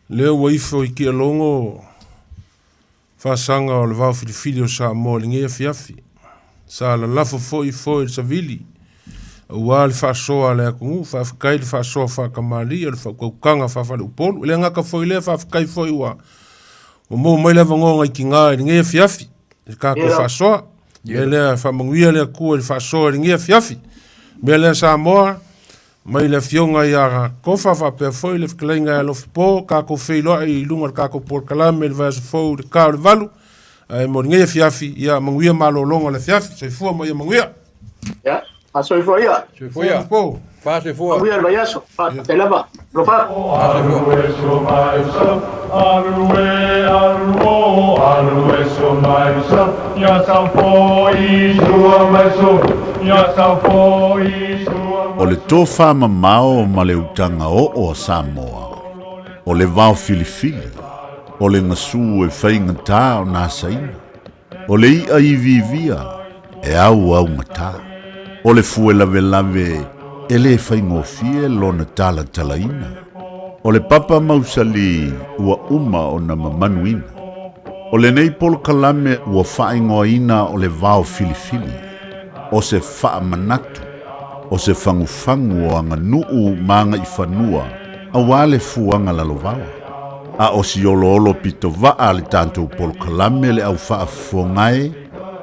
S14: Lea ua ifo i kia longo whasanga o le vao filifili o Samoa le ngei fiafi. Sa la lafo foi foi le savili. Ua le whaasoa le akungu, whawhikai le whaasoa whakamali, o le whakaukanga whawhale upolu. Le ngaka foi lea whawhikai foi ua. O mō mai lava ngonga i ki ngā i le ngei fiafi. Le kako whaasoa. Mea lea whamanguia lea kua le whaasoa le ngei fiafi. Mea lea Samoa, mai le fionga ia kofa whapea foi le whakaleinga ia lofi pō, kako wheiloa i lunga le kako polokalame le vaiaso fou le kao le valu. Ai mo le ngei fiafi, ia manguia malolonga le fiafi, soifua mo ia manguia.
S13: Ia, a soifua ia.
S12: Soifua ia.
S14: Pō.
S12: Fa soifua.
S13: Manguia le vaiaso, fa te lava. Lofa.
S3: O le tō mamao ma le utanga o o a Samoa, o le vao filifili, o le ngasu e whainga tā o nā saina, o le ia i vivia, e au au ngata, o le fue lave lave, e le whaingofie lona tala talaina, o le papa mausali ua uma o na mamanuina, o le nei polokalame ua whaingoaina o le vao filifili, o se whaamanatu, o se fangufangu o anga nuu maanga i whanua, a wale fuanga lalovawa. A o si olo olo pito waa le tātou polokalame le au whaafuangae,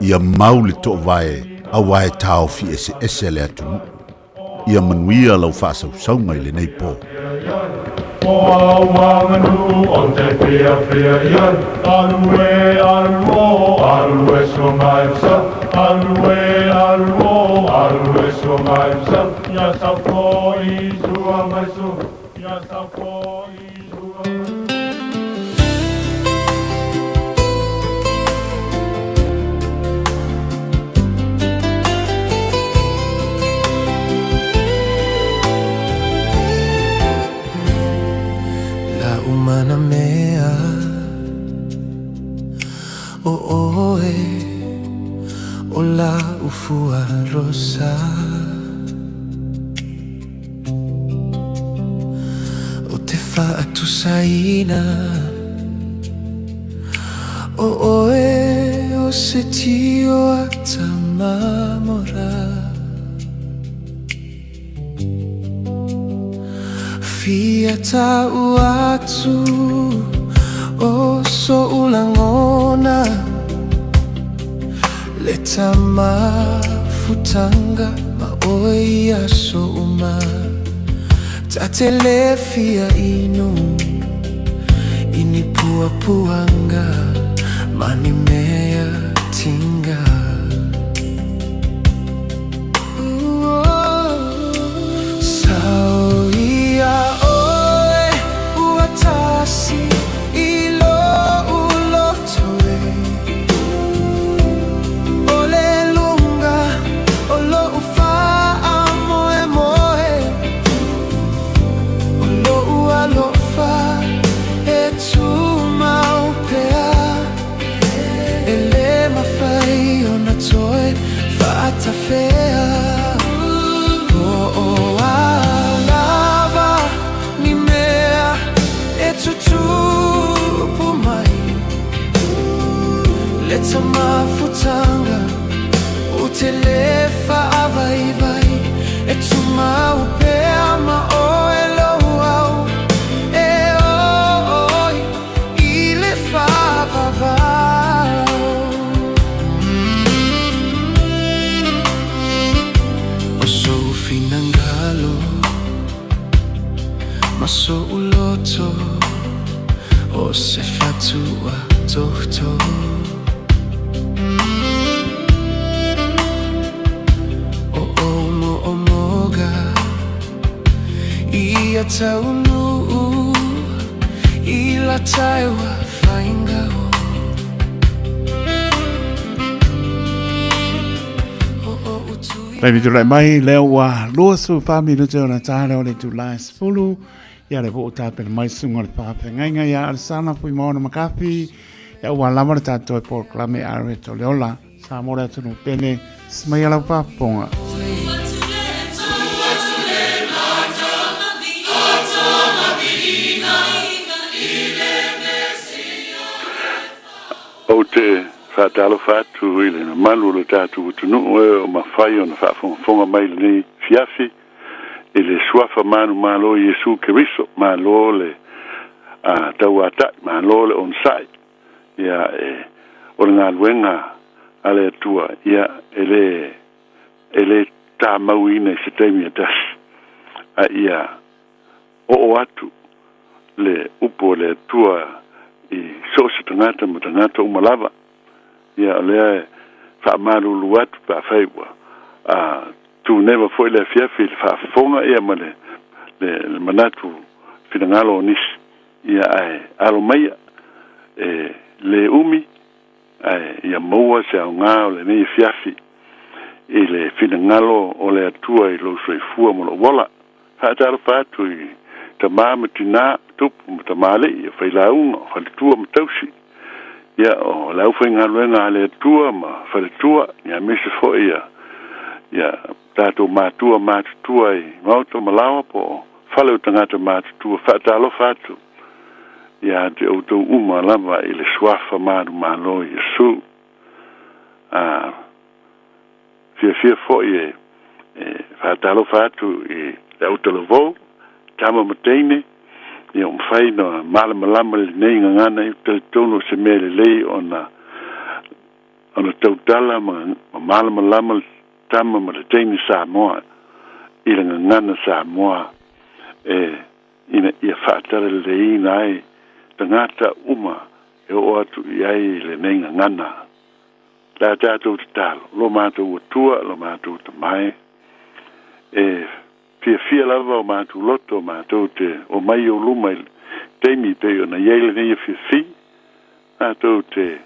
S3: ia mau le tō vae, a wae tao fi ese ese le atunu. Ia manuia lau whaasausaunga i le nei pō.
S20: O au manu o te pia pia ia, alue aluo, alue so mai sa, alue aluo, alue so mai sa, ia sa fo i sua mai su, ia sa fo i sua mai su.
S21: Mana mea o oe o la ufua rosa o te whaatusaina o oe o se tio ata mamora. Fia tau atu o so'u lagona Le tamafutaga ma oe i aso uma Ta te le fia inu I ni puapuaga ma ni mea tiga Sao ia oe ua tasi i lo'u loto e O le luga o lo'u faamoemoe O lo'u alofa e tumau pea E lē mafai ona toe faatafea Po o a lava ni mea e tutupu mai Le tamafutaga ou te lē faavaivai E tumau pea ma oe lou au E oo i le faavavau O sou finagalo ma so'u loto O se fatu atoto O ou mo'omoga Ia taunuu I la taewa faiga o
S16: Taimi tulai mai lea ua 24 minute ona ta lea o le itula e 10. Ia le po o tapena mai susuga o le faafeagaiga ia Alesana Fuimaono McCarthy. Ia ua lava le tatou e polokalame a Reto le Ola. Sa mo le atunuu pele, smaia lau faafofoga.
S2: Ou te faatalofa atu i le mamalu o le tatou atunuu e o mafai ona faafogafoga mai i lenei afiafi i le suafa manumalo o Iesu Keriso. Malo le tauata'i, malo le onosa'i. Ia e o le galuega a le Atua, ia e lē e lē tamauina i se taimi e tasi, a ia oo atu le upu a le Atua i so o se tagata ma tagata uma lava. Ia o lea e faamalulu atu pe afai ua tuneva foi le afiafi i le faafofoga ia ma le le manatu finagalo o nisi. Ia ae alo maia e lē umi ae ia maua se aogā o lenei afiafi i le finagalo o le Atua i lou soifua ma lou ola. Faatalofa atu i tamā ma tinā, tupu ma tamalii, o failauga, o faletua ma tausi, ia o le aufaigaluega a le Atua ma faletua, ia aemaise foi ia ia tatou matua matutua i maota ma laoa po o fale o tagata matutua. Faatalofa atu ia te outou uma lava i le suafa manumalo o Iesu. A fiafia foi e faatalofa atu i le autalavou, tama ma teine, ia ua mafai ona malamalama lenei gagana i talitonu o se mea lelei ona ona tautala ma malamalama le tama ma le teine Samoa i le gagana Samoa e ina ia faatalaleleiina ai tagata uma e oo atu i ai lenei gagana. Le a tatou tatalo, lo matou Atua, lo matou Tama e, e fiafia lava o matou loto matou te omai i ou luma i le taimi pei ona i ai lenei afiafi, matou te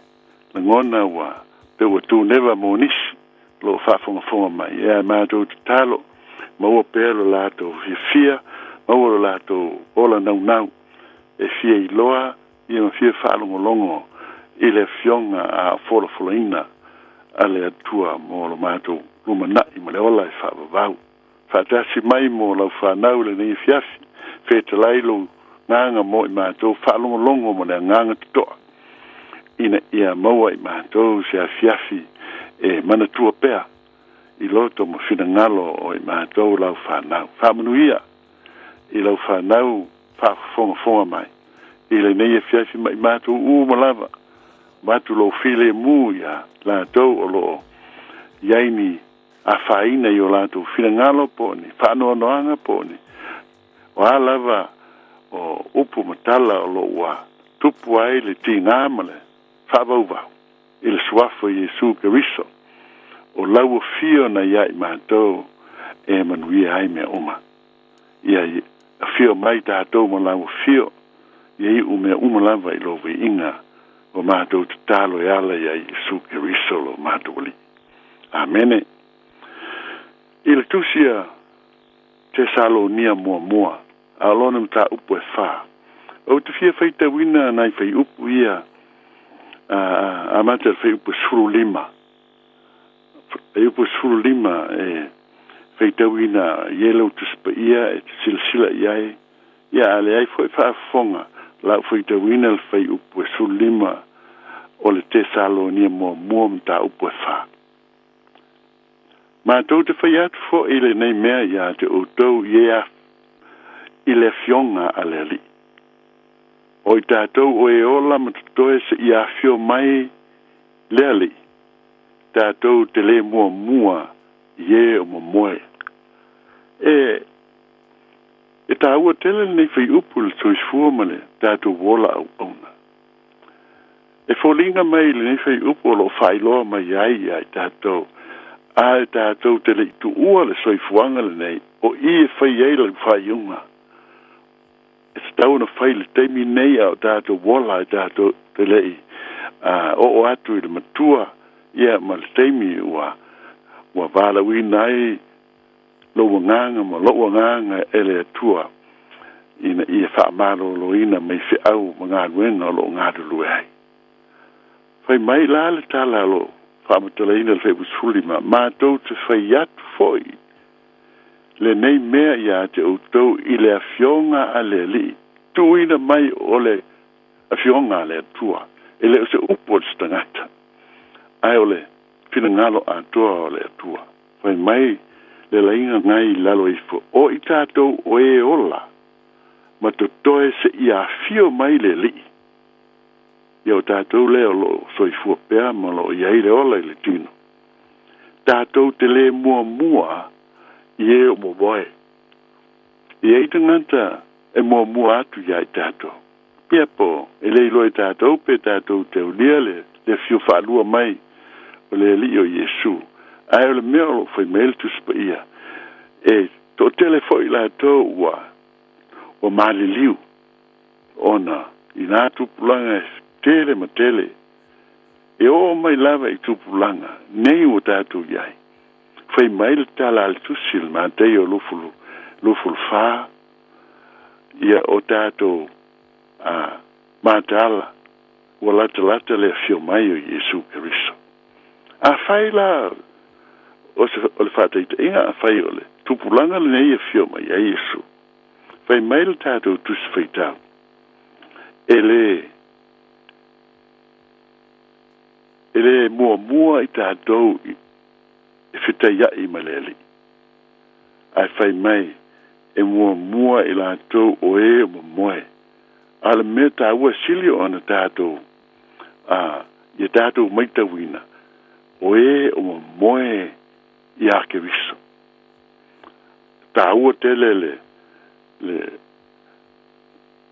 S2: lagona ua pei ua tuneva mo nisi o lo o faafogafoga mai. E a matou tatalo, maua pea lo latou fiafia, maua lo latou ola naunau e fia iloa ia ma fia faalogologo i le Afioga a folafolaina a le Atua mo lo matou lumanai ma le ola e faavavau. Faatasi mai mo lau fanau i lenei afiafi, fetalai lou gaga mo i matou faalogologo ma le agaga totoa, ina ia maua i matou se afiafi e manatua pea i loto ma finagalo o i matou lau fanau. Faamanuia!
S19: i lau fanau faafofogafoga mai i lenei afiafi ma i matou uma lava avatu lou filemu iā latou o loo i ai ni afaina i o latou finagalo po o ni faanoanoaga po o ni o a lava o upu ma tala o loo ua tupu ai le tigā ma le faavauvau i le suafa o Iesu Keriso o lau afio na ia i matou e manuia ai mea uma. Ia afio mai tatou ma lau afio, ia iu mea uma lava i lou viiga o matou tatalo e ala ia Iesu Keriso lo matou Alii. Amene. I le tusi a Tesalonia muamua, a o lona mataupu e 4, ou te fia faitauina nai fuaiupu ia amata i le fuaiupu 15. Fuaiupu 15 e faitauina i e lau Tusi Paia e te silasila i ai, ia a leai foi faafofoga, la u faitauina le fuaiupu 15 o le Tesalonia muamua mataupu e 4. Matou te fai atu foʻi lenei mea iā te outou i e i le afioga a le Alii. O i tatou o e ola ma totoe seia afio mai le Alii, tatou te lē muamua i e o momoe. E e tāua tele lenei fuaiupu i le soifua ma le tatou ola auauna. E foliga mai i lenei fuaiupu o loo faailoa mai ai iā i tatou, a e tatou te leʻi tuua le soifuaga lenei o i e fai ai lau faaiuga e tatau ona fai i le taimi nei a o tatou ola e tatou te leʻi oo atu i le matua ia ma le taimi ua ua valaauina ai lou agaga ma loʻu agaga e le Atua ina ia faamalōlōina mai feʻau ma galuega o loo galulue ai. Fai mai la le tala o loo faamatalaina i le fuaiupu 15, matou te fai atu foʻi lenei mea iā te outou i le afioga a le Alii, tuuina mai o le afioga a le Atua, e le o se upu a se tagata, ae o le finagalo atoa o le Atua. Fai mai le laiga ngai i lalo ifo, o i tatou o e ola ma totoe seia afio mai le Alii. Ia o tatou lea o loo soifua pea ma o loo i ai le ola i le tino. Tatou te lē muamua i e o momoe. E i ai tagata e muamua atu iā i tatou. Ia po e le iloa e tatou pe tatou te aulia le le afio faalua mai o le Alii o Iesu, ae o le mea o loo fai mai ai le Tusi Paia, e toatele foi i latou ua ua maliliu ona i nā tupulaga e tele ma tele e oo mai lava i tupulaga nei ua tatou i ai. Fai mai le tala a le Tusi i le Mataio 24, ia o tatou a mataala ua latalata le afio mai o Iesu Keriso. Afai la o se o le faataitaiga, afai o le tupulaga lenei e afio mai ai Iesu, fai mai le tatou Tusi Faitau, e lē e lē muamua i tatou e fetaiaʻi ma le Alii, ae fai mai e muamua i latou o e o momoe. A o le mea taua sili ona tatou a ia tatou maitauina o e o momoe iā Keriso. Taua tele le le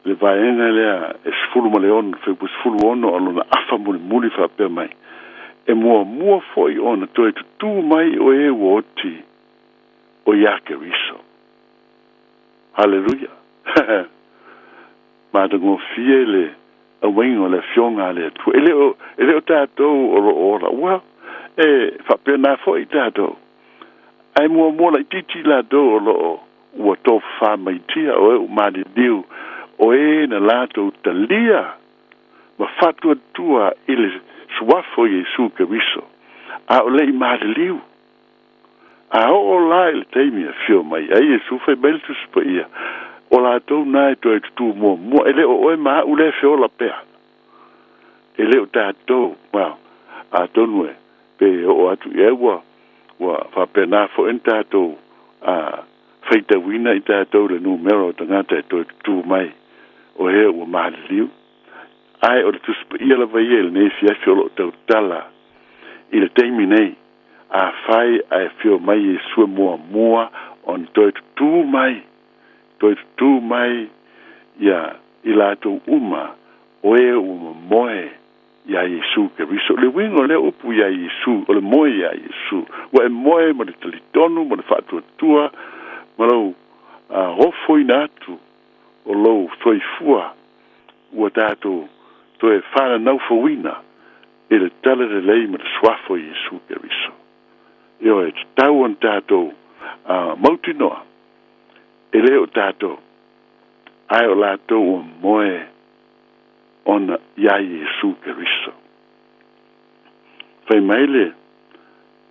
S19: le vaega lea e 16, fuaiupu 16 o lona afa mulimuli faapea mai, e muamua foʻi ona toe tutū mai o e ua oti o iā Keriso. Haleluia! Matagofie le aumaiga o le afioga a le Atua. E le o e le o tatou o loo ola, ua e faapena foʻi tatou, ae muamua laitiiti latou o loo ua tofafa maitia o e ua maliliu o e na latou talia ma faatuatua i le suafa o Iesu Keriso, a o leʻi maliliu. A oo la i le taimi e afio mai ai Iesu, fai mai le Tusi Paia, o latou na e toe tutū muamua, e le o oe ma aʻu lea e feola pea. E le o tatou, well, atonu e pe oo atu i ai ua, ua faapena foʻi ona tatou a
S2: Faitauina i tatou le numera o tagata e toe tutū mai o e ua maliliu. Ae o le Tusi Paia lava ia i lenei afiafi o lo o tautala i le taimi nei, afai ae afio mai Iesu e muamua ona toe tutū mai, toe tutū mai ia i latou uma o e ua momoe iā Iesu Keriso. O le uiga o lea upu iā Iesu, o le moe iā Iesu. Ua e moe ma le talitonu ma le faatuatua ma lou ofoina atu o lou soifua ua tatou toe fananau fouina i le talalelei ma le suafa o Iesu Keriso. Ioe, e tatau ona tatou mautinoa e le o tatou, ae o latou ua moe ona iā Iesu Keriso. Fai mai le,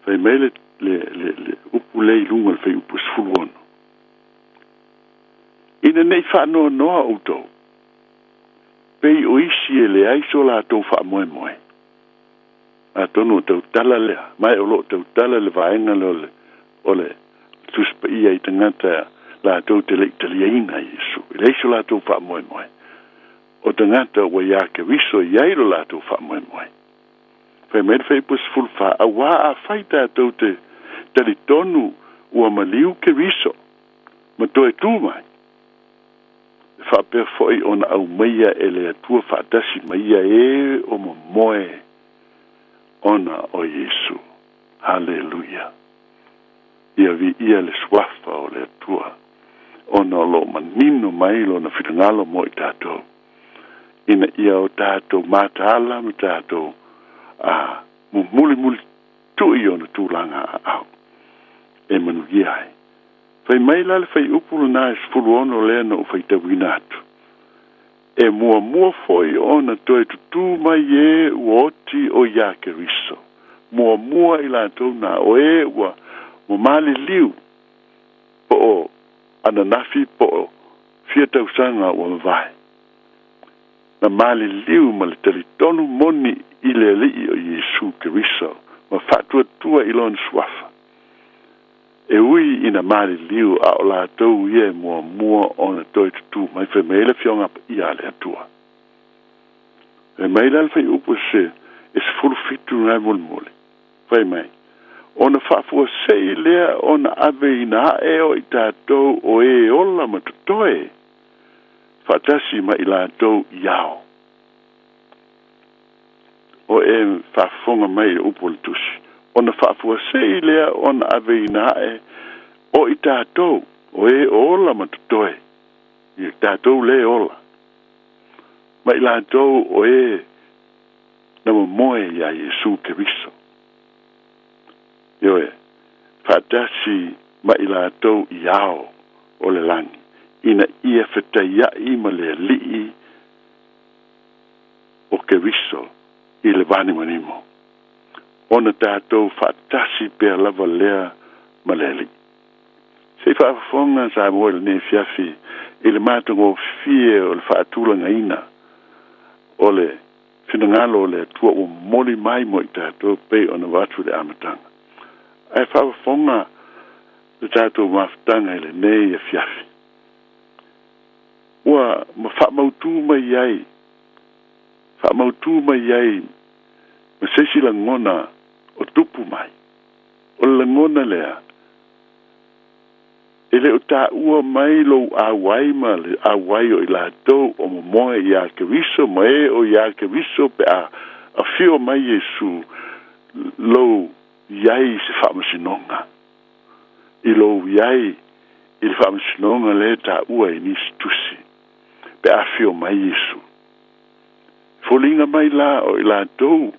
S2: fai mai le, le, le, le upu lea i luga o le fuaiupu 16. Ina ne i faanoanoa outou, pei o isi e leai so latou faamoemoe. Atonu o tautala lea, ma e o lo o tautala le vaega lea o le, o le Tusi Paia i tagata latou te le i taliaina Iesu. E leai so latou faamoemoe. O tagata ua iā Keriso e i ai lo latou faamoemoe. Fai mai le Fuaiupu 14, Auā afai tatou te talitonu ua maliu Keriso ma toe tū mai, e faapea foi ona aumaia e le Atua faatasi ma ia e o momoe ona o Iesu. Haleluia! Ia viia le Suafa o le Atua, ona o lo o manino mai Lona finagalo mo i tatou, ina ia o tatou mataala ma tatou a mumulimuli tui ona tulaga aao e manuia ai. Fai mai la le fuaiupu lena e 16 lea na ou faitauina atu, E muamua foi ona toe tutū mai e ua oti o iā Keriso, muamua i latou na o e ua maliliu po o ananafi po o fia tausaga ua mavae. Na maliliu ma le talitonu moni i le Alii o Iesu Keriso ma faatuatua i Lona Suafa. E ui ina maliliu a o latou ia e muamua ona toe tutū mai, fai mai ai le Afioga Paia a le Atua. Fai mai la le fuaiupu se e 17 lena e molimoli, fai mai, Ona faafuasei lea ona ave ina ae o i tatou o e ola ma totoe faatasi ma i latou i ao. O e faafofoga mai i le upu o le Tusi, ona faafuasei lea ona aveina ae o i tatou, o e ola ma totoe, i tatou lē ola, ma i latou o e na momoe iā Iesu Keriso. Ioe, faatasi ma i latou i ao o le lagi, ina ia fetaiaʻi ma le Alii o Keriso i le vanimonimo, ona tatou faatasi pea lava lea ma le Alii. Se i faafofoga Samoa i lenei afiafi i le matagofie o le faatulagaina o le finagalo o le Atua ua momoli mai mo i tatou pei ona avatu i le amataga. Ae faafofoga le tatou mafutaga i lenei afiafi. Ua ma faamautū mai ai, faamautū mai ai ma se isi lagona o tupu mai. O le lagona lea, e le o taua mai lou auai ma le auai o i latou o momoe iā Keriso ma e o iā Keriso pe a afio mai Iesu lou i ai i se faamasinoga. I lou i ai i le faamasinoga lea e taua i nisi tusi pe a afio mai Iesu. E foliga mai la o i latou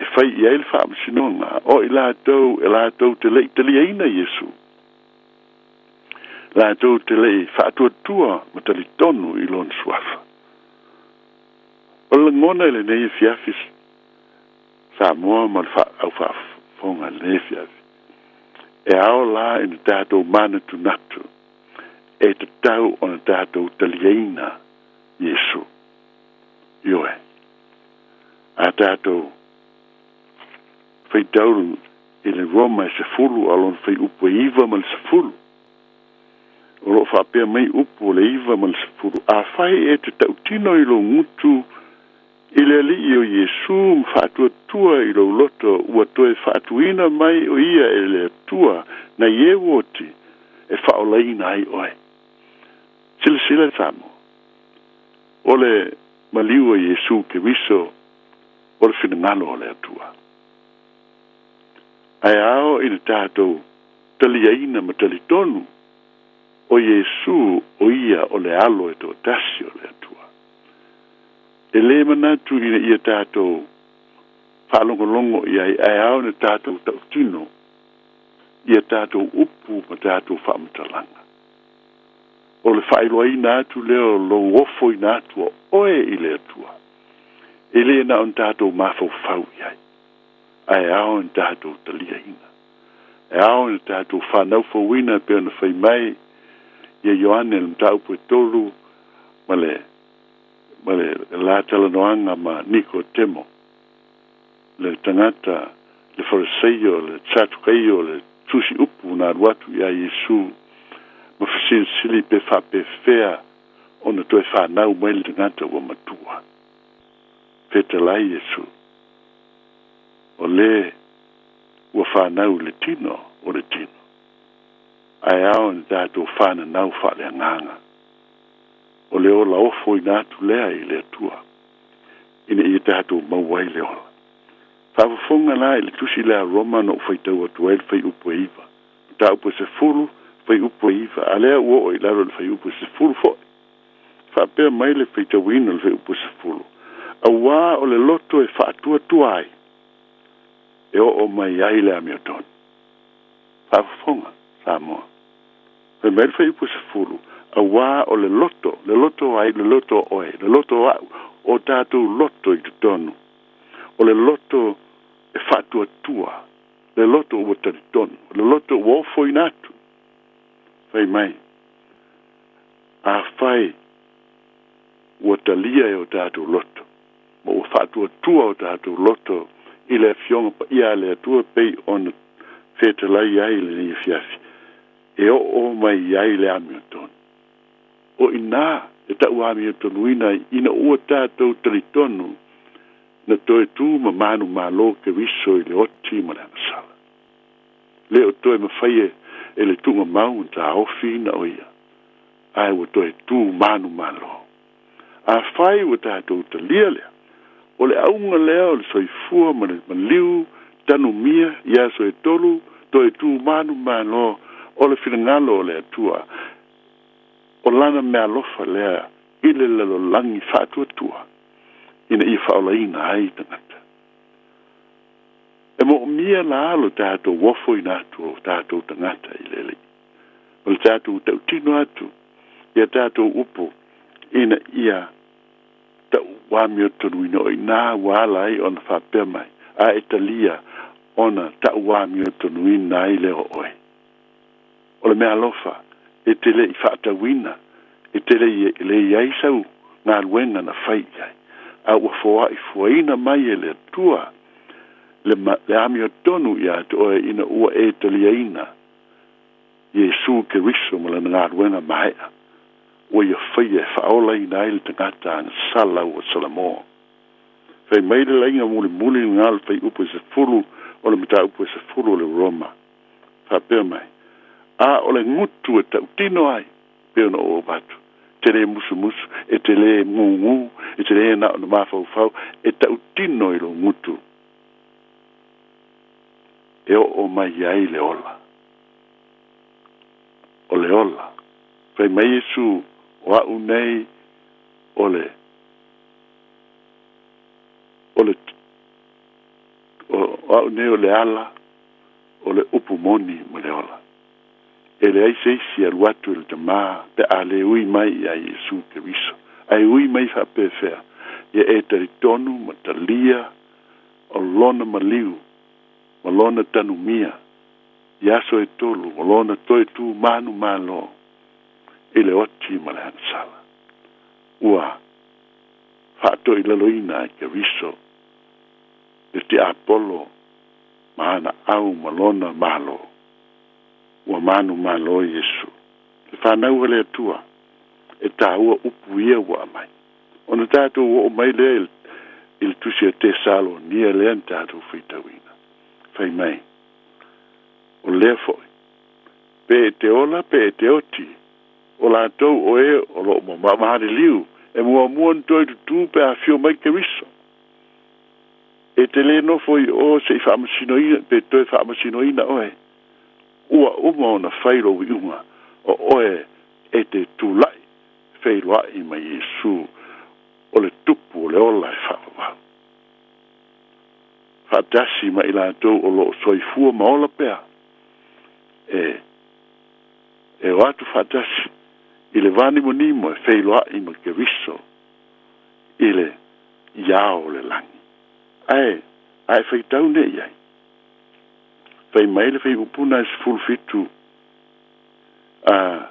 S2: e fai i ai le faamasinoga, o i latou e latou te le i taliaina Iesu, latou te le i faatuatua ma talitonu i Lona Suafa. O le lagona i lenei afiafi Samoa ma le au faafofoga i lenei afiafi, e ao la ina tatou manatunatu e tatau ona tatou taliaina Iesu. Ioe. A tatou faitau i le Roma e 10 a lona fuaiupu e 9 ma le 10. O loo faapea mai upu o le 9 ma le 10, Afai e te tautino i lou gutu i le Alii o Iesu ma faatuatua i lou loto ua toe faatuina mai o ia e le Atua nai e ua oti e faaolaina ai oe. Silasila Samoa, o le maliu o Iesu Keriso o le finagalo o le Atua. Ae ao ina tatou taliaina ma talitonu o Iesu o ia o le Alo e toatasi o le Atua. E lē manatu ina ia tatou faalogologo i ai, ae ao ina tatou tautino ia tatou upu ma tatou faamatalaga. O le faailoaina atu lea o lou ofoina atu o oe i le Atua, e lē na ona tatou mafaufau i ai, ae ao ina tatou taliaina. E ao ina tatou fanau fouina e pei ona fai mai ia Ioane le mataupu e 3 ma le la talanoaga ma Nikotemo, le tagata le Fariseio, le Satukaio, le tusi upu na alu atu iā Iesu ma fesilisili pe faapefea ona toe fanau mai le tagata ua matua. Fetalai Iesu, o lē ua fanau i le tino o le tino, ae ao ina tatou fananau faaleagaga. O le ola ofoina atu lea i le Atua ina ia tatou maua ai le ola. Faafofoga la i le tusi lea a Roma na ou faitau atu ai le fuaiupu e 9, mataupu e 10, fuaiupu e 9, a lea ua oo i lalo i le fuaiupu e 10 foi. Faapea mai le faitauina o le fuaiupu e 10, auā o le loto e faatuatua ai, e oo mai ai le amiotonu. Faafofoga Samoa. Fai mai le fuaiupu e 10, auā o le loto, le loto ai, le loto o oe, le loto o au, o tatou loto i totonu. O le loto e faatuatua, le loto ua talitonu, le loto ua ofoina atu. Fai mai, afai ua talia e o tatou loto, ma ua faatuatua o tatou loto i le Afioga Paia a le Atua pei ona fetalai ai i lenei afiafi, e oo mai ai le amiotonu. O i nā e tau amiotonuina ai ina ua tatou talitonu na toe tu ma manu malo Keriso i le oti ma le agasala. Le o toe mafai e le tuugamau ona taofiina o ia, ae ua toe tu manu malo. Afai ua tatou talia lea, o le auga lea o le soifua ma le maliu tanumia i aso e 3, toe tu manu malo, o le finagalo o le Atua, o lana meaalofa lea i le lalolagi faatuatua ina ia faaolaina ai tagata. E moomia la lo tatou ofoina atu o tatou tagata i le Alii, o le tatou tautino atu ia tatou upu ina ia tau amiotonuina o i nā ua ala ai ona faapea mai, a e talia ona tau amiotonuina ai lea o oe. O le meaalofa e te lei faatauina, e te le i ai sau galuega na fai i ai, a ua foai fuaina mai e le Atua le amiotonu ia te oe ina ua e taliaina Iesu Keriso ma lana galuega maea ua ia faia e faaolaina ai le tagata agasala ua Salamoa. Fai mai le laiga mulimuli lena o le fuaiupu e 10 o le mataupu e 10 o le Roma. Faapea mai, a o le gutu e tautino ai, pei ona ou avatu, te lē musumusu, e te lē gugū, e te lē na ona mafaufau, e tautino i lou gutu, e oo mai ai le ola. O le ola. Fai mai Iesu, o au nei o le o le o au nei o le ala, o le upu moni ma le ola. E leai se isi e alu atu i le Tamā pe a le ui mai iā Iesu Keriso. Ae ui mai faapefea, ia e talitonu ma talia o lona maliu ma lona tanumia i aso e 3 ma lona toe tu manu malo i le oti ma le agasala. Ua faatoilaloina e Keriso le tiapolo ma ana au ma lona malo. Ua manu malo Iesu. Le Fanau a le Atua, e tāua upu ia ua aumai. Ona tatou oo mai lea i le tusi a Tesalonia lea na tatou faitauina. Fai mai, o lea foi, pe e te ola pe e te oti, o latou o e o loo maliliu, e muamua ona toe tutū pe a afio mai Keriso. E te lē nofo i o se i faamasinoina pe toe faamasinoina oe. Ua uma ona fai lou iuga o oe e te tulai feiloai ma Iesu o le tupu o le ola e faavavau. Faatasi ma i latou o loo soifua ma ola pea e e o atu faatasi i le vanimonimo e feiloai ma Keriso i le iao o le lagi. Ae a e faitau nei i ai. Fai mai le fuaipupuna e 17 a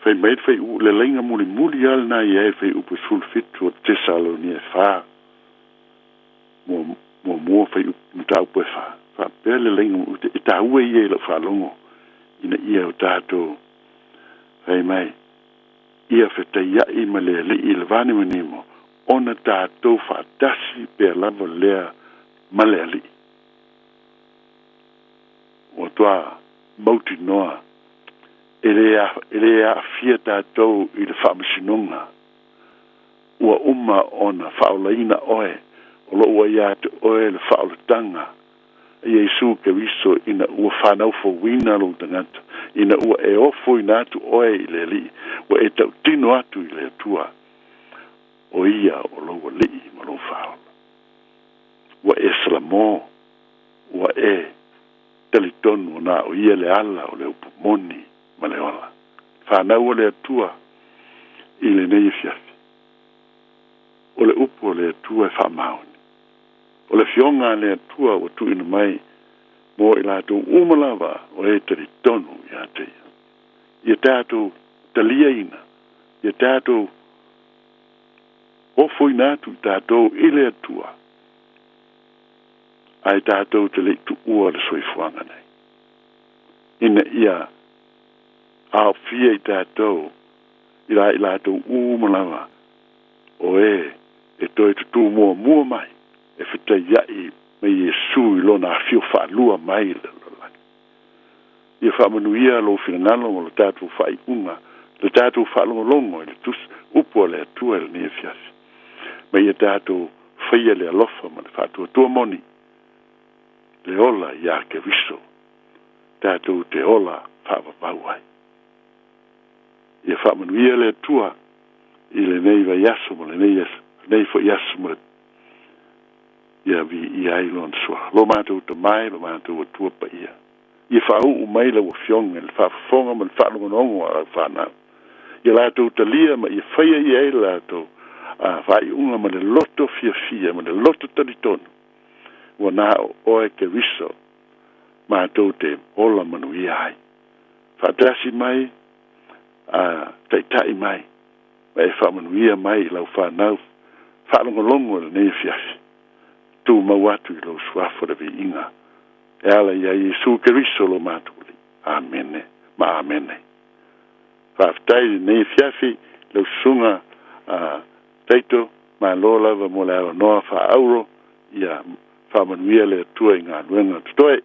S2: fai mai le fai le laiga mulimuli lava lena i ai fuaiupu 17 o Tesalonia e 4 muamua fuaiupu mataupu e 4. Faapea le laiga e taua ia i lau faalogo ina ia o tatou fai mai ia fetaiai ma le Alii i le vanimonimo ona tatou faatasi pea lava lea ma le Alii. Ua toa mautinoa e lē aafia tatou i le faamasinoga. Ua uma ona faaolaina oe, o loo ua ia te oe le faaolataga a Iesu Keriso ina ua fanau fouina lou tagata, ina ua e ofoina atu oe i le Alii, ua e tautino atu i le Atua o ia o lou Alii ma lou Faaola. Ua e salamō, ua e talitonu ona o ia le ala o le upu moni ma le ola. Fanau a le Atua i lenei afiafi. O le upu a le Atua e faamaoni. O le Afioga a le Atua ua tuuina mai mo i latou uma lava o e talitonu ia te ia. Ia tatou taliaina, ia tatou ofoina atu i tatou i le Atua, ae tatou te le i tuua le soifuaga nei. Ina ia aofia i tatou i la i latou uma lava o e e toe tutū muamua mai e fetaiai ma Iesu i lona afio faalua mai i le lalolagi. Ia faamanuia lou finagalo ma lo tatou faaiuga, le tatou faalogologo i le tusi upu a le Atua i lenei afiafi. Ma ia tatou faia le alofa ma le faatuatua moni, le ola iā Keriso, tatou te ola faavavau ai. Ia faamanuia le Atua i lenei vaiaso ma lenei aso, lenei foi aso ma le ia viia ai Lona suafa. Lo matou Tama e, lo matou Atua paia, ia faauu mai lau Afioga i le faafofoga ma le faalogologo a lau fanau, ia latou talia ma ia faia i ai le latou faaiuga ma le loto fiafia ma le loto talitonu, ua na o oe Keriso matou te ola manuia ai. Faatasi mai, a taitai mai, ma e faamanuia mai i lau fanau faalogologo i lenei afiafi. Tumau atu i lou suafa le viiga e ala iā Iesu Keriso lo matou Alii. Amene ma amene. Faafetai i lenei afiafi lau susuga a Taito, malo lava mo le avanoa faaauro, ia faamanuia le Atua i galuega totoe.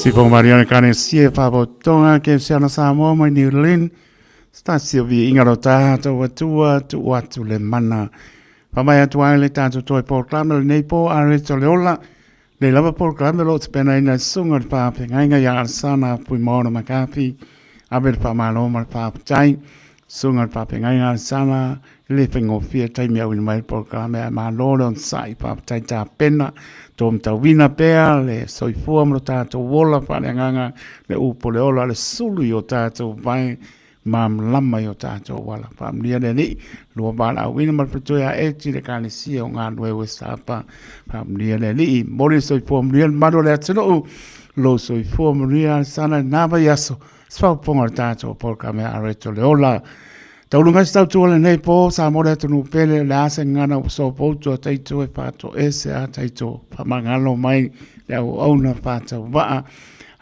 S16: Sifo Mariana Kanesia Fa'apotoga Kerisiano Samoa mai New Zealand Stasi o viiga lo tātou Atua tuu atu le mana. Whamai atu ai le tātou toi polokalame lenei po a reto le ola. Nei lava polokalame lo o tapenaina e susuga i le faafeagaiga ia Alesana Fuimaono McCarthy. Ave le faamalo ma le faafetai. Susuga i le faafeagaiga Alesana, e le faigofie taimi auina mai le polokalame ae malo le onosai. Faafetai tapena, tō matauina pea le soifua ma lo tātou ola faaleagaga, le upu o le ola, le sulu i o tātou vae malamalama i o tātou ala. Faamanuia le Alii, lua valaauina ma le faletua ia Eti le Ekalesia o Galue West Harbour. Faamanuia le Alii, momoli le soifua manuia le mamalu o le atunuu, lou soifua manuia Alesana i lena vaiaso, se faaopoopoga o le tatou polokalame a Reto le Ola. Tauluga ai se tautua lenei po, Samoa le atunuu pele, o le a se gagana ua sopoutu a taito e faatoese a taito faamagalo mai le auauna faatauvaa.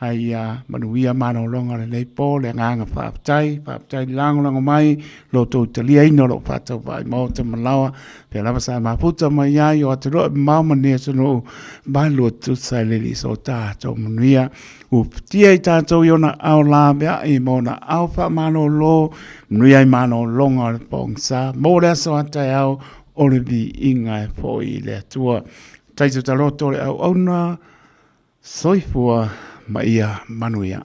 S16: Ai ia manuia malologa o lenei po, le agaga faafetai, faafetai le lagolago mai, lo outou taliaina o lou faatauvaa i maota ma laoa, pea lava sa mafuta mai ai o atunuu e mamao ma nei atunuu, malu tusa i le Alii so tatou manuia. Uputia i tatou i ona ao laveai ma ona ao faamalolo, manuia ai malologa o le pogisa, mo le aso a taeao o le viiga e foi i le Atua. Taito taloto le auauna, soifua ma ia manuia.